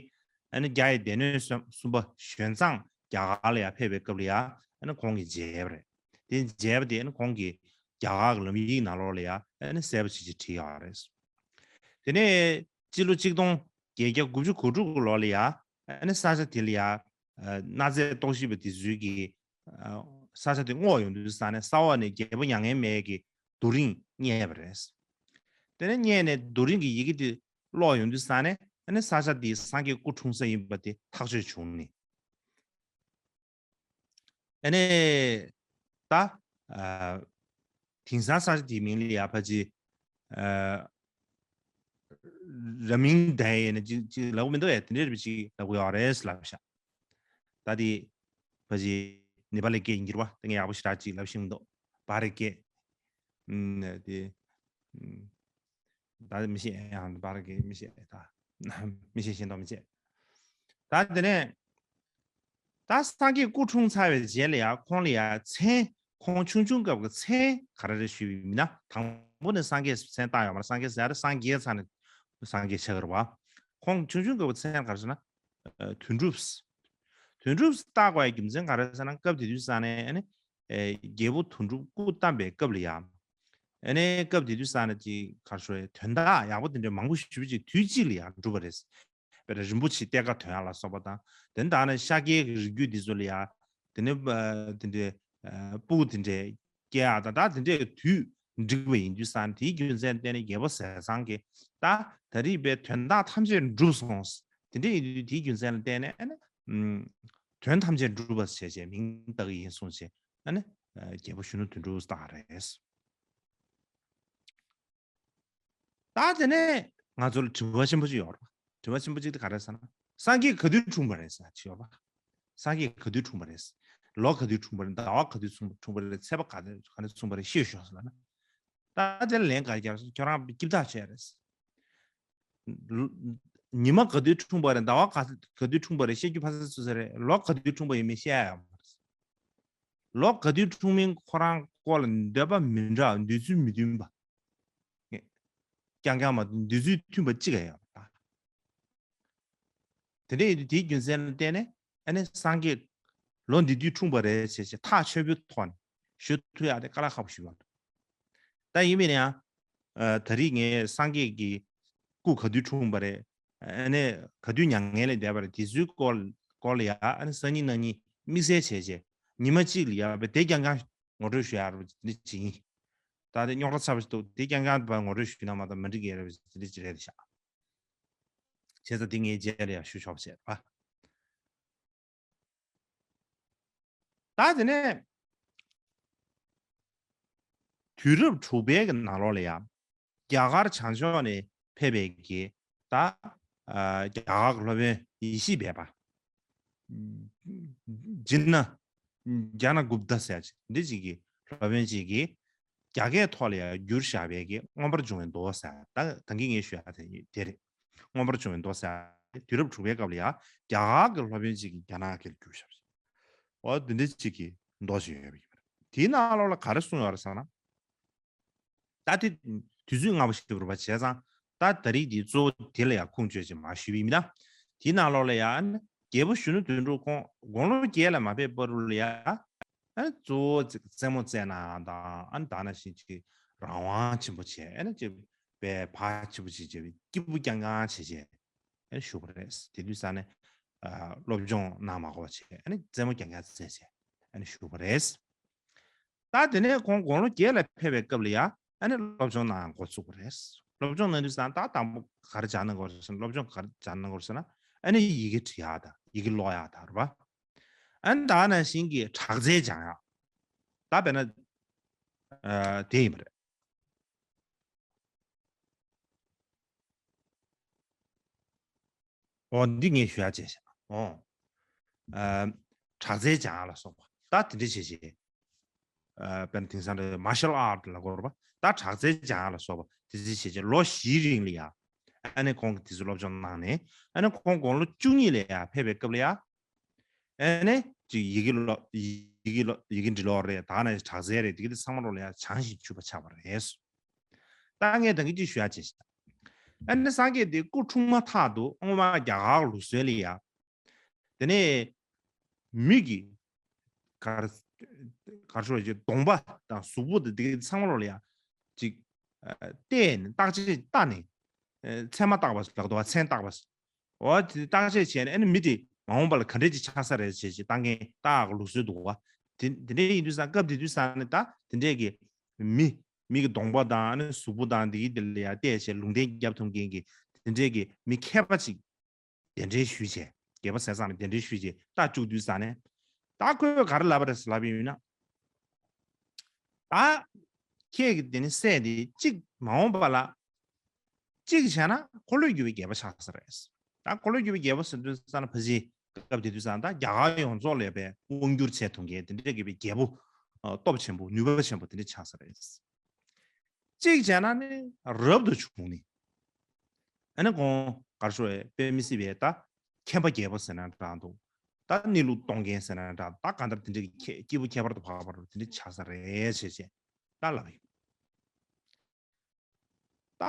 ཨ་ནི་རྒྱ་ཡི་སྡེ་སྣོད་གསུམ་གསུམ་པ་ཞོན་ཙང་རྒྱ་གར་ལ་ཡ་ཕེབས་པའི་སྐབས་ལ་ཡ་ཨ་ནི་ཁོང་གིས་མཇལ་བ་རེད། དེ་མཇལ་བ་དེ་ཨ་ནི་ཁོང་གིས་རྒྱ་གར་གྱི་ལམ་ཡིག་ནང་ལོགས་ལ་ཡ་ཨ་ནི་གསལ་པོ་ཅིག་ཅིག་བྲིས་ཡོད་རེད། དེ་ནས་སྤྱི་ལོ་གཅིག་སྟོང་བརྒྱད་བརྒྱ་དགུ་བཅུ་གོ་དྲུག་གི་ལོ་ལ་ཡ་ཨ་ནི་ས་ཆ་དེ་ལ་ཡ་ཨ་གནའ་རྫས་རྟོག་ཞིབ་པ་དེ་ཚོས་ཀྱིས་ཨ་ས་ཆ་དེ་སྔོག་ཡོང་དུས་ཙང་ནས་ས་འོག་ནས་རྒྱལ་པོ་མྱ་ངན་མེད་ཀྱི་རྡོ་རིང་རྙེད་པ་རེད། དེ་ནས་རྙེད་ནས་རྡོ་རིང་གི་ཡི་གེ་དེ་ཀློག་ཡོང་དུས་ཙང་ནས་ཨ་ནི་ས་ཆ་དེ་སངས་རྒྱས་སྐུ་འཁྲུངས་ས་ཡིན་པ་དེ་ཐག་གཅོད་བྱུང་ནས། ཨ་ནི་ད་ཨ་དེང་སང་ས་ཆ་དེའི་མིང་ལ་ཡ་ཕལ་ཆེར་ཨ་ར་མིང་དེ་ཡིན་ན་ཅིག་ཅིག་ལབ་ཀྱི་མི་འདུག་ཨེ། དེ་འདྲའི་རིགས་ཅིག་ལབ་ཀྱི་ཡོད་རེད་ལབ་ཤག་ད་དེ་ཕལ་ཆེར་ནེ་པ་ལི་སྐད་ཡིན་གྱི་རེད་པ། དེ་ངས་ཡག་པོ་ཞེ་དྲག་ཅིག་ལབ་ཤེས་མི་འདུག་བར་སྐད། ཨུམ་དེ་ཨུམ། ད་མི་ཤེས་ཡང་བར་གི་མི་ཤེས་ད། མི་ཤེས་ཤེས་མདོག་མི་བྱེད། ད་དེ་ནས་ད་སངས་རྒྱས་སྐུ་འཁྲུངས་ཚར་བའི་རྗེས་ལ་ཡང་ཁོང་ལ་ཡང་མཚན། ཁོང་ཆུང་ཆུང་སྐབས་ཀྱི་མཚན་ག་རེ་རེད་ཞུས་པ་ཡིན་ན། དང་པོ་ནས་སངས་རྒྱས་མཚན་བཏགས་ཡོད་མ་རེད། སངས་རྒྱས་ཟེར་ཡ་རེད། སངས་རྒྱས་ཚར་ནས་སངས་རྒྱས་ཆགས་ཀྱི་རེད་པ། ཁོང་ཆུང་ཆུང་སྐབས་ཀྱི་མཚན་ག་རེ་ཟེར་ན། དོན་གྲུབ། དོན་གྲུབ་བཏགས་དགོས་ཡ་རྒྱུ་མཚན་ག་རེ་ཟེར་ན། སྐབས་དེ་དུས་ཙང་ནས་ཨ་ནི། ཨེ་རྒྱལ་པོ་དོན་གྲུབ་སྐུ་བལྟམས་པའི་སྐབས་ལ་ཡང་། ཨ་ནི་སྐབས་དེ་དུས་ཙང་ནས་ཅིག་ག་རེ་ཞུ་དགོས་རེད། དོན་དག་ཡག་པོ་དེ་འདྲ་མང་པོ་ཞེ་པོ་ཅིག་དུས་གཅིག་ལ་ཡང་འགྲུབ་པ་རེད། དཔེར་ན་རིན་པོ་ཆེ་གཏེར་ཁ་ཐོན་ཡག་ལ་སོགས་པ་དང་། དེ་ནས་ད་ནི་ཤཱཀྱའི་རིགས་རྒྱུད་འདི་ཚོ་ལ་ཡང་དེ་ནས་ཨ་དེ་འདྲའི་ཨ་སྤུ་གུ་དེ་འདྲའི་སྐྱེ་ཡག་དང་། ད་དེ་འདྲའི་དུས་འགྲིག་པ་ཡིན་དུས་ཙང་ནས་དེའི་རྒྱུ་མཚན་བརྟེན་ནས་རྒྱལ་པོ་ཟས་གཙང་གིས་ད་ད་རེས་པའི་དོན་དག་ཐམས་ཅད་འགྲུབ་སོང་། དེ་འདྲ་ཡིན་དུས་དེའི་རྒྱུ་མཚན་ལ་བརྟེན་ནས་ཨ་ནི། ཨུམ། དོན་ཐམས་ཅད་འགྲུབ་པར་བྱེད་ཅེས་མིང་བཏགས་ཀྱི་ཡིན་གསུངས་བྱས། ཨ་ནི། ཨ་རྒྱལ་པོ་གཞོན་ནུ་དོན་གྲུབ་བཏགས་རེད། ད་དེ་ནས་ང་ཚོ་ལ་དྲི་བ་ཆེན་པོ་ཅིག་ཡོད་རེད། དྲི་བ་ཆེན་པོ་ཅིག་དེ་ག་རེ་ཟེར་ན། སངས་རྒྱས་ག་དུས་འཁྲུངས་པ་རེད་ཟེར་ཅིག་ཡོད་རེད། སངས་རྒྱས་ག་དུས་འཁྲུངས་པ་རེད། ལོ་ག་དུས་འཁྲུངས་པ་རེད། ཟླ་བ་ག་དུས་འཁྲུངས་པ་རེད། ཚེས་པ་ག་དུས་ག་ནས་འཁྲུངས་པ་རེད། ཤེས་ཤོག་ཟེར་ལབ་ན། ད་དེ་ལ་ལན་ག་རེ་རྒྱབ་སོང་། ཁྱོད་རང་སྐྱིད་ཐག་ཆོད་རེད། ཉི་མ་ག་དུས་འཁྲུངས་པ་རེད། ཟླ་བ་ག་ག་དུས་འཁྲུངས་པ་རེད། བཤད་རྒྱུ་ཕ་ས་སུ་ས་རེད། ལོ་ག་དུས་འཁྲུངས་པ་ཡིན་མིན་བཤད་ཡ་ཡོད་མ་རེད། ལོ་ག་དུས་འཁྲུངས་མིན་ཁོ་རང་སྐོར་ལ་འདོད་པ་མི་འདྲ། འདོད་ཚུལ་མི་མཐུན་པ། རྐྱང་རྐྱང་མ་འདོད་ཚུལ་མཐུན་པ་གཅིག་ཡང་ཡོད་མ་རེད། དེ་འདྲ་ཡིན་དུས་དེའི་རྒྱུ་མཚན་ལ་བརྟེན་ནས་ཨ་ནི་སངས་རྒྱས་ལོ་འདི་དུས་འཁྲུངས་པ་རེད་ཟེར་བྱས་ཐག་ཆོད་པོའི་ཐོག་ནས་ཞུ་ཐུབ་ཡག་དེ་དཀའ་ལས་ཁག་པོ་ཞིག་ཡོད་འདུག་ད་ཡིན་མིན་ཡང་ཨ་ད་རེས་ངས་སངས་རྒྱས་ཀྱི་སྐུ་ག་དུས་འཁྲུངས་པ་རེད། ཨ་ནི་ག་དུས་མྱ་ངན་ལས་འདས་པ་རེད། དེ་ཚོའི་སྐོར་སྐོར་ལ་ཡ་ཨ་ནི་སང་ཉིན་གནངས་ཉིན་དམིགས་བསལ་བྱས་བྱས་ཉི་མ་གཅིག་ལ་ཡ་བས་དེ་རྐྱང་རྐྱང་ངོ་སྤྲོད་ཞུ་ཡག་རེད་འདི་ཅི་ཡིན། ད་དེ་རྙོག་དྲ་ཚ་པོ་ཞིག་འདུག་དེ་རྐྱང་རྐྱང་བ་ངོ་སྤྲོད་ཞུས་ན་མ་གཏོགས་མི་འགྲིག་གི་རེད་འདི་ཅི་རེད་ཤག་བྱས་ཙང་འདི་ངའི་རྗེས་ལ་ཡང་ཞུ་ཆོག་པ་བྱས་པ། ད་དེ་ནས་དུས་རབས་དྲུག་པའི་གི་ནང་ལོགས་ལ་ཡང་རྒྱ་གར་བྱང་ཕྱོགས་ནས་ཕེབས་པའི་གི་ད་ཨ་རྒྱ་གར་གྱི་སློབ་དཔོན་ཡེ་ཤེས་སྦས་པ། ཇི་ན་ཇ་ན་གུབ་ཏ་ཟེར་ཅིག་འདི་ཅིག་གི་སློབ་དཔོན་ཅིག་གིས་རྒྱ་སྐད་ཐོག་ལ་ཡང་བསྒྱུར་བཞག་པའི་གི་མངོན་པར་འབྱུང་བའི་མདོ་ཟེར། ད་ད་གིན་ངས་ཞུ་ཡག་དེ་དེ་རེད། མངོན་པར་འབྱུང་བའི་མདོ་ཟེར། དུས་རབས་དྲུག་པའི་སྐབས་ལ་ཡང་རྒྱ་གར་གྱི་སློབ་དཔོན་ཅིག་གིས་རྒྱ་ནག་སྐད་ལ་བསྒྱུར་བཞག་པ་ཞིག་འོ་འདི་འདྲ་ཅིག་གི་མདོ་ཞིག་ཡོད་པ་ཡིན་པ་རེད། དེའི་ནང་ལོགས་ལ་ག་རེ་གསུངས་ཡོད་རེད་ཟེར་ན། ད་དེ་དུས་ཚོད་སྔ་པོ་ཞིག་རེད་པ། བྱས་ཙང་ད་ད་རེས་འདི་གཙོ་བོ་དེ་ལ་ཡང་ཁུངས་བཅོལ་ཅིག་མར་ཞུས་པ་ཡིན་ན། དེའི་ནང་ལོགས་ལ་ཡང་རྒྱལ་པོ་གཞོན་ནུ་དོན་གྲུབ་ཁོང་དགུང་ལོ་བརྒྱད་ལ་མ་ཕེབས་བར་དུ་ལ་ཡང་གཙོ་བོ་རྩེད་མོ་རྩེད་ན་དང་ཨ་ནི་ད་ནང་བཞིན་ཅིག་རང་དབང་ཆེན་པོ་བྱས། ཨ་ནི་ཅིག་པའི་བག་ཆེན་པོ་ཅིག་བྱས་པའི་སྐྱིད་པོ་རྐྱང་རྐྱང་བྱས་བྱས། ཨ་ནི་བཞུགས་པ་རེད། དེ་དུས་ས་ནས་ཨ་སློབ་སྦྱོང་གནང་མ་དགོས་པ་བྱས། ཨ་ནི་རྩེད་མོ་རྐྱང་རྐྱང་རྩེས་བྱས་ཨ་ནི་བཞུགས་པ་རེད། ད་དེ་ནས་ཁོང་དགུང་ལོ་བརྒྱད་ལ་ཕེབས་པའི་སྐབས་ལ་ཡང་ཨ་ནི་སློབ་སྦྱོང་གནང་འགོ་ཚུགས་པ་རེད། སློབ་སྦྱོང་གནང་དུས་ས་ན་ད་དང་པོ་ག་རེ་སྦྱངས་གནང་དགོས་རེད་ཟེར་ན། སློབ་སྦྱོང་ག་རེ་སྦྱངས་གནང་དགོས་རེད་ཟེར་ན། ཨ་ནི་ཡི་གེ་འབྲི་ཡག་དང་ཡི་གེ་ཀློག་ཡག་དང་རེད་པ། ཨ་ནི་ད་ནང་བཞིན་གྱི་དྲག་རྩལ་སྦྱང་ཡག་ད་དཔེར་ན་ཨ་དེ་ཡིན་པ་རེད། འོ་འདི་ངས་ཞུ་ཡག་བྱས་ཤག་འོ། ཨ་དྲག་རྩལ་སྦྱང་ཡག་ལ་སོགས་པ་ད་དེ་འདྲ་བྱས་བྱས། ཨ་དཔེར་ན་དེང་སང་འདྲ་martial art ལབ་དགོས་རེད་པ། ད་དྲག་རྩལ་སྦྱང་ཡག་ལ་སོགས་པ་དེ་འདྲ་བྱས་བྱས་ལོ་བཞིའི་རིང་ལ་ཡ། ཨ་ནི་ཁོང་གིས་དེ་ཚོ་སློབ་སྦྱོང་གནང་ནས་ཨ་ནི་ཁོང་དགུང་ལོ་བཅུ་གཉིས་ལ་ཡ་ཕེབས་པའི་སྐབས་ལ་ཡ། ཨ་ནི་ཅིག་ཡི་གེ་ཀློག་ཡི་གེ་ཀློག་ཡི་གེ་འབྲི་ཀློག་རེད། ད་ནི་དྲག་རྩལ་རེད། དེ་གི་དེ་ཚང་མ་རོགས་ལ་ཡ་སྦྱངས་ཤིང་ཕྱུག་པ་ཆགས་པ་རེད། ད་ངས་ད་གིན་ཅིག་ཞུ་ཡག་བྱས་ཤག་ཨ་ནི་སངས་རྒྱས་དེ་སྐུ་འཁྲུངས་མ་ཐག་ཏུ་སྔོན་མ་རྒྱ་གར་ལུགས་སྲོལ་ལ་ཡ། དེ་ནས་མི་གི་གར་གར་ཤོར་གྱི་གདོང་པ་དང་གཟུགས་པོ་དང་དེ་གི་ཚང་མ་ལོགས་ལ་ཡ་ཅིག་ཨ་བལྟས་ནས་བརྟག་དཔྱད་བལྟས་ནས་ཨ་མཚན་མ་བཏགས་པ་ལབ་འདུག་པ། མཚན་བཏགས་པ། འོ་དེ་བརྟག་དཔྱད་བྱས་ནས་ཨ་ནི་མི་དེ་མ་འོངས་པ་ལ་ག་འདྲས་ཅིག་ཆགས་ས་རེད་ཅེས་ཅིག་བརྟག་མཁན་བརྟག་ཡག་ལུགས་སྲོལ་འདུག་པ། དེ་དེ་འདྲས་ཡིན་དུས་ས་སྐབས་དེ་དུས་ས་ནས་ད་དེ་འདྲས་ཀྱི་མི་མི་གི་གདོང་པ་དང་ཨ་ནི་གཟུགས་པོ་དང་དེ་གི་དེ་ལ་ཡ་བལྟས་བྱས་ལུང་བསྟན་རྒྱབ་ཐུབ་མཁན་གྱི་དེ་འདྲས་ཀྱི་མི་མཁས་པ་ཅིག་གདན་འདྲེན་ཞུས་བྱས། རྒྱལ་པོ་ཟས་གཙང་ལ་གདན་འདྲེན་ཞུས་བྱས་ད་བཅུག་དུས་ས་ནས། ད་ཁོས་ག་རེ་ལབ་པ་རེད་ཟེར་ལབ་པ་ཡིན་ན། ད་ཁྱེད་ཀྱི་དེ་ནི་སྲས་དེ་གཅིག་མ་འོངས་པ་ལ་གཅིག་བྱས་ན་འཁོར་ལོས་སྒྱུར་བའི་རྒྱལ་པོ་ཆགས་ས་རེད། ད་འཁོར་ལོས་སྒྱུར་བའི་རྒྱལ་པོ་ཟེར་དུས་ས་ན་ཕལ་ཆེར་སྐབས་དེ་དུས་ས་ན་ད་རྒྱ་གར་ཡོངས་རྫོགས་ལ་ཡོད་པའི་དབང་བསྒྱུར་བྱེད་ཐུབ་མཁན་དེ་འདྲས་ཀྱི་རྒྱལ་པོ་ཨ་སྟོབས་ཆེན་པོ་ནུས་པ་ཆེན་པོ་དེ་འདྲས་ཆགས་ས་རེད། གཅིག་བྱས་ན་ནི་རབ་ཏུ་བྱུང་ནས། ཨ་ནི་ཁོང་གར་ཤོར་བའི་དཔེ་མི་སྲིད་པའི་ད་མཁན་པ་རྒྱལ་པོ་ཟེར་ན་འདྲ་འདུག་ད་གནས་ལུགས་སྟོན་མཁན་ཟེར་ན་འདྲ། ད་གང་ལྟར་དེ་འདྲའི་ཁྱེད་སྐྱེས་བུ་ཁྱད་པར་དུ་འཕགས་པ་རུ་དེ་འདྲ་ཆགས་ས་རེད་ཞེས་བྱས་ད་ལབ་ཡོད། ད་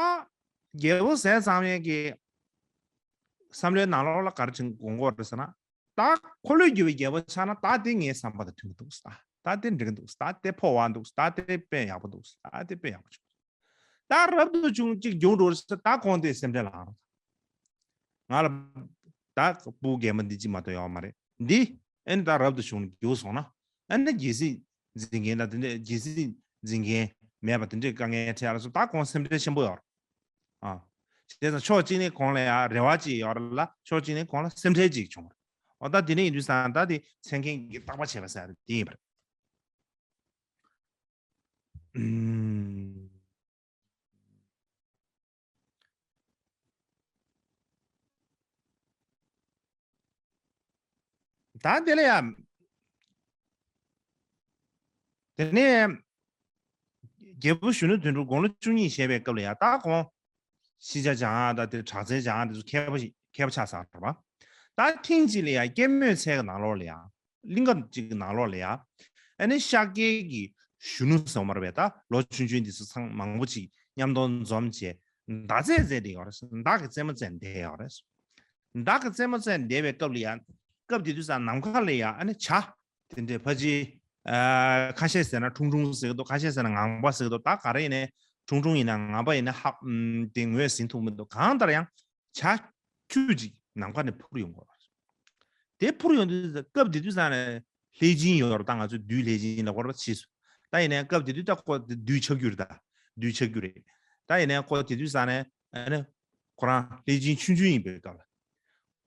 རྒྱལ་པོ་ཟས་གཙང་མའི་གི་བསམ་བློའི་ནང་ལོགས་ལ་ག་རེ་དྲན་དགོངས་ཀྱི་ཡོད་རེད་ཟེར་ན། ད་འཁོར་ལོས་སྒྱུར་བའི་རྒྱལ་པོ་ཆགས་ན་ད་དེ་ངའི་བསམ་པ་དང་མཐུན་གྱི་འདུག་ད་དེ་འགྲིག་གི་འདུག་ད་དེ་འཕོ་བ་འདུག་ད་དེ་དཔེ་ཡག་པོ་འདུག་ད་དེ་དཔེ་ཡག་པོ་བྱུང་། ད་རབ་ཏུ་བྱུང་གཅིག་བྱུང་འགྲོ་ཟེར་ད་ཁོང་དེ་སེམས་ཁྲལ་ལངས་རོགས། ང་ལ་ད་སྤུ་རྒན་པ་འདི་གཅིག་མ་གཏོགས་ཡོད་མ་རེད། འདི་ཨ་ནི་ད་རབ་ཏུ་བྱུང་ནས་རྒྱུགས་སོང་ན་ཨ་ནི་རྒྱལ་སྲིད་འཛིན་མཁན་དང་དེ་འདྲས་རྒྱལ་སྲིད་འཛིན་མཁན་མེད་པ་དེ་འདྲས་དཀའ་ངལ་འཕྲད་ཡ་ལ་སོགས་ད་ཁོང་སེམས་ཁྲལ་ཆེན་པོ་ཡོད་རེད། ཨ། བྱས་ཙང་ཕྱོགས་གཅིག་ནས་ཁོང་ལ་ཡང་རེ་བ་ཅིག་ཡོད་རེད་ལ་ཕྱོགས་གཅིག་ནས་ཁོང་ལ་སེམས་ཁྲལ་ཅིག་བྱུང་རེད། འོ་ད་དེ་ནས་ཡིན་དུས་ཙང་ད་དེ་མཚན་མཁན་གྱིས་བརྟག་པ་བྱས་པ་ཟེར་ཡ་དེ་ཡིན་པ་རེད། ཨུམ། ད་དེ་ལ་ཡང་། དེ་ནས་ རྒྱལ་པོ་གཞོན་ནུ་དོན་གྲུབ་དགུང་ལོ་བཅུ་གཉིས་བཞེས་པའི་སྐབས་ལ་ཡང་ད་ཁོང་ཤེས་བྱ་སྦྱང་ཡག་དང་དེ་གྲགས་ཚན་སྦྱང་ཡག་དེ་ཚོ་མཁས་པ་ཞིག་མཁས་པ་ཆགས་ཚར་བ། ད་ཐེངས་གཅིག་ལ་ཡང་སྐྱེད་མོས་ཚལ་གྱི་ནང་ལོགས་ལ་ཡང་གླིང་ག་གཅིག་གི་ནང་ལོགས་ལ་ཡང་ཨ་ནི་ཤཱཀྱའི་གི་གཞོན་ནུ་ཟེར་བ་མ་རེད་པས། ད་ལོ་ཆུང་ཆུང་དེ་ཚོ་ཚང་མང་པོ་ཅིག་མཉམ་དུ་འཛོམས་བྱས་མདའ་རྩེད་རྩེད་བསྡད་ཡོད་རེད། མདའ་གི་རྩེད་མོ་རྩེད་བསྡད་ཡོད་རེད། མདའ་གི་རྩེད་མོ་རྩེད་བསྡད་པའི་སྐབས་ལ་ཡང་སྐབས་དེ་དུས་ས་ནམ་མཁའ་ལ་ཡང་ཨ་ནི་བྱ་དེ་འདྲའི་ཕལ་ཆེར་ཨ་ཁ་ཤས་ཟེར་ན་ཁྲུང་ཁྲུང་ཟེར་གི་འདུག་ཁ་ཤས་ཟེར་ན་ངང་པ་ཟེར་གི་འདུག་ད་ག་རེ་ཡིན་ནའི་ཁྲུང་ཁྲུང་ཡིན་ན་ངང་པ་ཡིན་ན་ཧ་ཨམ་དེ་ངོས་ཟིན་ཐུབ་མི་འདུག་གང་ལྟར་ཡང་བྱ་ཁྱུ་གཅིག་ནམ་མཁའ་ནས་འཕུར་ཡོང་གི་རེད། དེ་འཕུར་ཡོང་དུས་སྐབས་དེ་དུས་ས་ནས་ལྷས་སྦྱིན་ཡོད་རེད། ད་ང་ཚོས་བདུད་ལྷས་སྦྱིན་ལབ་དགོས་རེད་པ། ཕྱིས་སུ་ད་ཡིན་ནའི་སྐབས་དེ་དུས་ད་ཁོ་བདུད་ཆགས་རྒྱུ་རེད། ད་བདུད་ཆགས་རྒྱུ་རེད། ད་ཡིན་ནའི་ཁོ་དེ་དུས་ས་ནས་ཨ་ནི་ཁོ་རང་ལྷས་སྦྱིན་ཆུང་ཆུང་ཡིན་པའི་སྐབས་ལ།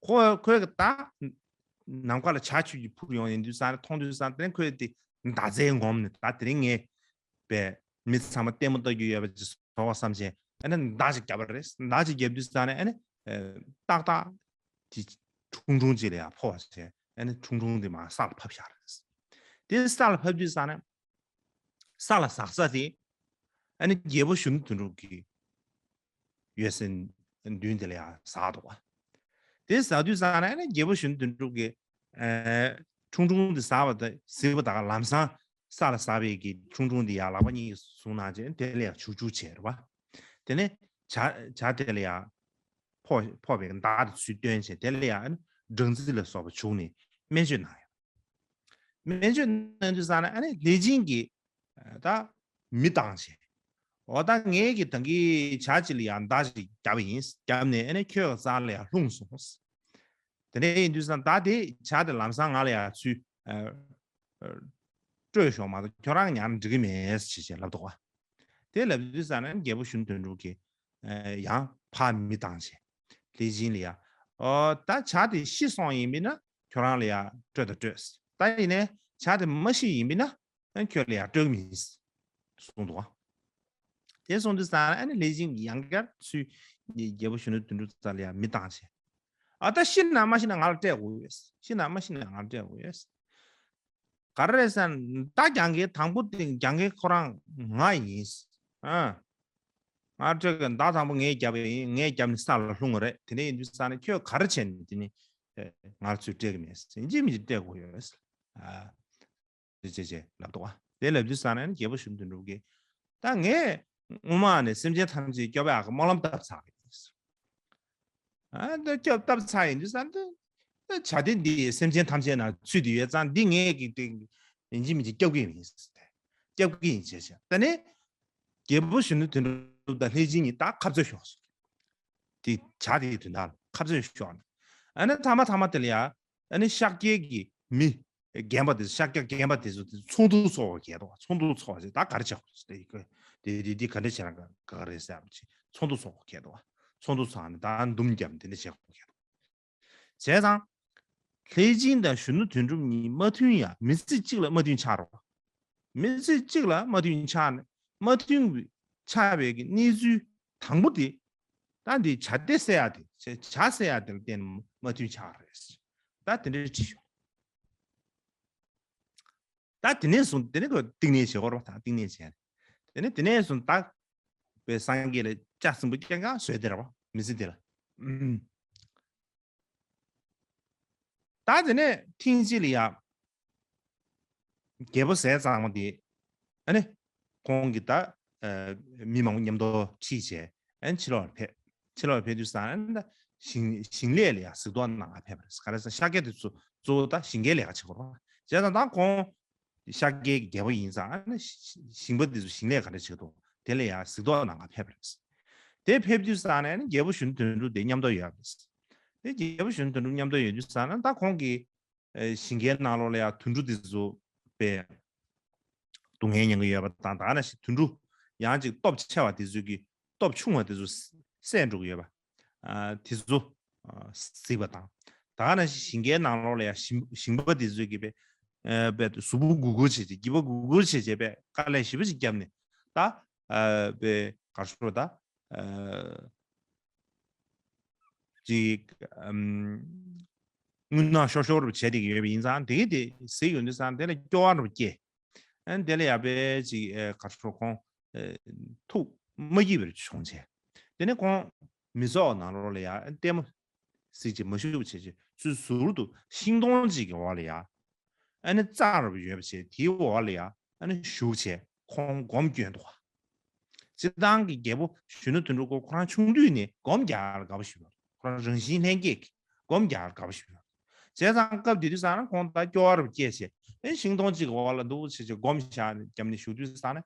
ཁོ་ཁོས་ད་ནམ་མཁའ་ལ་བྱ་ཁྱུ་གཅིག་འཕུར་ཡོང་ཡིན་དུས་ས་ནས་མཐོང་དུས་ས་ནས་དེ་ནས་ཁོས་དེ་མདའ་རྩེད་ངོམ་ནས་ད་དེ་རིང་ངས་པའི་མི་ཚང་མ་ལྟད་མོ་ལྟ་རྒྱུ་ཡོད་པ་ཅིག་བཟོ་བ་བསམ་བྱས་ཨ་ནི་མདའ་ཅིག་བརྒྱབ་པ་རེད། མདའ་ཅིག་བརྒྱབ་དུས་ས་ནས་ཨ་ནི་ཏག་ཏག་ཅིག་ཁྲུང་ཁྲུང་ཅིག་ལ་ཡང་ཕོག་བྱས་ཨ་ནི་ཁྲུང་ཁྲུང་དེ་མར་ས་ལ་ཕབ་བཞག་རེད། དེ་ས་ལ་ཕབ་དུས་ས་ནས་ས་ལ་ཟག་ས་དེ་ཨ་ནི་རྒྱལ་པོ་གཞོན་ནུ་དོན་གྲུབ་ཀྱི་ཡོད་སའི་མདུན་དེ་ལ་ཡང་ཟག་འདུག་པ། དེ་ཟག་དུས་ས་ནས་ཨ་ནི་རྒྱལ་པོ་གཞོན་ནུ་དོན་གྲུབ་ཀྱིས་ཨ་ཁྲུང་ཁྲུང་དེ་ཟག་པ་དང་གཟིགས་པ་དང་ལམ་སང་ས་ལ་ཟག་པའི་གི་ཁྲུང་ཁྲུང་དེ་ཡང་ལག་པ་གཉིས་བཟུང་གནང་བྱས་དེ་ལ་ཡང་བྱུག་བྱུག་བྱས་རེད་པ། དེ་ནས་བྱ་བྱ་དེ་ལ་ཡང་ཕོག་ཕོག་པའི་མདའ་དེ་ཚུར་བཏོན་བྱས་དེ་ལ་ཡང་ཨ་ནི་སྦྲང་རྩི་ལ་སོགས་པ་བྱུགས་ནས་སྨན་བཅོས་གནང་ཡོད། སྨན་བཅོས་གནང་དུས་ཙང་ནས་ཨ་ནི་ལྷས་སྦྱིན་གྱིས་ད་མི་བཏང་བྱས། འོ་ད་ངས་ཀྱི་ད་གིན་བྱ་གཅིག་ལ་ཡང་མདའ་ཞིག་བརྒྱབ་པ་ཡིན། བརྒྱབ་ནས་ཨ་ནི་ཁྱོད་ཀྱི་རྩ་ལ་ཡང་ལྷུང་སོང་། དེ་འདྲ་ཡིན་དུས་ཙང་མདའ་དེ་བྱ་དེ་ལམ་སང་ང་ལ་ཡང་ཚུར་སྤྲོད་ཤོག་མ་གཏོགས་ཁྱོད་རང་ཉར་འགྲིག་གི་མེད་ཅེས་བྱས་ལབ་འདུག་པ། དེ་ལབ་དུས་ཙང་ནས་རྒྱལ་པོ་གཞོན་ནུ་དོན་གྲུབ་ཀྱིས་ཡང་ཕར་མི་བཏང་བྱས་ལྷས་སྦྱིན་ལ་ཡང་འོ་ད་བྱ་དེ་ཤི་སོང་ཡིན་པས་ན་ཁྱོད་རང་ལ་ཡང་སྤྲོད་དང་སྤྲོད། ད་ཡིན་ནའི་བྱ་དེ་མ་ཤི་ཡིན་པས་ན་ཨ་ཁྱོད་ལ་ཡང་སྤྲོད་ཀྱི་མིན་གསུངས་འདུག་པ། དེ་གསུངས་དུས་ཙང་ཨ་ནི་ལྷས་སྦྱིན་གྱིས་ཡང་བསྐྱར་ཚུར་རྒྱལ་པོ་གཞོན་ནུ་དོན་གྲུབ་རྩ་ལ་ཡང་མི་བཏང་བྱས། ཨ་ད་ཤི་ན་མ་ཤི་ན་ང་ལ་སྤྲད་དགོས་ཡོད། ཤི་ན་མ་ཤི་ན་ང་ལ་སྤྲད་དགོས་ཡོད། ག་རེ་རེད་ཟེར་ན་ད་རྒྱག་མཁན་དང་པོ་དེ་རྒྱག་མཁན་ཁོ་རང་ང་ཡིན། ཨ། ང་སྤྲད་གི་མདའ་དང་པོ་ངས་བརྒྱབ་པ་ཡིན། ངས་བརྒྱབ་ནས་ས་ལ་ལྷུང་བ་རེད། དེ་འདྲ་ཡིན་དུས་ཙང་ནས་ཁྱོད་ག་རེ་བྱས་ནས་དེ་ནི་ཨེ་ང་ཚོས་སྤྲད་གི་མེད་ཟེར། ཡིན་གཅིག་མིན་གཅིག་སྤྲད་དགོས་ཡོད་ཟེར། ཨ། ཅེས་ཅེས་ཅེས་ལབ་འདུག་པ། དེ་ལབ་དུས་ཙང་ནས་རྒྱལ་པོ་གཞོན་ནུ་དོན་གྲུབ་ཀྱིས་ད་ངས་སྔོན་མ་ནས་སེམས་ཅན་ཐམས་ཅད་སྐྱོབ་ཡག་གི་སྨོན་ལམ་བཏབ་ཚར་གི་ཡིན་ཟེར། ཨ་ད་སྐྱོབ་བཏབ་ཚར་ཡིན་དུས་ཙང་ད་ད་བྱ་དེ་འདི་སེམས་ཅན་ཐམས་ཅད་ནང་ཚུད་དེ་ཡོད་ཙང་འདི་ངས་ཀྱི་དེ་ཡིན་གཅིག་མིན་གཅིག་སྐྱོབ་ཀྱི་ཡིན། སྐྱོབ་ཀྱི་ཡིན་ཅེས་བྱས། ད་ནི་རྒྱལ་པོ་གཞོན་ནུ་དོན་གྲུབ་དང་ལྷས་སྦྱིན་གཉིས་ད་ཁ་རྩོད་ཤོར་སོང་། དེ་བྱ་དེའི་དོན་དག་ལ་ཁ་རྩོད་ཤོར་ནས་ཨ་ནི་མཐའ་མ་མཐའ་མ་དེ་ལ་ཡ་ཨ་ནི་ཤཱཀྱའི་གི་མི་རྒན་པ་དེ་ཤཱཀྱ་རྒན་པ་དེ་ཚོ་དེ་ཚོགས་འདུ་ཚོགས་པ་གས་འདུག་ཚོགས་འདུ་ཚོགས་པ་ཞིག་ད་ག་རེ་བྱ་དགོས་རེད། དེ་དེ་དེ་ག་འདྲ་བྱས་ན་དགའ་གི་རེད་ཟེར་བ་ཅིག་ཚོགས་འདུ་ཚོགས་པ་གས་འདུག་ཚོགས་འདུ་ཚོགས་ནས་ད་འདུམ་བརྒྱབ་ནས་དེ་འདྲ་བྱེད་དགོས་གས་འདུག་བྱས་ཙང་། ལྷས་སྦྱིན་དང་གཞོན་ནུ་དོན་གྲུབ་གཉིས་མ་མཐུན་ཡ་མི་ཚེ་གཅིག་ལ་མ་མཐུན་ཆགས་རོགས། མི་ཚེ་གཅིག་ལ་མ་མཐུན་ཆགས་ནས་མ་མཐུན་ཆགས་པའི་གི་གནས་ཚུལ་དང་པོ་དེ། ད་འདི་བྱ་དེ་བསད་ཡ་དེ་བྱ་བསད་ཡ་དེ་ལ་བརྟེན་ནས་མ་མཐུན་ཆགས་རེད། ད་དེ་འདྲའི་བྲིས་ཤོག་ད་དེ་ནས་བཟུང་དེ་ནས་ཁོས་གཏིང་ནས་བྱེད་དགོས་རེད་པ། ད་གཏིང་ནས་བྱས་ནས་དེ་ནས་དེ་ནས་བཟུང་ད་པའི་སངས་རྒྱས་ལ་ལྕགས་སྲིན་པོ་རྐྱང་རྐྱང་བཟོས་དེ་རེད་པ། མི་ཚེ་དེ་ལ། ཨུམ། ད་དེ་ནས་ཐེངས་གཅིག་ལ་ཡ། རྒྱལ་པོ་ཟས་གཙང་མ་དེ། ཨ་ནི། ཁོང་གི་ད། ཨ། མི་མང་པོ་མཉམ་དུ་ཁྲིད་བྱས། ཨ་ནི་ཕྱི་ལོགས་ལ་ཕེབས། ཕྱི་ལོགས་ལ་ཕེབས་དུས་ཙང་ཨ་ནི་ད། ཞིང་ཞིང་ལས་ལ་ཡ་གཟིགས་རྟོག་གནང་ག་ཕེབས་པ་རེད། ག་རེ་ཟེར་ན་ཤཱཀྱ་དེ་ཚོ་གཙོ་བོ་ད་ཞིང་ཁའི་ལས་ཀ་བྱེད་དགོས་རེད། བྱས་ཙང་ད་ཁོང་། ཤཱཀྱའི་རྒྱལ་པོ་ཡིན་ཙང་ཨ་ནི་ཞིང་པ་འདི་ཚོ་ཞིང་ལས་ག་འདྲ་བྱེད་འདུག་དེ་ལ་ཡང་གཟིགས་རྟོག་གནང་ག་ཕེབས་པ་རེད། དེ་ཕེབས་དུས་ཙང་ནས་ཨ་ནི་རྒྱལ་པོ་གཞོན་ནུ་དོན་གྲུབ་དེ་མཉམ་དུ་ཡོད་པ་རེད། དེ་རྒྱལ་པོ་གཞོན་ནུ་དོན་གྲུབ་མཉམ་དུ་ཡོད་དུས་ཙང་ན་ད་ཁོང་གིས་ཨེ་ཞིང་ཁའི་ནང་ལོགས་ལ་ཡང་དུད་འགྲོ་འདི་ཚོ་དཔེ་སྡུག་བསྔལ་མྱོང་གི་ཡོད་པ་དང་། ད་ག་ནང་བཞིན་དུད་འགྲོ་ཡང་ཅིག་སྟོབས་ཆེ་བ་འདི་ཚོ་གིས་སྟོབས་ཆུང་བ་དེ་ཚོ་བསད་འགྲོ་གི་ཡོད་པ། ཨ་དེ་ཚོ་ཨ་གཟིགས་པ་དང་། ད་ག་ནང་བཞིན་ཞིང་ཁའི་ནང་ལོགས་ལ་ཡང་ཞིང་ཞིང་པ་དེ་ཚོས་ཀྱི་པའི་ཨ་པའི་གཟུགས་པོ་སྒུར་སྒུར་བྱས་བྱས་སྒྱིད་པ་སྒུར་སྒུར་བྱས་བྱས་པའི་དཀའ་ལས་ཞེ་པོ་ཅིག་བརྒྱབ་ནས་ད་ཨ་པའི་ག་རེ་ཞུ་དགོས་ད་ཨ་ཅིག་ཨམ་རྔུལ་ནག་ཤོར་ཤོར་བྱས་བསྡད་ཀྱི་ཡོད་པ་ཡིན་ཙང་། དེ་གི་དེ་གཟིགས་ཡོང་དུས་ཙང་དེ་ལ་སྐྱོ་བ་འདྲ་པོ་སྐྱེས། ཨ་དེ་ལ་ཡང་པའི་ཅིག་ཨ་ག་རེ་ཞུ་དགོས། ཁོང་ ཨ་ཐུགས་མ་སྐྱིད་པར་བྱུང་བྱས། དེ་ནས་ཁོང་མི་ཚོགས་ནང་ལོགས་ལ་ཡ་ལྟད་མོ་གཟིགས་བྱས་མ་བཞུགས་བྱས་བྱས་ཚུར་ཟུར་དུ་ཤིང་སྡོང་གཅིག་གི་འོག་ལ་ཡ། ཨ་ནི་རྩྭ་རུ་ཡོད་པ་བྱས་དེའི་འོག་ལ་ཡ་ཨ་ནི་བཞུགས་བྱས་ཁོང་སྒོམ་སྐྱོན་འདུག་བ། སྤྱིར་བཏང་གི་རྒྱལ་པོ་གཞོན་ནུ་དོན་གྲུབ་ཁོ་ཁོ་རང་ཆུང་དུས་ནས་སྒོམ་རྒྱག་ཡག་ལ་དགའ་པོ་ཞིག་ཡོད། ཁོ་རང་རང་བཞིན་ལྷན་སྐྱེས་ཀྱི་སྒོམ་རྒྱག་ཡག་ལ་དགའ་པོ་ཞིག་ཡོད། བྱས་ཙང་སྐབས་དེ་དུས་ཙང་ན་ཁོང་ད་སྐྱོ་བ་རུ་སྐྱེས་བྱས་ཨེ་ཤིང་སྡོང་གཅིག་གི་འོག་ལ་འདུག་བྱས་བྱས་སྒོམ་བཞག་ནས་བརྒྱབ་ནས་བཞུགས་དུས་ཙང་ན།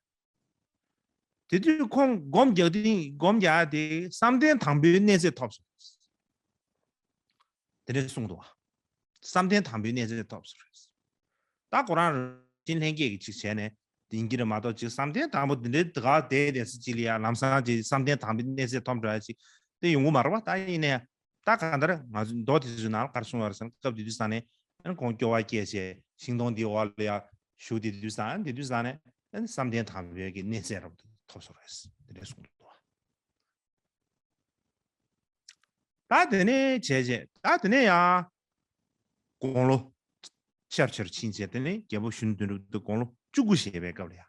དེ་དུས་ཁོང་སྒོམ་རྒྱག་དུས་སྒོམ་རྒྱག་དེ་བསམ་གཏན་དང་པོའི་གནས་ཚད་ཐོབ་སོང་། དེ་འདྲ་གསུངས་འདུག་བ། བསམ་གཏན་དང་པོའི་གནས་ཚད་ཐོབ་སོང་རེད། ད་ཁོ་རང་རང་བཞིན་ལྷན་སྐྱེས་ཀྱི་ཅིག་བྱས་ནས་ཡིན་གྱི་རེད་མ་གཏོགས་ཅིག་བསམ་གཏན་དང་པོ་འདི་འདྲའི་དགའ་བསྡད་བསྡད་ས་ཅིག་ལ་ཡ་ལམ་སང་ཅིག་བསམ་གཏན་དང་པོའི་གནས་ཚད་ཐོབ་འགྲོ་ཡ་ཅིག་དེ་ཡོང་གི་མ་རེད་བ། ད་ཡིན་ནའི་ད་གང་ལྟར་ང་ཚོ་མདོ་དེ་ཚོའི་ནང་ལ་ག་རེ་གསུངས་པ་རེད་ཟེར་ན་སྐབས་དེ་དུས་ཙང་ནས་ཁོང་སྐྱོ་བ་སྐྱེས་བྱས་ཤིང་སྡོང་འདིའི་འོག་ལ་ཡ་བཞུགས་དེ་དུས་ཙང་དེ་དུས་ཙང་ནས་བསམ་གཏན་དང་པོའི་གི་གནས་ཚད་རབ་ཏུ་ཐོབ་སོང་རེད། དེ་འདྲ་གསུངས་འདུག་བ། ད་དེ་ནས་བྱས་རྗེས་ད་དེ་ནས་ཡང་དགུང་ལོ་ཤར་ཕྱིར་ཕྱིན་བྱས་དེ་ནས་རྒྱལ་པོ་གཞོན་ནུ་དོན་གྲུབ་དེ་དགུང་ལོ་བཅུ་དགུ་བཞེས་པའི་སྐབས་ལ་ཡང་།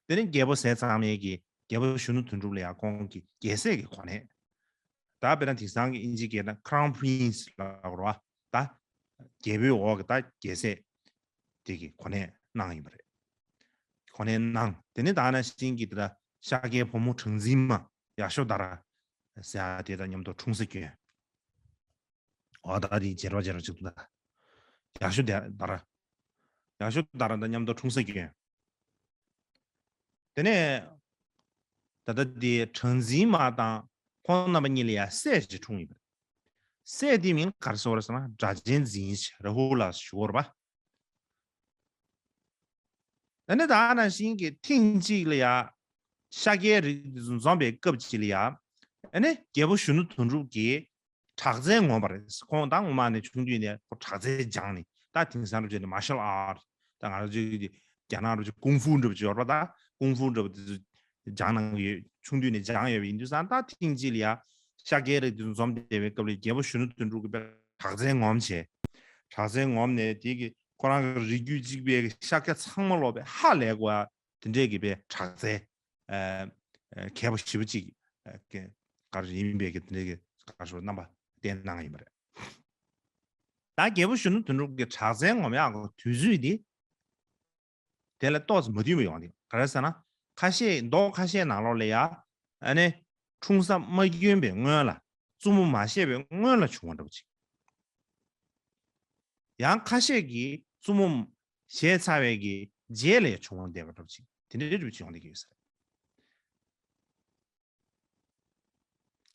དེ་ནས་རྒྱལ་པོ་ཟས་གཙང་མའི་གི་རྒྱལ་པོ་གཞོན་ནུ་དོན་གྲུབ་ལ་ཡང་ཁོང་གི་རྒྱལ་སྲས་ཀྱི་གོ་གནས། ད་དཔེར་ན་དེང་སང་གི་ཨིན་ཇི་སྐད་ན་Crown Prince་ལབ་དགོས་རེད་བ། ད་རྒྱལ་པོའི་འོག་གི་ད་རྒྱལ་སྲས་དེ་གི་གོ་གནས་གནང་ཡིན་པ་རེད། གོ་གནས་གནང་། དེ་ནས་ད་ནང་བཞིན་གྱི་དེ་ད་ཤཱཀྱའི་བུ་མོ་གྲངས་འཛིན་མ་ཡག་ཤོ་དྷ་ར་ཟེར་ཡ་དེ་དང་མཉམ་དུ་འཁྲུངས་ས་བསྐྱོན། འོ་ད་དེ་མཇལ་བ་མཇལ་བ་ཅིག་འདུག་ད། ཡག་ཤོ་དྷ་ར། ཡག་ཤོ་དྷ་ར་དང་མཉམ་དུ་འཁྲུངས་ས་བསྐྱོན། དེ་ནས་ད་ལྟ་དེ་གྲངས་འཛིན་མ་དང་ཁོང་རྣམ་པ་གཉིས་ལ་ཡང་སྲས་ཅིག་འཁྲུངས་ཡོད་པ་རེད། སྲས་དེའི་མིང་ག་རེ་ཟེར་བ་རེད་ཟེར་ན་སྒྲ་གཅན་འཛིན་ཞེས་ར་ཧུ་ལ་ཞུ་བ་རེད་པ། ཨ་ནི་ད་ནང་བཞིན་གྱི་ཐེངས་གཅིག་ལ་ཡང་ཤཱཀྱའི་རིགས་དེ་ཚོ་འཛོམས་པའི་སྐབས་གཅིག་ལ་ཡང་ཨ་ནི་རྒྱལ་པོ་གཞོན་ནུ་དོན་གྲུབ་ཀྱིས་དྲག་རྩལ་ངོམ་པ་རེད། ཁོང་ད་སྔོན་མ་ནས་ཆུང་དུས་ནས་ཁོ་དྲག་རྩལ་སྦྱངས་ནས་ད་དེང་སང་རུ་བྱས་ནས་མར་ཤལ་ཨར་ད་ང་རང་ཚོའི་རྒྱ་ནག་རུ་བྱས་ཀུང་ཧྥུ་འདྲ་པོ་ཅིག་ཡོད་རེད་པ། ད་ཀུང་ཧྥུ་འདྲ་པོ་དེ་ཚོ་སྦྱངས་གནང་གི་ཡོད། ཆུང་དུས་ནས་སྦྱངས་ཡོད་པ་ཡིན་དུས་ཙང་ད་ཐེངས་གཅིག་ལ་ཡང་ཤཱཀྱའི་རིགས་དེ་ཚོ་འཛོམས་བསྡད་པའི་སྐབས་ལ་རྒྱལ་པོ་གཞོན་ནུ་དོན་གྲུབ་ཀྱིས་དཔེ་དྲག་རྩལ་ངོམ་བྱས། དྲག་རྩལ་ངོམ་ནས་དེ་གི་ཁོ་རང་གི་རིགས་རྒྱུད་གཅིག་པའི་ཤཱཀྱ་ཚང་མ་ལོག་པའི་ཧ་ལས་དགོས་ཡ་དེ་འདྲས་ཀྱི་པའི་དྲག་རྩལ་ཨ་ཨ་མཁས་པོ་ཞེ་པོ་ཅིག་ཨ་ག་རེ་ཡིན་པའི་གི་དེ་འདྲས་ཀྱི་ག་རེ་ཞུ་རྣམ་པ་བསྟན་གནང་ཡིན་པ་རེད། ད་རྒྱལ་པོ་གཞོན་ནུ་དོན་གྲུབ་ཀྱི་དྲག་རྩལ་ངོམ་ཡག་གི་དུས་ཚོད་འདི། དེ་ལ་ཏོག་ཙམ་མ་མཐུན་པ་ཡོང་གི་འདུག་ག་རེ་ཟེར་ན། ཁ་ཤས་མདོ་ཁ་ཤས་ནང་ལོགས་ལ་ཡ། ཨ་ནི། འཁྲུངས་ས་མ་བསྐྱོན་པའི་སྔོན་ལ། བཙུན་མོ་མ་བཞེས་པའི་སྔོན་ལ་བྱུང་བ་འདྲ་པོ་ཅིག་ཡང་ཁ་ཤས་ཀྱིས་བཙུན་མོ་བཞེས་ཚར་བའི་གི་རྗེས་ལ་བྱུང་བ་བསྡད་པ་འདྲ་པོ་ཅིག་དེ་འདྲའི་འདྲ་པོ་ཅིག་ཡོང་བསྡད་ཀྱི་ཡོད་ས་རེད།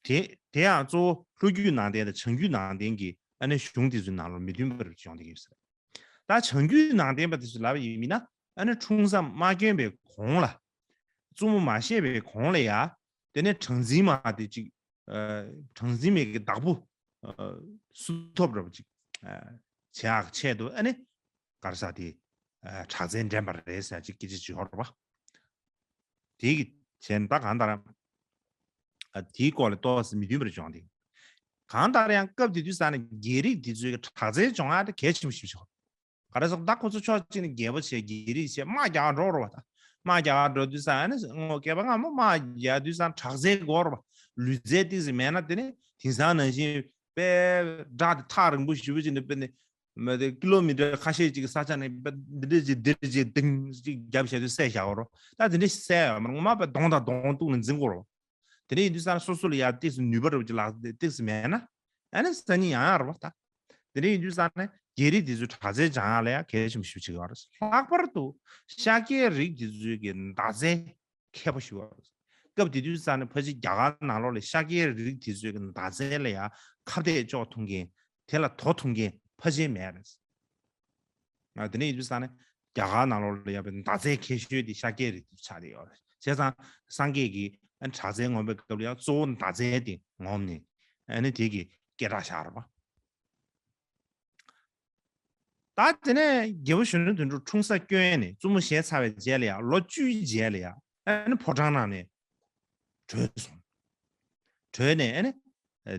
དེ་དེ་ཡང་གཙོ་བོ་ལྷོ་རྒྱུད་ནང་བསྟན་དང་བྱང་རྒྱུད་ནང་བསྟན་གྱི་ཨ་ནི་གཞུང་དེ་ཚོའི་ནང་ལ་མི་མཐུན་པ་རེ་ཡོང་བསྡད་ཀྱི་ཡོད་ས་རེད། ད་བྱང་རྒྱུད་ནང་བསྟན་པ་དེ་ཚོས་ལབ་པ་ཡིན་ན་ཨ་ནི་འཁྲུངས་ས་མ་བསྐྱོན་པའི་གོང་ལ། བཙུན་མོ་མ་བཞེས་པའི་གོང་ལ་ཡ། དེ་ནས་གྲངས་འཛིན་མ་དེ་གཅིག་ཨ་གྲངས་འཛིན་མའི་གི་བདག་པོ་ཨ་སུ་ཐོབ་ར་བ་གཅིག་ཨ་བྱེད་ཡག་ཆེད་དུ་ཨ་ནི་ག་རེ་ཟེར་དེ་ཨ་དྲག་རྩལ་འགྲན་པ་རེད་ཟེར་གཅིག་སྐད་ཆ་ཅིག་ཡོད་རེད་པ། དེ་གི་བྱས་ན་ད་གང་ལྟར་ཨ་དེའི་སྐོར་ལ་ཏོག་ཙམ་མི་མཐུན་པར་བྱུང་སྟེ། གང་ལྟར་ཡང་སྐབས་དེ་དུས་ས་ནས་རྒྱལ་རིགས་དེ་ཚོའི་གི་དྲག་རྩལ་སྦྱོང་ཡག་དེ་གལ་ཆེན་པོ་ཞིག་ཆགས། ག་རེ་ཟེར་ད་ཁོ་ཚོ་ཕྱོགས་གཅིག་ནས་རྒྱལ་པོ་བྱས་རྒྱལ་རིགས་བྱས་དམག་རྒྱག་འགྲོ་རོགས་པ་དང་། དམག་རྒྱག་འགྲོ་དུས་ས་ནས་སྐྱེས་པ་སྔ་མོ་དམག་རྒྱག་དུས་ས་དྲག་རྩལ་དགོས་རོགས་པ། ལུས་རྩལ་ཏིག་ཙམ་མེད་ན་དེ་ནས་དེང་སང་ནང་བཞིན་པའི་སྒྲ་དེ་ཐག་རིང་པོ་ཞེ་པོ་ཅིག་ནས་དཔེ་ནས། མ་དེ་ཀི་ལོ་མི་ཊར་ཁ་ཤས་ཅིག་གི་ས་ཆ་ནས་དཔེ་འདི་འདྲས་ཅིག་འདིར་ཅིག་ཏིང་ཅིག་རྒྱབ་བྱས་དུས་བསད་བཞག་གོ་རོ། ད་དེ་འདྲས་བསད་ཡོད་མ་རེད། ངོ་མ་དཔེ་གདོང་དང་གདོང་གཏུག་ནས་འཛིང་གོ་རོ། དེ་འདྲས་ཡིན་དུས་ས་ན་སོ་སོ་ལ་ཡ་ཏིག་ཙམ་ནུས་པ་རེ་ཅིག་ལག་ཏིག་ཙམ་མེད་ན་ཨ་ནི་སང་ཉིན་ཡང་ཡང་རེད་པ། ད་དེ་འདྲས་ཡིན་དུས་ས་ན་རྒྱལ་རིགས་དེ་ཚོའི་དྲག་རྩལ་སྦྱང་ཡག་ལ་ཡ་གལ་ཆེན་པོ་ཞེ་པོ་ཅིག་ཡོད་རེད། ལྷག་པར་དུ་ཤཱཀྱའི་རིགས་དེ་ཚོའི་གི་མདའ་རྩལ་མཁས་པོ་ཞིག་ཡོད་རེད། སྐབས་དེ་དུས་ས་ནས་ཕལ་ཆེར་རྒྱ་གར་ནང་ལོགས་ལ་ཤཱཀྱའི་རིགས་དེ་ཚོའི་གི་མདའ་རྩལ་ལ་ཡང་ཁ་གཏད་གཅོག་ཐུབ་མཁན་དེ་ལ་དོ་ཐུབ་མཁན་ཕལ་ཆེར་མེད་རེད། ང་དེ་འདྲ་ཡིན་དུས་ས་ནས་རྒྱ་གར་ནང་ལོགས་ལ་ཡོད་པའི་མདའ་རྩལ་མཁས་ཤོས་དེ་ཤཱཀྱའི་རིགས་དེ་ཆགས་བསྡད་ཡོད་རེད། བྱས་ཙང་སངས་རྒྱས་ཀྱིས་ཨ་ནི་དྲག་རྩལ་ངོམ་པའི་སྐབས་ལ་ཡང་གཙོ་བོ་མདའ་རྩལ་དེ་ངོམ་ནས་ཨ་ནི་དེ་གི་སྐད་གྲགས་བཞག་རེད་པ། ད་དེ་ནས་རྒྱལ་པོ་གཞོན་ནུ་དོན་གྲུབ་འཁྲུངས་ས་བསྐྱོན་ནས་བཙུན་མོ་བཞེས་ཚར་བའི་རྗེས་ལ་ཡང་ལོ་བཅུའི་རྗེས་ལ་ཡང་ཨ་ནི་ཕོ་བྲང་ནང་ནས་བྲོས་སོང་། བྲོས་ནས་ཨ་ནི་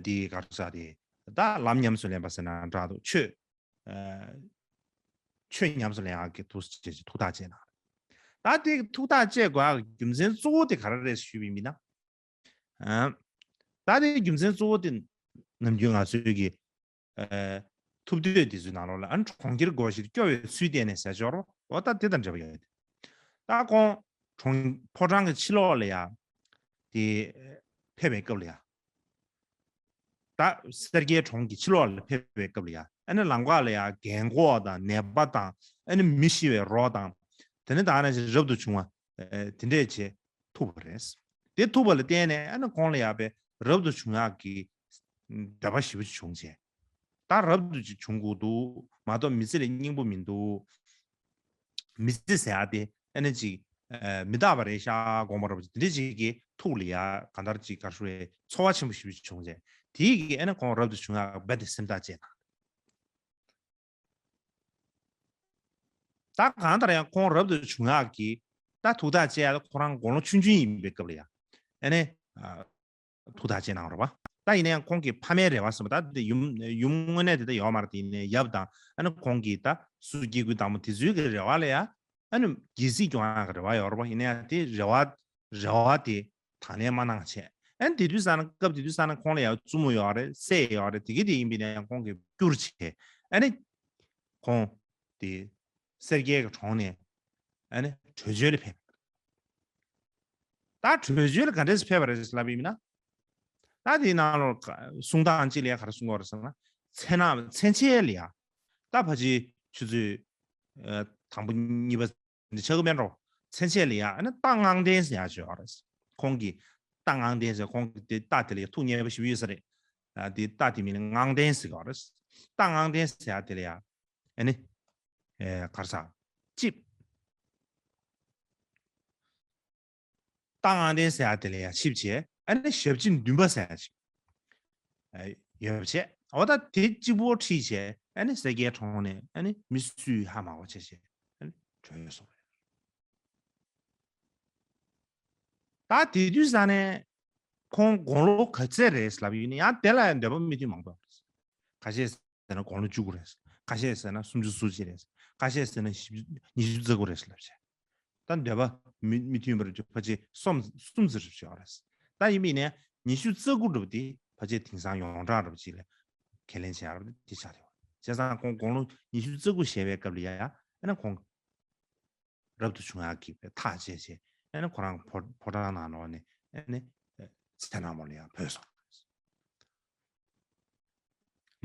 དེའི་ག་རེ་ཟེར་དེ་ད་ལམ་ཉམས་སུ་ལེན་པ་ཟེར་ན་འདྲ་འདུག་ཆོས་ཨ་ཆོས་ཉམས་སུ་ལེན་ཡག་གི་ཐུགས་ཐུགས་ཐག་བཅད་གནང་། ད་དེ་ཐུགས་ཐག་བཅད་དགོས་ཡག་རྒྱུ་མཚན་གཙོ་བོ་དེ་ག་རེ་རེད་ཞུས་པ་ཡིན་ན། ཨ། ད་དེ་རྒྱུ་མཚན་གཙོ་བོ་དེ་ནམ་རྒྱུན་ང་ཚོའི་གི་ཨ། ཐུབ་བསྟོད་དེ་ཚོའི་ནང་ལོགས་ལ་ཨ་ནི་གྲོང་ཁྱེར་སྒོ་ཕྱིར་སྐྱོ་བའི་ཚུལ་བསྟན་ནས་ཟེར་ཅོག་རོ། འོ་ད་དེ་དང་འབྲེལ་བ་ཡོད་དེ། ད་ཁོང་གྲོང་ཕོ་བྲང་གི་ཕྱི་ལོགས་ལ་ཡ་དེ་ཕེབས་པའི་སྐབས་ལ་ཡ། ད་སེར་སྐྱའི་གྲོང་གི་ཕྱི་ལོགས་ལ་ཕེབས་པའི་སྐབས་ལ་ཡ། ཨ་ནི་ལམ་ཁ་ལ་ཡ་རྒན་གོག་དང་ནད་པ་དང་ཨ་ནི་མི་ཤི་བའི་རོ་དང་། དེ་ནི་ད་ནི་རབ་ཏུ་བྱུང་བ་དེ་འདྲས་བྱས་ཐུག་པ་རེད། དེ་ཐུག་པ་ལ་བརྟེན་ནས་ཨ་ནི་ཁོང་ལ་ཡ་པའི་རབ་ཏུ་བྱུང་ཡག་གི་འདོད་པ་ཞེ་པོ་ཅིག་བྱུང་བྱས། ད་རབ་ཏུ་ཅིག་བྱུང་དགོས་འདུག་མ་གཏོགས་མི་ཚེ་ལ་སྙིང་པོ་མི་འདུག་མི་ཚེ་ཟེར་ཡ་དེ་ཨ་ནི་ཅིག་ཨ། མི་རྟག་པ་རེད་ཤག་དགོངས་པ་རབ་ཅིག་དེ་འདྲ་ཅིག་གི་ཐུགས་ལ་ཡ་གང་ལྟར་ཅིག་ག་རེ་ཞུ་རེད། ཚོར་བ་ཆེན་པོ་ཞེ་པོ་ཅིག་བྱུང་བྱས། དེའི་གི་ཨ་ནི་ཁོང་རབ་ཏུ་བྱུང་ཡག་རྦད་དེ་སེམས་ཐག་བཅད་གནང་། ད་གང་ལྟར་ཡང་ཁོང་རབ་ཏུ་བྱུང་ཡག་གི་ད་ཐུགས་ཐག་བཅད་ཡག་ཁོ་རང་དགུང་ལོ་ཆུང་ཆུང་ཡིན་པའི་སྐབས་ལ་ཡ། ཨ་ནི་ཨ། ཐུགས་ཐག་བཅད་གནང་རོགས་པ། ད་ཡིན་ན་ཡང་ཁོང་གི་ཕ་མའི་རེ་བ་ཟེར་བ་ད་དེ་ཡུམ་ཡུམ་དངོས་གནས་དེ་ད་ཡོད་མ་རེད། དེ་ཡིན་ནའི་ཡབ་དང་ཨ་ནི་ཁོང་གི་ད་སུ་སྐྱེ་དགུའི་བདག་མོ་དེ་ཚོའི་གི་རེ་བ་ལ་ཡ། ཨ་ནི་རྒྱལ་སྲིད་སྐྱོང་ཡག་གི་རེ་བ་ཡོད་རེད་པ། ཡིན་ན་ཡང་དེ་རེ་བ་རེ་བ་དེ་དང་ལེན་མ་གནང་བྱས། ཨ་ནི་དེ་དུས་ཙ་ན་སྐབས་དེ་དུས་ཙ་ན་ཁོང་ལ་ཡང་བཙུན་མོ་ཡོད་རེད། སྲས་ཡོད་རེད། དེ་གི་དེ་ཡིན་པས་ན་ཡང་ཁོང་གིས་བསྐྱུར་བྱས། ཨ་ནི་ཁོང་དེ་སེར་སྐྱའི་གི་གྲོང་ནས་ཨ་ནི་བྲོས་བྱོལ་ལ་ཕེབས། ད་བྲོས་བྱོལ་ལ་ག་འདྲས་སེ་ཕེབས་པ་རེད་ལབ་ཡིན་ན། ད་དེའི་ནང་ལོགས་གསུང་སྟངས་གཅིག་ལ་ཡང་ག་རེ་གསུང་གི་ཡོད་རེད་ཟེར་ན། མཚན་ནམ་མཚན་ཆད་ལ་ཡ། ད་ཕལ་ཆེར་ཆུ་ཚོད་ཨ། དང་པོ་གཉིས་པ་འདི་ཆགས་ཀྱི་མེད་འགྲོ། མཚན་ཆད་ལ་ཡ་ཨ་ནི་རྟ་དབང་ལྡན་ཟེར་ཡག་ཅིག་ཡོད་རེད། ཁོང་གིས་རྟ་དབང་ལྡན་ཟེར། ཁོང་གིས་དེ་རྟ་དེ་ལ་ཡ་ཐུགས་མཉེས་པོ་ཞེ་པོ་ཡོད་ས་རེད། ཨ། དེ་རྟ་དེ་མིང་ལ་དབང་ལྡན་ཟེར་གྱི་ཡོད་རེད། རྟ་དབང་ལྡན་ཟེར་ཡག་དེ་ལ་ཡ་ཨ་ནི་ཨེ། ག་རེ་ཟ། ཅིབ། རྟ་དབང་ལྡན་ཟེར་ཡག་དེ་ལ་ཡ་ཆིབས་བྱས། ཨ་ནི་ཞབས་ཕྱི་འདུན་པ་ཟེར་ཡག་ཅིག་ཨ། ཡོད་པ་བྱས། འོ་ད་དེ་གཅིག་པོ་ཁྲིད་བྱས། ཨ་ནི་སེར་སྐྱའི་གྲོང་ནས་ཨ་ནི་མི་སུས་ཧ་མ་གོ་བྱས་བྱས། ཨ་ནི་བྲོས་སོང་བ་རེད། ད་དེ་དུས་ཙ་ནས་ཁོང་དགུང་ལོ་ག་ཚད་རེད་ལབ་ཡོད་ན་ཡང་དེ་ལ་ཡང་འདོད་པ་མི་མཐུན་མང་པོ་ཡོད་རེད། ཁ་ཤས་ཟེར་ན་དགུང་ལོ་བཅུ་དགུ་རེད། ཁ་ཤས་ཟེར་ན་སུམ་ཅུ་སོ་གཅིག་རེད། ཁ་ཤས་ཟེར་ན་བཞི་བཅུ་ཉི་ཤུ་རྩ་དགུ་རེད་ལབ་བྱས། ད་འདོད་པ་མི་མི་མཐུན་པ་རེད། ཕལ་ཆེར་གསུམ་གསུམ་ཙམ་རེད་བྱས་པ་རེད། ད་ཡིན་པ་ཡིན་ནའི་ཉི་ཤུ་རྩ་དགུ་འདྲ་པོ་དེ་ཕལ་ཆེར་དེང་སང་ཡོངས་གྲགས་འདྲ་པོ་ཅིག་ལ་ཁས་ལེན་བྱས་ཡག་འདྲ་པོ་དེ་ཆགས་བསྡད་པ་རེད། བྱས་ཙང་ཁོང་དགུང་ལོ་ཉི་ཤུ་རྩ་དགུ་བཞེས་པའི་སྐབས་ལ་ཡ་ཡ་ཨ་ནི་ཁོང་རབ་ཏུ་བྱུང་ཡག་གི་ཐག་བཅད་བྱས། ཨ་ནི་ཁོ་རང་ཕོ་ཕོ་བྲང་ནང་ལོགས་ནས་ཨ་ནི་ཚེ་ནང་མོ་ལ་ཡང་བྲོས་སོང་།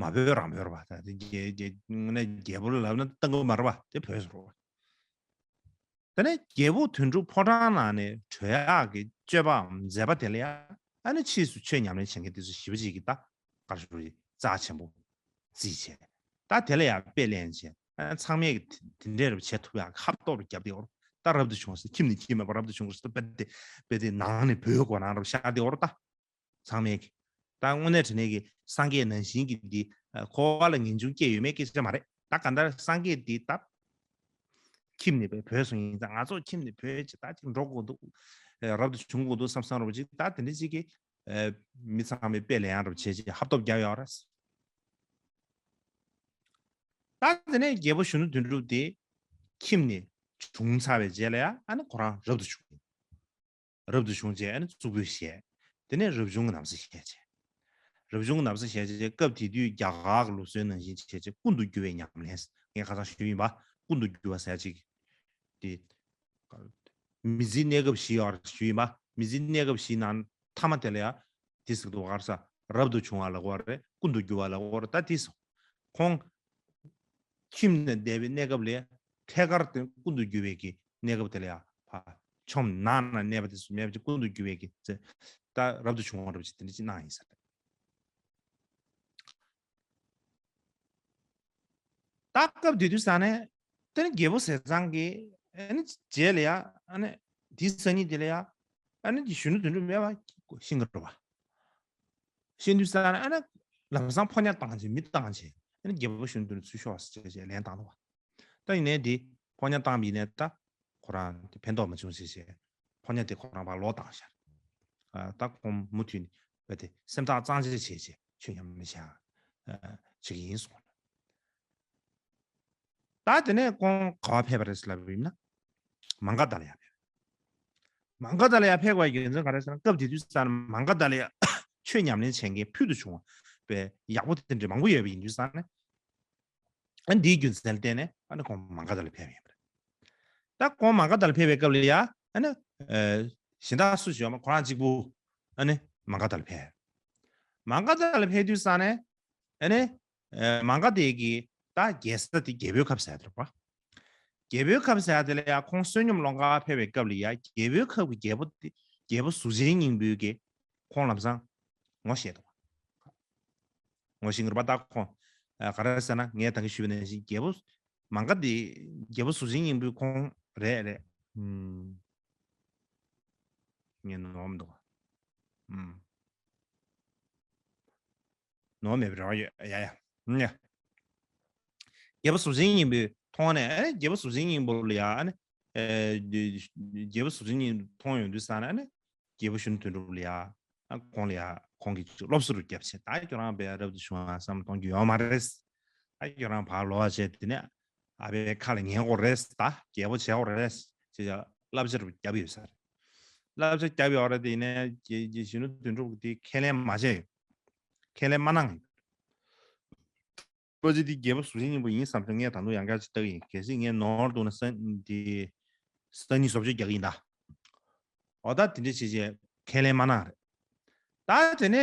མ་བྲོས་རང་བྲོས་རེད་པ། ད་དེ་རྒྱལ་རྒྱལ་ནས་རྒྱལ་པོ་ལ་ལབ་ན་གཏང་གི་མ་རེད་པ། དེ་བྲོས་སོང་རེད་པ། དེ་ནས་རྒྱལ་པོ་དོན་གྲུབ་ཕོ་བྲང་ནང་ནས་བྲོས་ཡག་གི་སྤྱོད་པའམ་མཛད་པ་དེ་ལ་ཡ་ཨ་ནི་ཕྱིས་སུ་ཆོས་ཉམས་ལེན་བྱེད་མཁན་དེ་ཚོ་ཞེ་པོ་ཅིག་གིས་ད་ག་རེ་ཞུ་དགོས་རེད། རྩ་ཆེན་པོ་བརྩིས་བྱས། ད་དེ་ལ་ཡང་དཔེ་ལེན་བྱས། ཨ། ཚང་མས་ཀྱི་དེ་དེ་འདྲའི་རབ་བྱེད་ཐུབ་ཡག་ཧབ་ཐོབ་རུ་བརྒྱབ་བསྡད་ཡོད་རེད། ད་རབ་ཏུ་བྱུང་ཟེར། ཁྱིམ་ནས་ཁྱིམ་མེད་པར་རབ་ཏུ་བྱུང་ཟེར། དཔེ་དེ་དཔེ་དེ་ནང་ནས་བོད་གོ་ནང་རབ་ཤར་བསྡད་ཡོད་རེད་ད། ཚང་མས་ཀྱི། ད་དངོས་གནས་དྲང་གནས་ཀྱི་སངས་རྒྱས་ནང་བཞིན་གྱི་འདི་ཨ། འཁོར་བ་ལ་ངེས་འབྱུང་སྐྱེ་ཡོད་མེད་སྐད་ཆ་མ་རེད། ད་གང་ལྟར་སངས་རྒྱས་འདི་ད་ཁྱིམ་ནས་བོད་སོང་ཡིན་ཙང་། ང་ཚོ་ཁྱིམ་ནས་བོད་ཅིག་ད་ཅིག་འགྲོ་དགོས་འདུག་ཨ། རབ་ཏུ་བྱུང་དགོས་འདུག་བསམ་བསམ་རུ་ཅིག་ད་དེ་འདྲ་ཅིག་གི་ཨ། མི་ཚང་མས་དཔེ་ལེན་ཡག་རུ་བྱས་ཅིག་ཧབ་ཐོབ་རྒྱབ་ཡོད་རེད། ད་དེ་ནས་རྒྱལ་པོ་གཞོན་ནུ་དོན་གྲུབ་དེ་ཁྱིམ་ནས་བྱུང་ཚར་བའི་རྗེས་ལ་ཡ་ཨ་ནི་ཁོ་རང་རབ་ཏུ་བྱུང་། རབ་ཏུ་བྱུང་རྗེས་ཨ་ནི་གཙུག་ཕུད་བཞེས། དེ་ནས་རབ་བྱུང་གི་ན་བཟའ་བཞེས་བྱས། རབ་བྱུང་གི་ན་བཟའ་བཞེས་རྗེས་སྐབས་དེ་དུས་རྒྱ་གར་གྱི་ལུགས་སྲོལ་ནང་བཞིན་བྱས་རྗེས་ཀུན་ཏུ་རྒྱུ་བའི་ཉམས་ལེན། ངས་ཁ་སང་ཞུས་ཡིན་པ། ཀུན་ཏུ་རྒྱུ་བ་ཟེར་ཅིག་དེ། མི་ཚེའི་གནས་སྐབས་བཞི་ཡོད་རེད་ཞུས་ཡིན་པ། མི་ཚེའི་གནས་སྐབས་བཞིའི་ནང་མཐའ་མ་དེ་ལ་ཡ་དེ་ཟེར་གྱི་འདུག་ག་རེ་ཟ། རབ་ཏུ་བྱུང་བ་ལབ་ཀྱི་ཡོད་རེད། ཀུན་ཏུ་རྒྱུ་བ་ལབ་ཀྱི་ཡོད་རེད། ད་དེ་སོང་། ཁོང་ཁྱིམ་ནས་བསྡད་པའི་གནས་སྐབས་ལས་ཐད་ཀར་དུ་ཀུན་ཏུ་རྒྱུ་བའི་གི་གནས་སྐབས་དེ་ལ་ཡ་ཕར་ཆོམ་ནང་ན་གནས་པ་དེ་ཚོ་མེད་པ་ཅིག་ཀུན་ཏུ་རྒྱུ་བའི་གི་ཚེ། ད་རབ་ཏུ་བྱུང་བ་འདྲ་པོ་ཅིག་དེ་འདྲ་ཅིག་གནང་ཡིན་ས་རེད། ད་སྐབས་དེ་དུས་ས་ནས་དེ་ནི་རྒྱལ་པོ་ཟས་གཙང་གི་ཨ་ནི་རྗེས་ལ་ཡ་ཨ་ནི་དེའི་སང་ཉིན་དེ་ལ་ཡ་ཨ་ནི་གཞོན་ནུ་དོན་གྲུབ་མེད་པ་ཤི་འགྲོ་བ། ཤི་དུས་ས་ནས་ཨ་ནི་ལམ་སང་ཕོ་ཉ་བཏང་བྱས་མི་བཏང་བྱས་ཨ་ནི་རྒྱལ་པོ་གཞོན་ནུ་དོན་གྲུབ་ཚུར་ཤོག་ཟེར་བྱས་ལན་བཏང་འདུག་བ། ད་ཡིན་ནའི་དེ་ཕོ་ཉ་བཏང་བ་ཡིན་ནའི་ད་ཁོ་རང་དེ་ཕན་ཐོགས་མ་བྱུང་ཟེར་བྱས་ཕོ་ཉ་དེ་ཁོ་རང་ཕར་ལོག་བཏང་ཤག་ཨ། ད་ཁོང་མུ་མཐུད་ནས་བས་དེ་སེམས་ཐག་གཙང་བཅད་བྱས་བྱས་ཆོས་ཉམས་ལེན་བྱེད་ཡག་ཨ། བྱེད་ཀྱི་ཡིན་གསུངས། ད་དེ་ནས་ཁོང་ག་པར་ཕེབས་པ་རེད་ལབ་ཡིན་ན། མ་ག་དྷ་ལ་ཡར་ཕེབས། མ་ག་དྷ་ལ་ཡར་ཕེབས་པའི་རྒྱུ་མཚན་ག་རེ་ཟེར་ན། སྐབས་དེ་དུས་ཙམ་ནས་མ་ག་དྷ་ལ་ཡར་ཆོས་ཉམས་ལེན་བྱེད་མཁན་ཕུལ་དུ་བྱུང་བ་པའི་ཡག་པོ་དེ་འདྲ་མང་པོ་ཡོད་པ་ཡིན་དུས་ཙམ་ནས། ཨ་འདིའི་རྒྱུ་མཚན་ལ་བརྟེན་ནས་ཨ་ནི་ཁོང་མ་ག་དྷ་ལ་ཕེབས་ཡོད་པ་རེད། ད་ཁོང་མ་ག་དྷ་ལ་ཕེབས་པའི་སྐབས་ལ་ཡ་ཨ་ནི་ཨ་གཞན་དག་སུ་ཞིག་ཡོད་མ། ཁོ་རང་གཅིག་པུ་ཨ་ནི་མ་ག་དྷ་ལ་ཕེབས། མ་ག་དྷ་ལ་ཕེབས་དུས་ཙམ་ནས་ཨ་ནི་ཨ་མ་ག་དྷ་གི་ད་རྒྱལ་ས་དེ་རྒྱལ་པོའི་ཁབ་ཟེར་དེ་རེད་པ། རྒྱལ་པོའི་ཁབ་ཟེར་དེ་ལ་ཡ་ཁོང་བསོད་སྙོམས་སློང་ག་ཕེབས་པའི་སྐབས་ལ་ཡ་རྒྱལ་པོའི་ཁབ་ཀྱི་རྒྱལ་པོ་དེ་རྒྱལ་པོ་གཟུགས་ཅན་སྙིང་པོའི་གི་ཁོང་ལམ་སང་ངོ་ཤེས་འདུག་ངོ་ཤེས་ཀྱི་རེད་པ། ད་ཁོང་ཨ་ག་རེ་ཟེར་ན། ངས་ད་གིན་ཞུས་པ་ནང་བཞིན་རྒྱལ་པོ་མ་ག་དྷ་དེ་རྒྱལ་པོ་གཟུགས་ཅན་སྙིང་པོའི་ཁོང་རེད། རེད། ཨུམ། ངས་ནོར་མི་འདུག་ག་ཨུམ། ནོར་མེད་པའི་རེ་བ་ཡོད། ཡ་ཡ། ཨུམ་ཡ། རྒྱལ་པོ་གཟུགས་ཅན་སྙིང་པོས་མཐོང་ནས། ཨ་ནི་རྒྱལ་པོ་གཟུགས་ཅན་སྙིང་པོ་ལ་ཡ་ཨ་ནི་ཨེ་རྒྱལ་པོ་གཟུགས་ཅན་སྙིང་པོ་མཐོང་ཡོང་དུས་ཙམ་ནས་ཨ་ནི་རྒྱལ་པོ་གཞོན་ནུ་དོན་གྲུབ་ལ་ཡ། ཨ་ཁོང་ལ་ཡ་ཁོང་གིས་སློབ་གསོ་རུ་བརྒྱབ་བྱས། ད་ཁྱོད་རང་དཔེ་རབ་ཏུ་བྱུང་བ་བསམ་བློ་གཏོང་རྒྱུ་ཡོད་མ་རེད། ད་ཁྱོད་རང་ཕར་ལོག་བྱས། དེ་ནས་ཨ་ཕའི་ཁ་ལ་ཉན་དགོས་རེད། ད་རྒྱལ་པོ་བྱེད་དགོས་རེད་ཅེས་བསླབ་བྱ་རུ་བརྒྱབ་ཡོད་ས་རེད། བསླབ་བྱ་བརྒྱབ་ཡོད་རེད། དེ་ནས་རྒྱལ་རྒྱལ་གཞོན་ནུ་དོན་གྲུབ་དེ་ཁས་ལེན་མ་བྱས་ཡོད། ཁས་ལེན་མ་གནང་ཡོད། ལོ་རྒྱུས་འདི་རྒྱལ་པོ་གཟུགས་ཅན་སྙིང་པོ་ཡིན་བསམ་བྱུང་། ངས་ད་དུང་ཡང་བསྐྱར་ཅིག་ལྟ་གི་ཡིན། གལ་སྲིད་ངས་ནོར་འདུག་ན་ས་འདི་སང་ཉིན་བཟོ་བཅོས་རྒྱག་གི་ཡིན་ད། འོ་ད་དེ་འདྲ་བྱས་བྱས་ཁས་ལེན་མ་གནང་རེད། ད་དེ་ནས་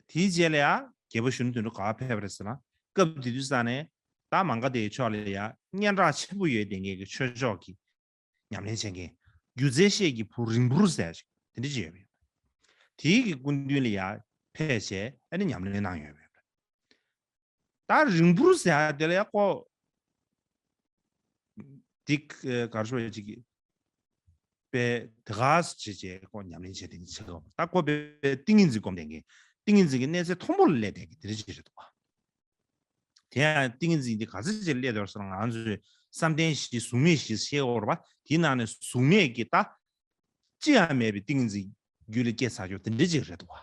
དེའི་རྗེས་ལ་ཡ་རྒྱལ་པོ་གཞོན་ནུ་དོན་གྲུབ་ག་པར་ཕེབས་པ་རེད་ཟེར་ན། སྐབས་དེ་དུས་ཙམ་ནས་ད་མ་ག་དྷའི་ཕྱོགས་ལ་ཡ་སྙན་གྲགས་ཆེན་པོ་ཡོད་བསྡད་མཁན་གྱི་ཆོས་ཕྱོགས་ཀྱི་ཉམས་ལེན་བྱེད་མཁན་སྒྱུ་རྩལ་ཤེས་ཀྱི་བུ་རིང་འབུར་ཟེར་ཞིག་དེ་འདྲ་ཅིག་ཡོད་པ་ཡིན། དེའི་གི་སྐུ་མདུན་ལ་ཡ་ཕེབས་བྱས་ཨ་ནི་ཉམས་ལེན་གནང་ཡོད་པ་ཡིན། ད་རིང་འབུར་ཟེར་ཡ་དེ་ལ་ཡ་ཁོ་འདི་ག་རེ་ཞུ་ཡ་ཅིག་པས། དེ་ག་ཟེར་བྱས་ཁོ་ཉམས་ལེན་བྱས་དེ་ནི་བྱེད་དགོས། ད་ཁོ་པས་ཏིང་ངེ་འཛིན་སྒོམ་བསྡད་མཁན། ཏིང་ངེ་འཛིན་གྱི་གནས་ཚད་མཐོན་པོ་ལ་སླེབས་བསྡད་མཁན་དེ་འདྲ་ཅིག་རེད་འདུག་པ། དེ་ཡང་ཏིང་ངེ་འཛིན་འདི་ག་ཚོད་ཅིག་སླེབས་འདུག་ཟེར་ན། ང་ཚོས་བསམ་གཏན་བཞི་གཟུགས་མེད་བཞི་ཤེས་དགོས་རེད་པ། དེའི་ནང་ནས་གཟུགས་མེད་ཀྱི་ད་ཅི་ཡང་མེད་པའི་ཏིང་ངེ་འཛིན་རྒྱུད་ལ་སྐྱེས་ཚར་ཡོད་དེ་འདྲ་ཅིག་རེད་འདུག་པ།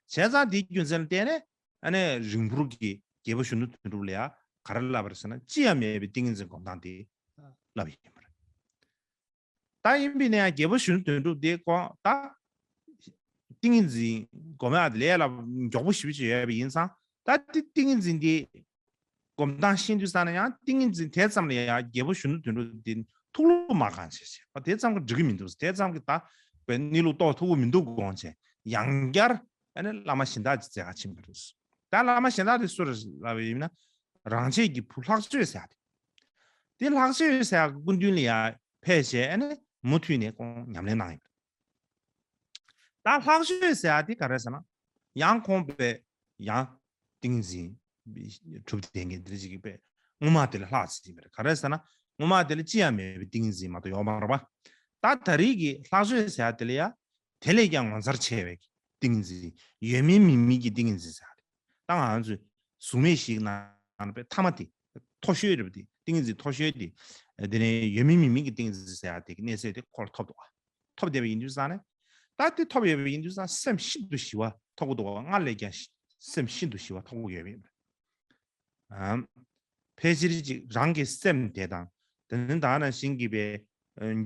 བྱས་ཙང་དེའི་རྒྱུ་མཚན་ལ་བརྟེན་ནས་ཨ་ནི་རིང་འབུར་གྱིས་རྒྱལ་པོ་གཞོན་ནུ་དོན་གྲུབ་ལ་ཡ་ག་རེ་བསླབས་པ་རེད་ཟེར་ན། ཅི་ཡང་མེད་པའི་ཏིང་ངེ་འཛིན་སྒོམ་སྟངས་དེ་བསླབས་ཡོད་པ་རེད། ད་ཡིན་པས་ན་ཡང་རྒྱལ་པོ་གཞོན་ནུ་དོན་གྲུབ་དེ་ཁོ་ད་ཏིང་ངེ་འཛིན་སྒོམ་ཡག་དེ་ལས་ལ་མགྱོགས་པོ་ཞེ་པོ་ཅིག་ཡོད་པ་ཡིན་ཙང་། ད་དེ་ཏིང་ངེ་འཛིན་དེ་སྒོམ་སྟངས་ཤེས་དུས་ཙམ་ན་ཡང་ཏིང་ངེ་འཛིན་དེ་ཙམ་ལ་ཡང་རྒྱལ་པོ་གཞོན་ནུ་དོན་གྲུབ་དེ་ཐུགས་བློ་མ་གང་བྱས་བྱས་པ། དེ་ཙམ་གྱིས་འགྲིག་གི་མི་འདུག་དེ་ཙམ་གྱིས་ད་དཔེ་གནས་ལུགས་རྟོགས་ཐུབ་ཀྱི་མི་འདུག་དགོངས་བྱས། ཡང་བསྐྱར་ཨ་ནི་བླ་མ་གཞན་དག་ཅིག་མཇལ་ག་ཕྱིན་པ་རེད། ད་བླ་མ་གཞན་དག་དེ་སུ་རེད་ལབ་པ་ཡིན་ན། རང་ཆས་ཀྱི་བུ་ལྷག་སྤྱོད་ཟེར་ཡ་དེ། དེ་ལྷག་སྤྱོད་ཟེར་ཡ་གི་སྐུ་མདུན་ལ་ཡ་ཕེབས་བྱས་ཨ་ནི་མུ་མཐུད་ནས་ཁོང་ཉམས་ལེན་གནང་ཡོད། ད་ལྷག་སྤྱོད་ཟེར་ཡ་དེ་ག་རེ་ཟེར་ན། ཡང་ཁོང་པས་ཡང་ཏིང་ངེ་འཛིན་གྲུབ་བསྡད་མཁན་དེ་འདྲ་ཅིག་གི་པས་སྔོན་མ་དེ་ལས་ལྷག་ཙམ་ཡིན་པ་རེད། ག་རེ་ཟེར་ན། སྔོན་མ་དེ་ལ་ཅི་ཡང་མེད་པའི་ཏིང་ངེ་འཛིན་མ་གཏོགས་ཡོད་མ་རེད་པ། ད་ད་རེས་ཀྱི་ལྷག་སྤྱོད་ཟེར་ཡ་དེ་ལ་ཡ་དེ་ལས་ཀྱང་ངོ་མཚར་ཆེ་བའི་ཏིང་ངེ་འཛིན། ཡོད་མིན་མིན་མིན་གྱི་ཏིང་ངེ་འཛིན་ཟེར་ཡ་རེད། ད་ང་ཚོས་གཟུགས་མེད་བཞིའི་ནང་ནས་པས་ཐ་མ་དེ། མཐོ་ཤོས་རེད་པ། དེ་ཏིང་ངེ་འཛིན་མཐོ་ཤོས་དེ། དེ་ནས་ཡོད་མིན་མིན་མིན་གྱི་ཏིང་ངེ་འཛིན་ཟེར་ཡ་དེ་གི་གནས་ཚད་དེ་ཁོ་ལ་ཐོབ་འདུག་པ། ཐོབ་བསྡད་པ་ཡིན་དུས་ཙང་ནས། ད་དེ་ཐོབ་ཡོད་པ་ཡིན་དུས་ཙང་སེམས་ཤིན་ཏུ་ཞི་བ་ཐོབ་ཀྱི་འདུག་པ། སྔར་ལས་ཀྱང་ཤི་སེམས་ཤིན་ཏུ་ཞི་བ་ཐོབ་ཀྱི་ཡོད་པ་ཡིན་པ་རེད། ཨམ། ཕལ་ཆེར་ཅིག་རང་གི་སེམས་དེ་དང་། དེ་ནི་ད་ནང་བཞིན་གྱི་པའི་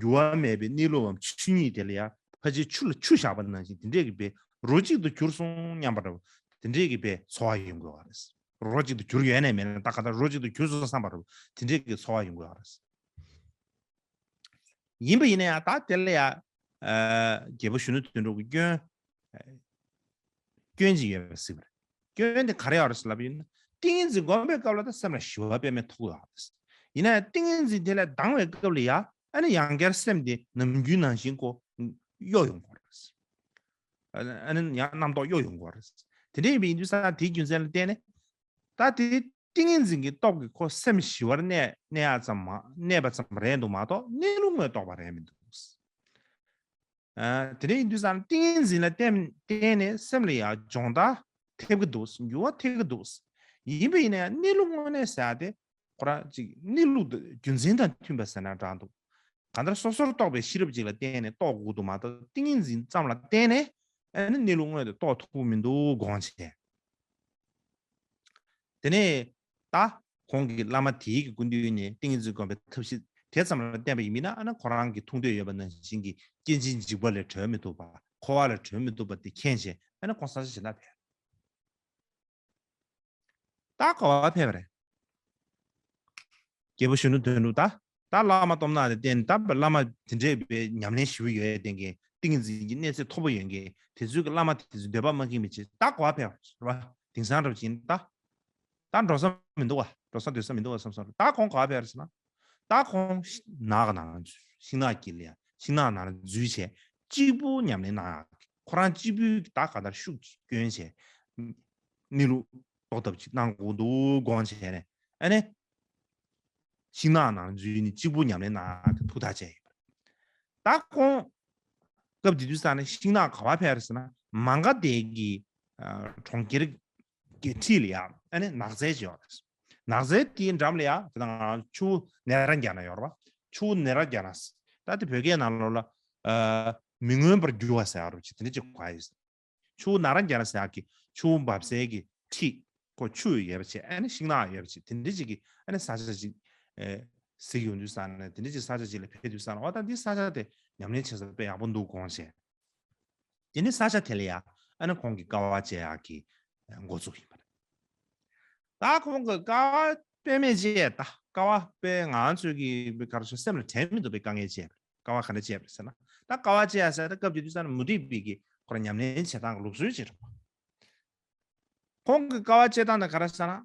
འགྱུར་བ་མེད་པའི་གནས་ལུགས་འམ་ཆོས་ཉིད་དེ་ལ་ཡ་ཕལ་ཆེར་ཆུ་ལ་ཆུ་བཞག་པ་ནང་བཞིན་དེ་འདྲས་ཀྱི་པའི་རོ་གཅིག་ཏུ་གྱུར་སོང་སྙམ་པ་འདྲ་བོ་དེ་འདྲས་ཀྱི་པའི་ཚོར་བ་ཡོང་དགོས་པ་རེད། རོ་གཅིག་ཏུ་གྱུར་ཡོད་ནས་མེད་ན་ད་ག་ད་རོ་གཅིག་ཏུ་གྱུར་སོང་བསམ་པ་འདྲ་བོ་དེ་འདྲས་ཀྱི་ཚོར་བ་ཡོང་དགོས་པ་རེད། ཡིན་པ་ཡིན་ན་ཡང་ད་དེ་ལ་ཡ། ཨ། རྒྱལ་པོ་གཞོན་ནུ་དོན་གྲུབ་ཀྱི་སྐྱོན། སྐྱོན་ཅིག་ཡོད་པ་གཟིགས་པ་རེད། སྐྱོན་དེ་ག་རེ་ཡོད་རེད་ཟེར་ལབ་ཡིན་ན། ཏིང་ངེ་འཛིན་སྒོམ་པའི་སྐབས་ལ་ད་སེམས་ལ་ཞི་བ་དཔེ་མེད་ཐོབ་ཀྱི་ཡོད་རེད། ཡིན་ན་ཡང་ཏིང་ངེ་འཛིན་དེ་ལས་ལྡང་བའི་སྐབས་ལ་ཡ་ཨ་ནི་ཡང་བསྐྱར་སེམས་དེ་ནམ་རྒྱུན་ནང་བཞིན་ཁོ་གཡོ་ཡོང་གི་རེད། ཨ་ནི་ཡང་རྣམ་རྟོག་གཡོ་ཡོང་གི་རེད། དེ་འདྲ་ཡིན་པ་ཡིན་དུས་ཙང་དེའི་རྒྱུ་མཚན་ལ་བརྟེན་ནས། ད་དེ་ཏིང་ངེ་འཛིན་གྱི་སྟོབས་ཀྱིས་ཁོ་སེམས་ཞི་བར་གནས་གནས་ཡ་ཙམ་མ་གནས་པ་ཙམ་རེད་འདུག་མ་གཏོགས་གནས་ལུགས་དངོས་རྟོགས་པ་རེད་མི་འདུག་ཨ། དེ་འདྲ་ཡིན་དུས་ཙང་ཏིང་ངེ་འཛིན་ལ་བརྟེན་བརྟེན་ནས་སེམས་ལ་ཡང་སྦྱོང་བརྡར་ཐེབས་ཀྱི་འདུག་འགྱུར་བ་ཐེབས་ཀྱི་འདུག་ཡིན་པ་ཡིན་ན་ཡང་གནས་ལུགས་དངོས་གནས་ཟེར་ཡ་དེ་ཁོ་རང་ཅིག་གནས་ལུགས་དང་རྒྱུ་མཚན་དང་མཐུན་པ་ཟེར་ན་འདྲ་འདུག་གང་ལྟར་སོ་སོར་རྟོག་པའི་ཤེས་རབ་ཅིག་ལ་བརྟེན་ནས་རྟོགས་དགོས་འདུག་མ་གཏོགས་ཏིང་ངེ་འཛིན་ཙམ་ལ་བརྟེན་ནས་ཨ་ནི་གནས་ལུགས་དངོས་དེ་རྟོགས་ཐུབ་ཀྱི་མི་འདུག་དགོངས་བྱས། དེ་ནས་ད་ཁོང་གི་བླ་མ་དེའི་གི་སྐུ་མདུན་ནས་ཏིང་ངེ་འཛིན་སྒོམ་པའི་ཐབས་ཤེས་དེ། ཙམ་ལ་བརྟེན་པ་ཡིན་མིན་ན། ཨ་ནི་ཁོ་རང་གིས་མཐོང་འདོད་ཡོད་པ་ནང་བཞིན་གྱི་སྐྱེ་འཇིག་འཇིག་པ་ལས་གྲོལ་མི་ཐུབ་པ། འཁོར་བ་ལས་གྲོལ་མི་ཐུབ་པ་དེ་མཁྱེན་བྱས། ཨ་ནི་ཁོང་ས་ཆ་གཞན་དག་ཕེབས། ད་ག་པར་ཕེབས་པ་རེད། རྒྱལ་པོ་གཞོན་ནུ་དོན་གྲུབ། ད་ད་བླ་མ་སྟོབས་ནག་དེ་བསྟེན། ད་བླ་མ་དེ་འདྲས་པའི་ཉམས་ལེན་ཞེ་པོ་ཡོད་ཡ་བསྟེན་མཁན། ཏིང་འཛིན་གྱི་གནས་ཚད་མཐོ་པོ་ཡོད་མཁན་དེ་ཚོའི་གི་བླ་མ་དེ་ཚོའི་འདོད་པ་མ་ཁེངས་པའི་ཕྱིར་ད་ག་པར་ཕེབས་པ་རེད་པ། དེང་སང་འདྲ་པོ་ཅིག་ཡིན་ད། ད་འགྲོ་ས་མི་འདུག་བ། འགྲོ་ས་སྡོད་ས་མི་འདུག་བ་བསམ་སོང་། ད་ཁོང་ག་པར་ཕེབས་པ་རེད་ཟེར་ན། ད་ཁོང་ནགས་ནང་འཛུལ། ཤིང་ནགས་དཀྱིལ་ལ་ཡ། ཤིང་ནགས་ནང་འཛུལ་བྱས། གཅིག་པུ་ཉམས་ལེན་གནང་ཡག་གི། ཁོ་རང་གཅིག་པུས་ད་ག་ལྟར་ཤུགས་ཀྱིས་བསྐྱོན་བྱས། གནས་ལུགས་རྟོགས་ཐབས་ཅིག་གནང་དགོས་འདུག་དགོངས་བྱས་ནས། ཨ་ནི་ཤིང་ནགས་ནང་འཛུལ་ནས་གཅིག་པུ་ཉམས་ལེན་གནང་ཡག་གི་ཐུགས་ཐག་བཅད་ཡོད་པ་རེད། ད་ཁོང་སྐབས་དེ་དུས་ས་ནས་ཤིང་ནགས་ག་པར་ཕེབས་རེད་ཟེར་ན། མ་ག་དྷའི་གི་ཨ་གྲོང་ཁྱེར་གྱི་འཁྲིས་ལ་ཡ། ཨ་ནི་ནགས་ཚལ་ཅིག་ཡོད་རེད། ནགས་ཚལ་དེའི་འགྲམ་ལ་ཡ། དེ་ད་ང་ཆུ་བོ་ནེ་ར་ཛྙཱ་ན་ཡོད་རེད་པ། ཆུ་བོ་ནེ་ར་ཛྙཱ་ན། ད་དེ་བོད་སྐད་ནང་ལོགས་ལ་ཨ་མི་མངོན་པར་རྒྱུ་བ་ཟེར་ཡག་འདྲ་པོ་ཅིག་དེ་འདྲ་ཅིག་གོ་ཡ་ཡོད། ཆུ་བོ་ནེ་ར་ཛྙཱ་ན་ཟེར་ཡག་གི་ཆུ་བོ་འབབ་སའི་གི་འཁྲིས། ཁོ་ཆུ་ཡོད་པ་བྱས། ཨ་ནི་ཤིང་ནགས་ཡོད་པ་བྱས། དེ་འདྲ་ཅིག་གི་ཨ་ནི་ས་ཆ་ཅིག་ཨེ་གཟིགས་ཡོང་དུས་ས་ནས། དེ་འདྲ་ཅིག་ས་ཆ་ཅིག་ལ་ཕེབས་དུས་ས་ནས། འོ་ད་འདི་ས་ཆ་དེ་ཉམས་ལེན་བྱེད་ས་དཔེ་ཡག་པོ་འདུག་དགོངས་བྱས། དེ་ནས་ས་ཆ་དེ་ལ་ཡ་ཨ་ནི་ཁོང་གིས་དཀའ་བ་སྤྱད་ཡག་གི་འགོ་བཙུགས་ཡིན་པ་རེད། ད་ཁོང་གིས་དཀའ་བ་དཔེ་མེད་སྤྱད། ད་དཀའ་བ་དཔེ་ང་ཚོས་ཀྱི་ག་རེ་ཟེར། སེམས་ལ་དྲན་མི་ཐུབ་པའི་དཀའ་ངལ་སྤྱད་པ་རེད། དཀའ་བ་ག་འདྲ་སྤྱད་པ་རེད་ཟེར་ན། ད་དཀའ་བ་སྤྱད་ཡ་ཟེར་ད་སྐབས་དེ་དུས་ས་ནས་མུ་སྟེགས་པའི་གི་ཁོ་རང་ཉམས་ལེན་བྱེད་སྟངས་ཀྱི་ལུགས་སྲོལ་ཅིག་རེད། ཁོང་གིས་དཀའ་བ་སྤྱད་སྟངས་དེ་ག་རེ་ཟེར་ན།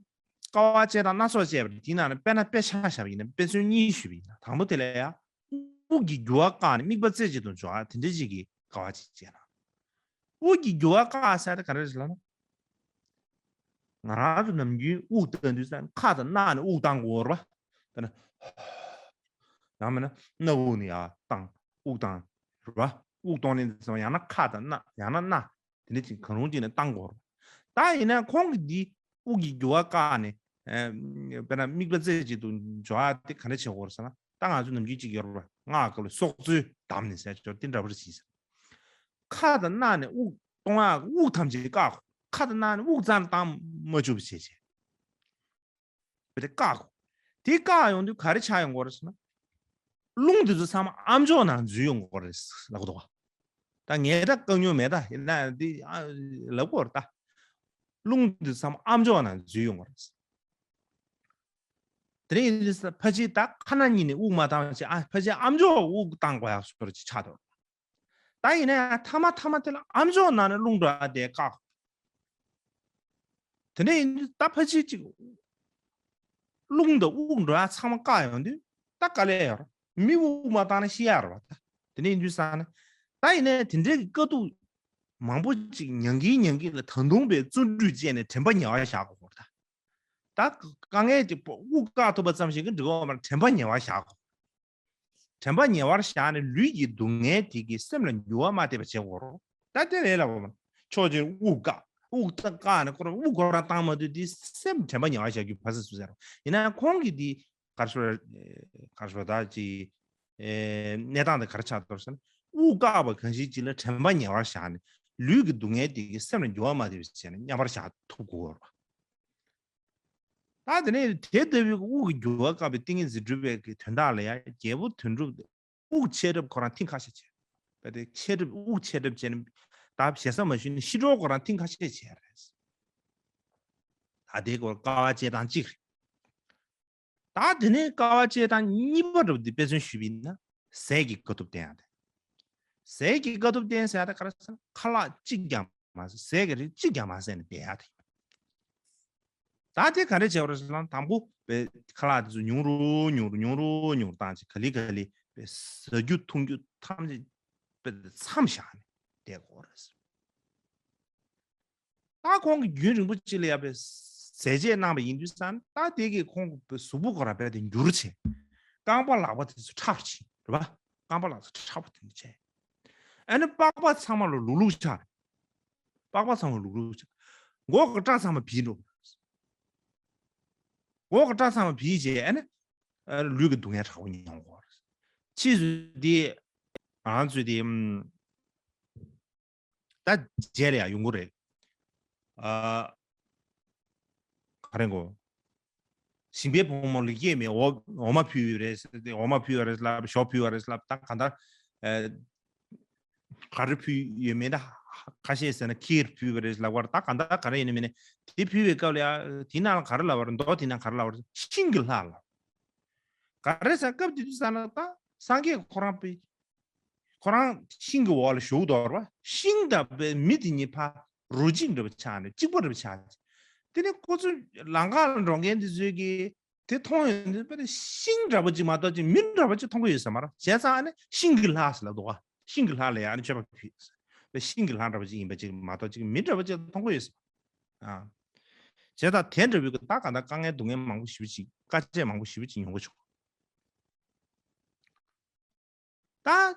དཀའ་བ་སྤྱད་སྟངས་སྣ་ཚོགས་སྤྱད་པ་རེད། དེའི་ནང་ནས་དཔེར་ན་དཔེ་ཆ་བཞག་པ་ཡིན་ན། དཔེ་མཚོན་གཉིས་ཞུས་པ་ཡིན་ན། དང་པོ་དེ་ལ་ཡ། དབུགས་ཀྱི་རྒྱུ་བ་བཀག་ནས་དམིགས་པ་རྩེ་གཅིག་ཏུ་འཇོག་པ་དེ་འདྲ་ཅིག་གི་དཀའ་བ་ཅིག་སྤྱད་ན། དབུགས་ཀྱི་རྒྱུ་བ་བཀག་ཟེར་དེ་ག་རེ་རེད་ལབ་ན། ང་རང་ཚོ་ནམ་རྒྱུན་དབུགས་གཏོང་དུས་ས་ཁ་དང་སྣ་ནས་དབུགས་བཏང་དགོས་རེད་པ། དཔེར་ན། ཡང་མིན་ན་སྣ་བུག་ནས་ཡར་བཏང་། དབུགས་བཏང་རེད་པ། དབུགས་གཏོང་ལེན་དུས་ས་ཡང་ན་ཁ་དང་སྣ། ཡང་ན་སྣ། དེ་འདྲ་ཅིག་གང་རུང་ཅིག་ནས་བཏང་དགོས་རེད། ད་ཡིན་ན་ཁོང་གིས་འདི་དབུགས་ཀྱི་རྒྱུ་བ་བཀག་ནས། ཨ་དཔེར་ན་དམིགས་པ་རྩེ་གཅིག་ཏུ་འཇོག་ཡ་དེ་ག་འདྲ་བྱེད་དགོས་རེད་ཟེར་ན། ད་ང་ཚོ་ནམ་རྒྱུན་ཅིག་ཡོད་རེད་པ། སྔགས་སྐབས་ལ་སྲོག་རྩོལ་བསྡམས་ནས་ཟེར་ཅིག་ཡོད་རེད། དེ་འདྲ་པོ་ཅིག་ཟེར། ཁ་དང་སྣ་ནས་དབུགས་གཏོང་ཡ། དབུགས་ཐམས་ཅད་བཀག་དགོས། ཁ་དང་སྣ་ནས་དབུགས་རྩ་ནས་བཏང་མ་བཅུག་པ་བྱས་བྱས། དེ་བཀག་དགོས། དེ་བཀག་ཡོང་དུས་ག་རེ་ཆགས་ཡོང་གི་ཡོད་རེད་ཟེར་ན། རླུང་དེ་ཚོ་ཚང་མ་ཨ་མཆོག་ནང་འཛུལ་ཡོང་གི་ཡོད་རེད་ལབ་གི་འདུག་ག་ད་ངས་ད་བཀག་མྱོང་མེད། ད་ཡིན་ན་འདི་ཨ་ལབ་གི་ཡོད་རེད་ད། རླུང་དེ་ཚོ་ཚང་མ་ཨ་མཆོག་ནང་འཛུལ་ཡོང་གི་ཡོད་རེད། དེ་ནས་ཡིན་དུས་ཕལ་ཆེར་ད་ཁ་སྣ་གཉིས་ནས་དབུགས་མ་བཏང་བྱས། ཨ་ཕལ་ཆེར་ཨ་མཆོག་དབུགས་བཏང་དགོས་ཡག་བཟོ་འདྲ་ཅིག་ཆགས་འདུག་ད་ཡིན་ན་ཡང་མཐའ་མ་མཐའ་མ་དེ་ལ་ཨ་མཆོག་ནང་ནས་རླུང་འགྲོ་ཡ་དེ་བཀག་དེ་འདྲ་ཡིན་དུས་ད་ཕལ་ཆེར་ཅིག་རླུང་དང་དབུགས་འགྲོ་ཡ་ཚང་མ་བཀག་ཡོང་དུས་ད་དཀའ་ལས་ཡོད་རེད། མི་དབུགས་མ་བཏང་ན་ཤི་ཡ་རེད་པ། ད་དེ་འདྲ་ཡིན་དུས་ས་ནས། ད་ཡིན་ནའི་དེ་འདྲའི་གི་དཀའ་སྡུག་མང་པོ་ཅིག་མྱང་གིན་མྱང་གིན་ལ་ད་དུང་བའི་བརྩོན་འགྲུས་བྱས་ནས་དྲན་པ་ཉེ་བར་བཞག་དགོས་རེད་ད། ད་དཀའ་ངལ་དེ་དབུགས་བཀག་ཐུབ་པ་ཙམ་ཞིག་གིས་འགྲིག་གི་ཡོད་མ་རེད། དྲན་པ་ཉེ་བར་བཞག་དགོས། དྲན་པ་ཉེ་བར་བཞག་ནས་ལུས་ཀྱི་སྡུག་བསྔལ་དེ་གིས་སེམས་ལ་འགྱུར་བ་མ་ཐེབས་པ་བྱེད་དགོས་རེད། ད་དེ་རེད་ལབ་པ་མ། ཕྱོགས་གཅིག་དབུགས་བཀག་དབུགས་བཏང་བཀག་ནས་ཁོ་རང་དབུགས་ཁོ་རང་བཏང་མ་ཐུབ་དུས་སེམས་དྲན་པ་ཉེ་བར་བཞག་རྒྱུ་ཕར་ཚུར་ཟེར་རོ། ཡིན་ན་ཁོང་གིས་འདི་གར་ཤོར་གར་ཤོར་ད་ཅི་གནས་སྟངས་དེ་ག་རེ་ཆགས་འདུག་ཟེར་ན། དབུགས་བཀག་པ་གང་ཞིག་ཅིག་ལ་དྲན་པ་ཉེ་བར་བཞག་ནས་ལུས་ཀྱི་སྡུག་བསྔལ་དེ་གིས་སེམས་ལ་འགྱུར་བ་མ་ཐེབས་པ་བྱས་ནས་མཉམ་པར་བཞག་ཐུབ་དགོས་རེད། ད་དེ་ནས་དེ་ལྟ་བུའི་དབུགས་ཀྱི་འགྱུར་བ་བཀག་པའི་ཏིང་ངེ་འཛིན་སྒྲུབ་པའི་གི་དོན་དག་ལ་ཡང་རྒྱལ་པོ་དོན་གྲུབ་དེ་དབུགས་ཆད་གྲབས་ཁོ་རང་ཐེངས་ཁ་ཤས་བྱས། དཔེ་དེ་ཆད་གྲབས་དབུགས་ཆད་གྲབས་བྱས་ནས་ད་ཞེ་ས་མ་ཞུས་ནས་ཤི་གྲབས་ཁོ་རང་ཐེངས་ཁ་ཤས་བྱས་རེད། ད་དེ་སྐོར་དཀའ་བ་སྤྱད་སྟངས་གཅིག་རེད། ད་དེ་ནས་དཀའ་བ་སྤྱད་སྟངས་གཉིས་པ་འདྲ་པོ་འདི་དཔེ་མཚོན་ཞུས་པ་ཡིན་ན། ཟས་ཀྱི་དཀའ་ཐུབ་བསྟེན་ཡ་དེ། ཟས་ཀྱི་དཀའ་ཐུབ་བསྟེན་ཟེར་ཡ་དེ་ག་རེ་ཟེར་ན། ཁ་ལག་གཅིག་ཀྱང་མ་ཟ། ཟས་ཀྱི་རིགས་གཅིག་ཀྱང་མ་ཟས་ནས་བསྡད་ཡ་དེ་ཡིན། ད་དེ་ག་རེ་བྱེད་པ་རེད་ཟེར་ན། དང་པོ་དཔེ་ཁ་ལག་དེ་ཚོ་ཉུང་རུ་ཉུང་རུ་ཉུང་རུ་ཉུང་རུ་བཏང་བྱས། ག་ལེ་ག་ལེ་དཔེ་ཟ་རྒྱུ་འཐུང་རྒྱུ་ཐམས་ཅད་དཔེ་མཚམས་བཞག་ནས་བསྡད་དགོས་རེད། ད་ཁོང་གིས་རྒྱུན་རིང་པོ་ཅིག་ལ་ཡ་དཔེ་ཟས་བཅད་གནང་བ་ཡིན་དུས་ཙང་། ད་དེ་གིས་ཁོང་གི་དཔེ་གཟུགས་པོ་ཁོ་རང་དཔེ་དེ་འགྱུར་བྱས། རྐང་པ་ལག་པ་དེ་ཚོ་ཁྲག་ཕྱིན་རེད་པ། རྐང་པ་ལག་པ་ཁྲག་པོ་དེ་འདྲ་བྱས། ཨ་ནི་པགས་པ་ཚང་མ་ལ་ལུག་ལུག་ཆགས་རེད། པགས་པ་ཚང་མ་ལུག་ལུག་ཆགས། མགོ་གི་སྐྲ་ཚང་མ་བིལ་འགྲོ། མགོ་གི་སྐྲ་ཚང་མ་བིལ་བྱས། ཨ་ནི་ཨ་ལུས་ཀྱི་སྡུག་བསྔལ་དྲག་པོ་མྱོང་གི་ཡོད་རེད། ཕྱིས་སུ་དེ་ང་ཚོས་དེ་ཨམ། ད་རྗེས་ལ་ཡང་ཡོང་གི་རེད། ཨ། ག་རེ་གོ། ཞིང་པའི་བུ་མོ་ལ་སྐྱེས་མེད། འོ་འོ་མ་ཕུལ་ཡོད་རེད་ཟེར་ཏེ། འོ་མ་ཕུལ་བ་རེད་ལབ། ཞོ་ཕུལ་བ་རེད་ལབ། ད་གང་ལྟར་ཨ་ག་རེ་ཕུལ་ཡོད་མེད་ད་ཁ་ཤས་ཟེར་ན་ཁིར་ཕུལ་བ་རེད་ལབ་པར། ད་གང་ལྟར་ག་རེ་ཡིན་ནི་མིན་ནི་དེ་ཕུལ་བའི་སྐབས་ལ་ཡ་དེའི་ནང་ལ་ག་རེ་ལབ་པ་རེད། མདོ་དེའི་ནང་ག་རེ་ལབ་པ་རེད། ཤིང་གི་ལྷ་ལབ། ག་རེ་ཟེར་སྐབས་དེ་དུས་ཙ་ན་ད་སངས་རྒྱས་ཁོ་རང་པའི་ཁོ་རང་ཤིང་གི་འོག་ལ་བཞུགས་འདུག་པ། ཤིང་དང་པའི་མི་དེ་གཉིས་ཕ་རོ་གཅིག་འདྲ་པོ་ཆགས་ནས་གཅིག་པ་འདྲ་པོ་ཆགས། དེ་ནས་ཁོ་ཚོ་ལམ་ཁ་ལ་འགྲོ་མཁན་དེ་ཚོས་ཀྱིས་དེ་མཐོང་ཡོང་དུས་པ་ཤིང་འདྲ་པོ་ཅིག་མ་གཏོགས་ཅིག་མི་འདྲ་པོ་ཅིག་མཐོང་གི་ཡོད་ས་མ་རེད། བྱས་ཙང་ཨ་ནི་ཤིང་གི་ལྷ་ཟེར་ལབ་འདུག་ག་ཤིང་གི་ལྷ་ལ་ཡ་ཨ་ནི་མཆོད་པ་ཕུལ། པ་ཤིང་གི་ལྷ་འདྲ་པོ་ཅིག་ཡིན་པ་ཅིག་མ་གཏོགས་ཅིག་མི་འདྲ་པོ་ཅིག་མཐོང་གི་ཡོད་ས་མ་རེད། ཨ། བྱས་ཙང་དེ་འདྲ་བོའི་གི་ད་ག་ད་དཀའ་ངལ་སྡུག་བསྔལ་མང་པོ་ཞེ་པོ་ཅིག་དཀའ་སྤྱད་མང་པོ་ཞེ་པོ་ཅིག་མྱོང་གི་བྱུང་། ད་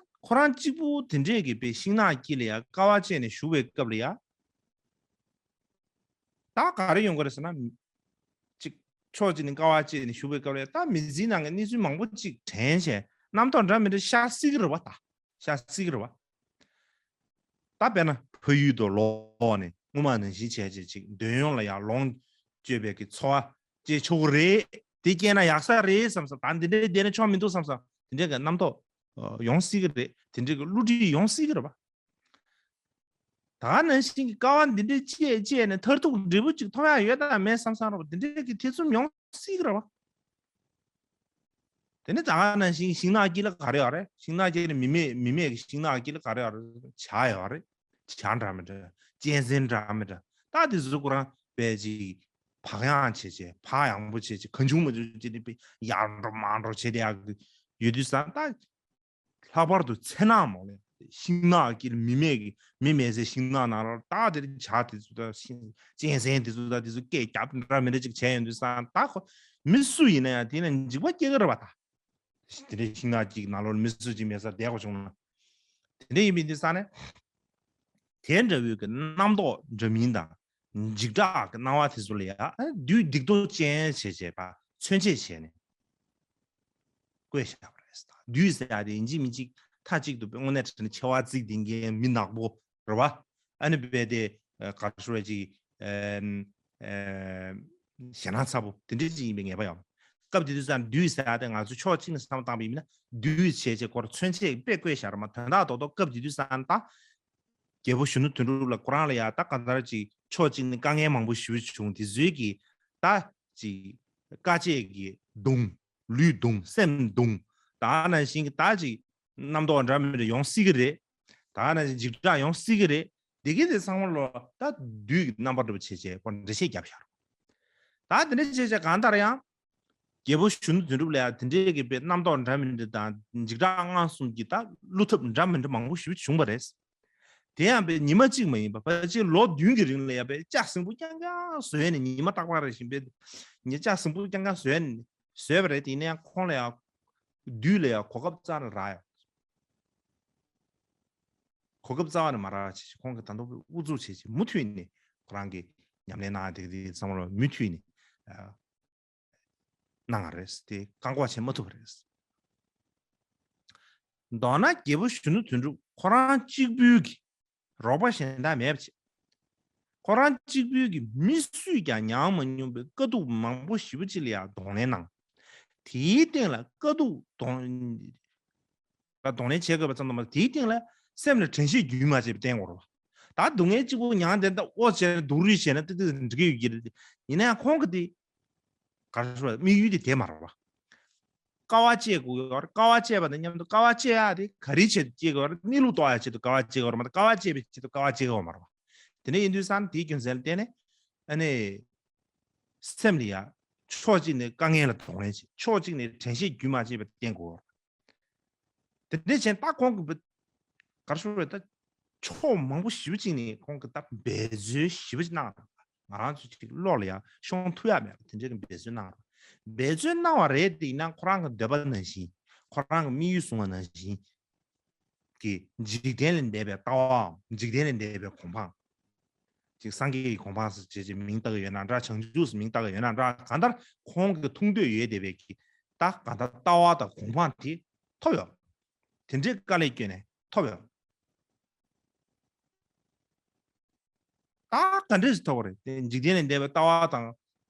ཁོ་རང་གཅིག་པུ་དེ་འདྲས་ཀྱི་པའི་ཤིང་ནགས་དཀྱིལ་ལ་ཡ་དཀའ་བ་སྤྱད་ནས་བཞུགས་པའི་སྐབས་ལ་ཡ། ད་ག་རེ་ཡོང་གི་རེད་ཟེར་ན། གཅིག་ཕྱོགས་གཅིག་ནས་དཀའ་བ་སྤྱད་ནས་བཞུགས་པའི་སྐབས་ལ་ཡ། ད་མི་ཚེའི་ནང་གི་གནས་ཚུལ་མང་པོ་ཅིག་དྲན་བྱས། རྣམ་རྟོག་འདྲ་མི་འདྲ་ཤར་སྲིད་ཀྱི་རེད་པ། ད་ཤར་སྲིད་ཀྱི་རེད་པ། ད་དཔེར་ན་ཕ་ཡུལ་དུ་ལོག་ནས་སྔོན་མ་ནང་བཞིན་བྱས་བྱས་ཅིག་འདོད་ཡོན་ལ་ཡང་ལོངས་སྤྱོད་པའི་གི་འཚོ་བ་སྐྱེལ་ཆོག་གི་རེད། དེ་སྐྱེལ་ན་ཡག་ས་རེད་བསམ་བསམ། ད་འདི་འདྲའི་བསྡད་ན་ཆོག་མི་འདུག་བསམ་བསམ། དེ་འདྲའི་གི་རྣམ་རྟོག་ཡོང་སྲིད་ཀྱི་རེད། དེ་འདྲའི་གི་བསླུ་བྲིད་ཡོང་སྲིད་ཀྱི་རེད་པ། ད་ནང་བཞིན་གྱི་དཀའ་བ་འདི་འདྲའི་སྤྱད་སྤྱད་ནས་མཐར་ཐུག་འབྲས་བུ་ཅིག་ཐོབ་ཡག་ཡོད་དམ་མེད་བསམ་བསམ་རེད་པ། དེ་འདྲའི་གི་ཐེ་ཚོམ་ཡོང་སྲིད་ཀྱི་རེད་པ། དེ་ནས་ད་ག་ནང་བཞིན་ཤིང་ནགས་དཀྱིལ་ལ་ག་རེ་ཡོད་རེད། ཤིང་ནགས་དཀྱིལ་ལ་མི་མེད་མི་མེད་ཀྱི་ཤིང་ནགས་དཀྱིལ་ལ་ག་རེ་ཡོད་རེད། བྱ་ཡོད་རེད། བྱ་འདྲ་མི་འདྲ། གཅན་གཟན་འདྲ་མི་འདྲ། ད་དེ་ཚོ་ཁོ་རང་དཔེ་ཅིག་བག་ཡངས་བྱས་བྱས། བག་ཡངས་པོ་བྱས་བྱས། གང་བྱུང་མང་བྱུང་བྱས་ནས་དཔེ་ཡར་འགྲོ་མར་འགྲོ་བྱས་བསྡད་ཡག་ཡོད་དུས་ཙང་ད། ལྷག་པར་དུ་ཚེར་ནག་མོ་ལས་ཤིང་ནགས་དཀྱིལ། མི་མེད་ཀྱི་མི་མེད་སའི་ཤིང་ནགས་ནང་ལ་ད་དེར་བྱ་དེ་ཚོ་ད་ཤིང་གཅན་གཟན་དེ་ཚོ་ད་དེ་ཚོ་སྐད་རྒྱག་འདྲ་མི་འདྲ་ཅིག་བྱས་ཡོང་དུས་ཙང་ད་ཁོ་མི་སུ་ཡིན་ན་ཡང་དེ་ནས་འཇིགས་པ་སྐྱེ་གི་རེད་པ། ད་དེ་འདྲའི་ཤིང་ནགས་ཀྱི་ནང་ལོགས་མི་སུ་ཅིག་མེད་སར་བསྡད་དགོས་བྱུང་ན། དེ་འདྲ་ཡིན་པའི་དུས་ཙང་ནས་དེ་འདྲ་བོའི་གི་རྣམ་རྟོག་འདྲ་མིན་དང་འཇིགས་སྐྲག་གི་སྣང་བ་དེ་ཚོ་ལ་ཡང་བདུད་སྡིག་ཏོ་ཅན་བྱས་བྱས་པ་མཚོན་བྱེད་བྱས་ནས། བཀོད་བཞག་པ་རེད། བདུད་ཟེར་ཡ་དེ་ཡིན་གཅིག་མིན་གཅིག་མཐའ་གཅིག་ཏུ་དངོས་གནས་དྲང་གནས་མཆེ་བ་གཙིགས་ལྡན་མཁན་མི་ནག་པོ་རེད་པ། ཨ་ནི་རྦད་དེ་ཨ་ག་རེ་ཞུ་དགོས་ཅིག་ཨ་ཨ་ཞེད་སྣང་ཚ་པོ་དེ་འདྲ་ཅིག་ཡིན་པའི་ངེས་པ་ཡོད། སྐབས་དེ་དུས་ཙང་བདུད་ཟེར་ཡ་དེ་ང་ཚོས་ཕྱོགས་གཅིག་ནས་བསམ་བློ་བཏང་པ་ཡིན་ན་བདུད་བྱས་བྱས་ཁོ་རང་མཚོན་བྱེད་དཔེ་བཀོད་བཞག་རེད་མ། དོན་དག་རྡོག་རྡོག་སྐབས་དེ་དུས་ཙང་ད་རྒྱལ་པོ་གཞོན་ནུ་དོན་གྲུབ་ལ་ཁོ་རང་ལ་ཡ་ད་གང་ལྟར་ཅིག་ཕྱོགས་གཅིག་ནས་དཀའ་ངལ་མང་པོ་ཞེ་པོ་བྱུང་། དེ་ཚོའི་གི་ད་ཅིག་དཀའ་སྤྱད་ཀྱི་གདུང་། ལུས་གདུང་། སེམས་གདུང་། ད་ནང་བཞིན་གྱི་ད་ཅིག་རྣམ་རྟོག་འདྲ་མི་འདྲ་ཡོང་སྲིད་ཀྱི་རེད། ད་ནང་བཞིན་འཇིགས་སྐྲག་ཡོང་སྲིད་ཀྱི་རེད། དེ་གི་དེ་ཚང་མ་ལོ་ད་བདུད་ཀྱི་རྣམ་པ་འདྲ་པོ་བྱས་བྱས་ཁོ་འགྲེལ་བཤད་བརྒྱབ་བཞག་རོགས། ད་དེ་འདྲ་བྱས་བྱས་གང་ལྟར་ཡང་རྒྱལ་པོ་གཞོན་ནུ་དོན་གྲུབ་ལ་ཡང་དེ་འདྲའི་གི་པའི་རྣམ་རྟོག་འདྲ་མི་འདྲ་དང་འཇིགས་སྐྲག་དངངས་གསུམ་གྱི་ད་བསླུ་ཐབས་འདྲ་མི་འདྲ་མང་པོ་ཞེ་པོ་བྱུང་བ་རེད། དེ་ཡང་པའི་ཉི་མ་གཅིག་མ་ཡིན་པ་ཕལ་ཆེར་ལོ་བདུན་གྱི་རིང་ལ་ཡང་པའི་ལྕགས་ཟིང་པོ་རྐྱང་རྐྱང་བཟོས་ནས་ཉི་མ་རྟག་པར་རེ་བཞིན་པའི་ཉི་ལྕགས་ཟིང་པོ་རྐྱང་རྐྱང་བཟོས་ནས་བཟོས་པ་རེད། དེ་ཡིན་ན་ཡང་ཁོང་ལ་ཡང་བདུད་ལ་ཡང་གོ་སྐབས་རྩ་ནས་རག་ཡོད། གོ་སྐབས་རྩ་བ་ནས་མ་རག་བྱས་ཁོང་གིས་ད་དུང་ཨུ་ཚུགས་བྱས་བྱས་མུ་མཐུད་ནས་ཁོ་རང་གི་ཉམས་ལེན་གནང་དེ་དེ་ཚང་མ་ལ་མུ་མཐུད་ནས་ཨ་གནང་བ་རེད། དེ་བཀག་འགོག་བྱེད་མ་ཐུབ་པ་རེད། མདོར་ན་རྒྱལ་པོ་གཞོན་ནུ་དོན་གྲུབ་ཁོ་རང་གཅིག་པུའི་གི་རོགས་པ་གཞན་དག་མེད་པ་བྱས། ཁོ་རང་གཅིག་པུའི་གི་མི་སུས་ཀྱང་མྱངས་མ་མྱོང་པའི་དཀའ་སྡུག་མང་པོ་ཞེ་པོ་ཅིག་ལ་ཡང་གདོང་ལེན་གནང་། དེའི་སྟེང་ལ་དཀའ་སྡུག་གདོང་གདོང་ལེན་བྱེད་དགོས་པ་ཙམ་དུ་མ་ཟད་དེའི་སྟེང་ལ་སེམས་ལ་དྲན་ཤེས་རྒྱུན་མ་ཆད་པ་བསྟེན་དགོས་རེད་པ། ད་སྡུག་བསྔལ་གཅིག་པུ་མྱངས་དེ་འདྲ་ཨོ་བྱས་ན་སྡུག་རུས་བྱས་ན་ཏི་ཏི་འགྲིག་གི་ཡོད་ཀྱི་རེད། ཡིན་ན་ཡང་ཁོང་གིས་དེ་ག་རེ་ཞུ་དགོས་རེད། དམིགས་ཡུལ་དེ་དེ་མ་རེད་པ། དཀའ་བ་སྤྱད་དགོས་ཀྱི་ཡོད་རེད། དཀའ་བ་སྤྱད་པ་དང་མཉམ་དུ་དཀའ་བ་སྤྱད་ཡག་དེ་ག་རེའི་ཆེད་དུ་སྤྱད་དགོས་རེད། གནས་ལུགས་རྟོགས་ཡག་ཆེད་དུ་དཀའ་བ་སྤྱད་དགོས་རེད་མ་གཏོགས་དཀའ་བ་སྤྱད་པའི་ཆེད་དུ་དཀའ་བ་སྤྱད་དགོས་མ་རེད་པ། དེ་འདྲ་ཡིན་དུས་ཙང་དེའི་རྒྱུ་མཚན་ལ་བརྟེན་ནས་ཨ་ནི་སེམས་ལ་ཡ་ཕྱོགས་གཅིག་ནས་དཀའ་ངལ་ལ་གདོང་ལེན་བྱེད། ཕྱོགས་གཅིག་ནས་དྲན་ཤེས་རྒྱུན་མ་ཆད་པ་བསྟེན་དགོས་རེད། དེ་འདྲ་བྱས་ད་ཁོང་གི་ག་རེ་ཞུ་དགོས་རེད། ད་ཕྱོགས་མང་པོ་ཞེ་པོ་ཅིག་ནས་ཁོང་གིས་ད་འབད་རྩོལ་ཞེ་པོ་ཅིག་གནང་། ང་རང་ཚོ་ཅིག་བློ་ལ་ཡང་ཤོང་ཐུབ་ཡག་མེད་པ་དེ་འདྲའི་གི་འབད་རྩོལ་གནང་། འབད་རྩོལ་གནང་བ་རེད་དེ། ཡིན་ན་ཁོ་རང་གི་འདོད་པ་ནང་བཞིན་ཁོ་རང་གི་དམིགས་ཡུལ་བཟུང་བ་ནང་བཞིན་གྱི་འཇིག་རྟེན་ལས་འདས་པའི་ལྟ་བའམ་འཇིག་རྟེན་ལས་འདས་པའི་གོ་འཕང་། ཅིག་སངས་རྒྱས་ཀྱི་གོ་འཕང་ཟེར་བྱས་ཅིག་མིང་བཏགས་ཀྱི་ཡོད་ན་འདྲ། བྱང་ཆུབ་ཟེར་མིང་བཏགས་ཀྱི་ཡོད་ན་འདྲ། གང་ལྟར་ཁོང་གི་མཐོང་འདོད་ཡོད་བསྡད་པའི་གི་ད་གང་ལྟར་ལྟ་བ་དང་གོ་འཕང་དེ་ཐོབ་ཡོད། དེ་འདྲའི་དཀའ་ལས་བསྐྱོན་ནས་ཐོབ་ཡོད། ད་ག་འདྲས་སེ་ཐོབ་པ་རེད། དེ་འཇིག་རྟེན་ལས་འདས་པའི་ལྟ་བ་དང་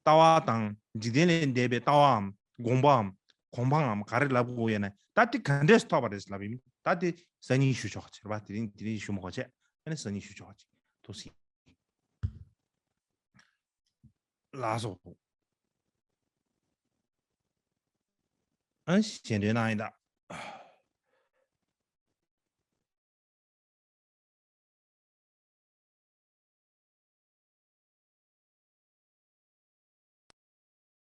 ལྟ་བ་དང་ འཇིག་རྟེན་ལས་འདས་པའི་ལྟ་བའམ་དགོངས་པའམ་གོ་འཕང་ངམ་ག་རེ་ལབ་དགོས་ཡོད་ན། ད་དེ་ག་འདྲས་ཐོབ་པ་རེད་ལབ་ཡིན། ད་དེ་སང་ཉིན་ཞུ་ཆོག་ཅེས་པ། དེ་རིང་དེ་རིང་ཞུ་མ་དགོས་ཅེས། ཨ་ནི་སང་ཉིན་ཞུ་ཆོག་ཅེས་ཐུགས་སྲིད། ལགས་སོ། ཨ་ཞལ་འདོན་གནང་ཡིན་ད།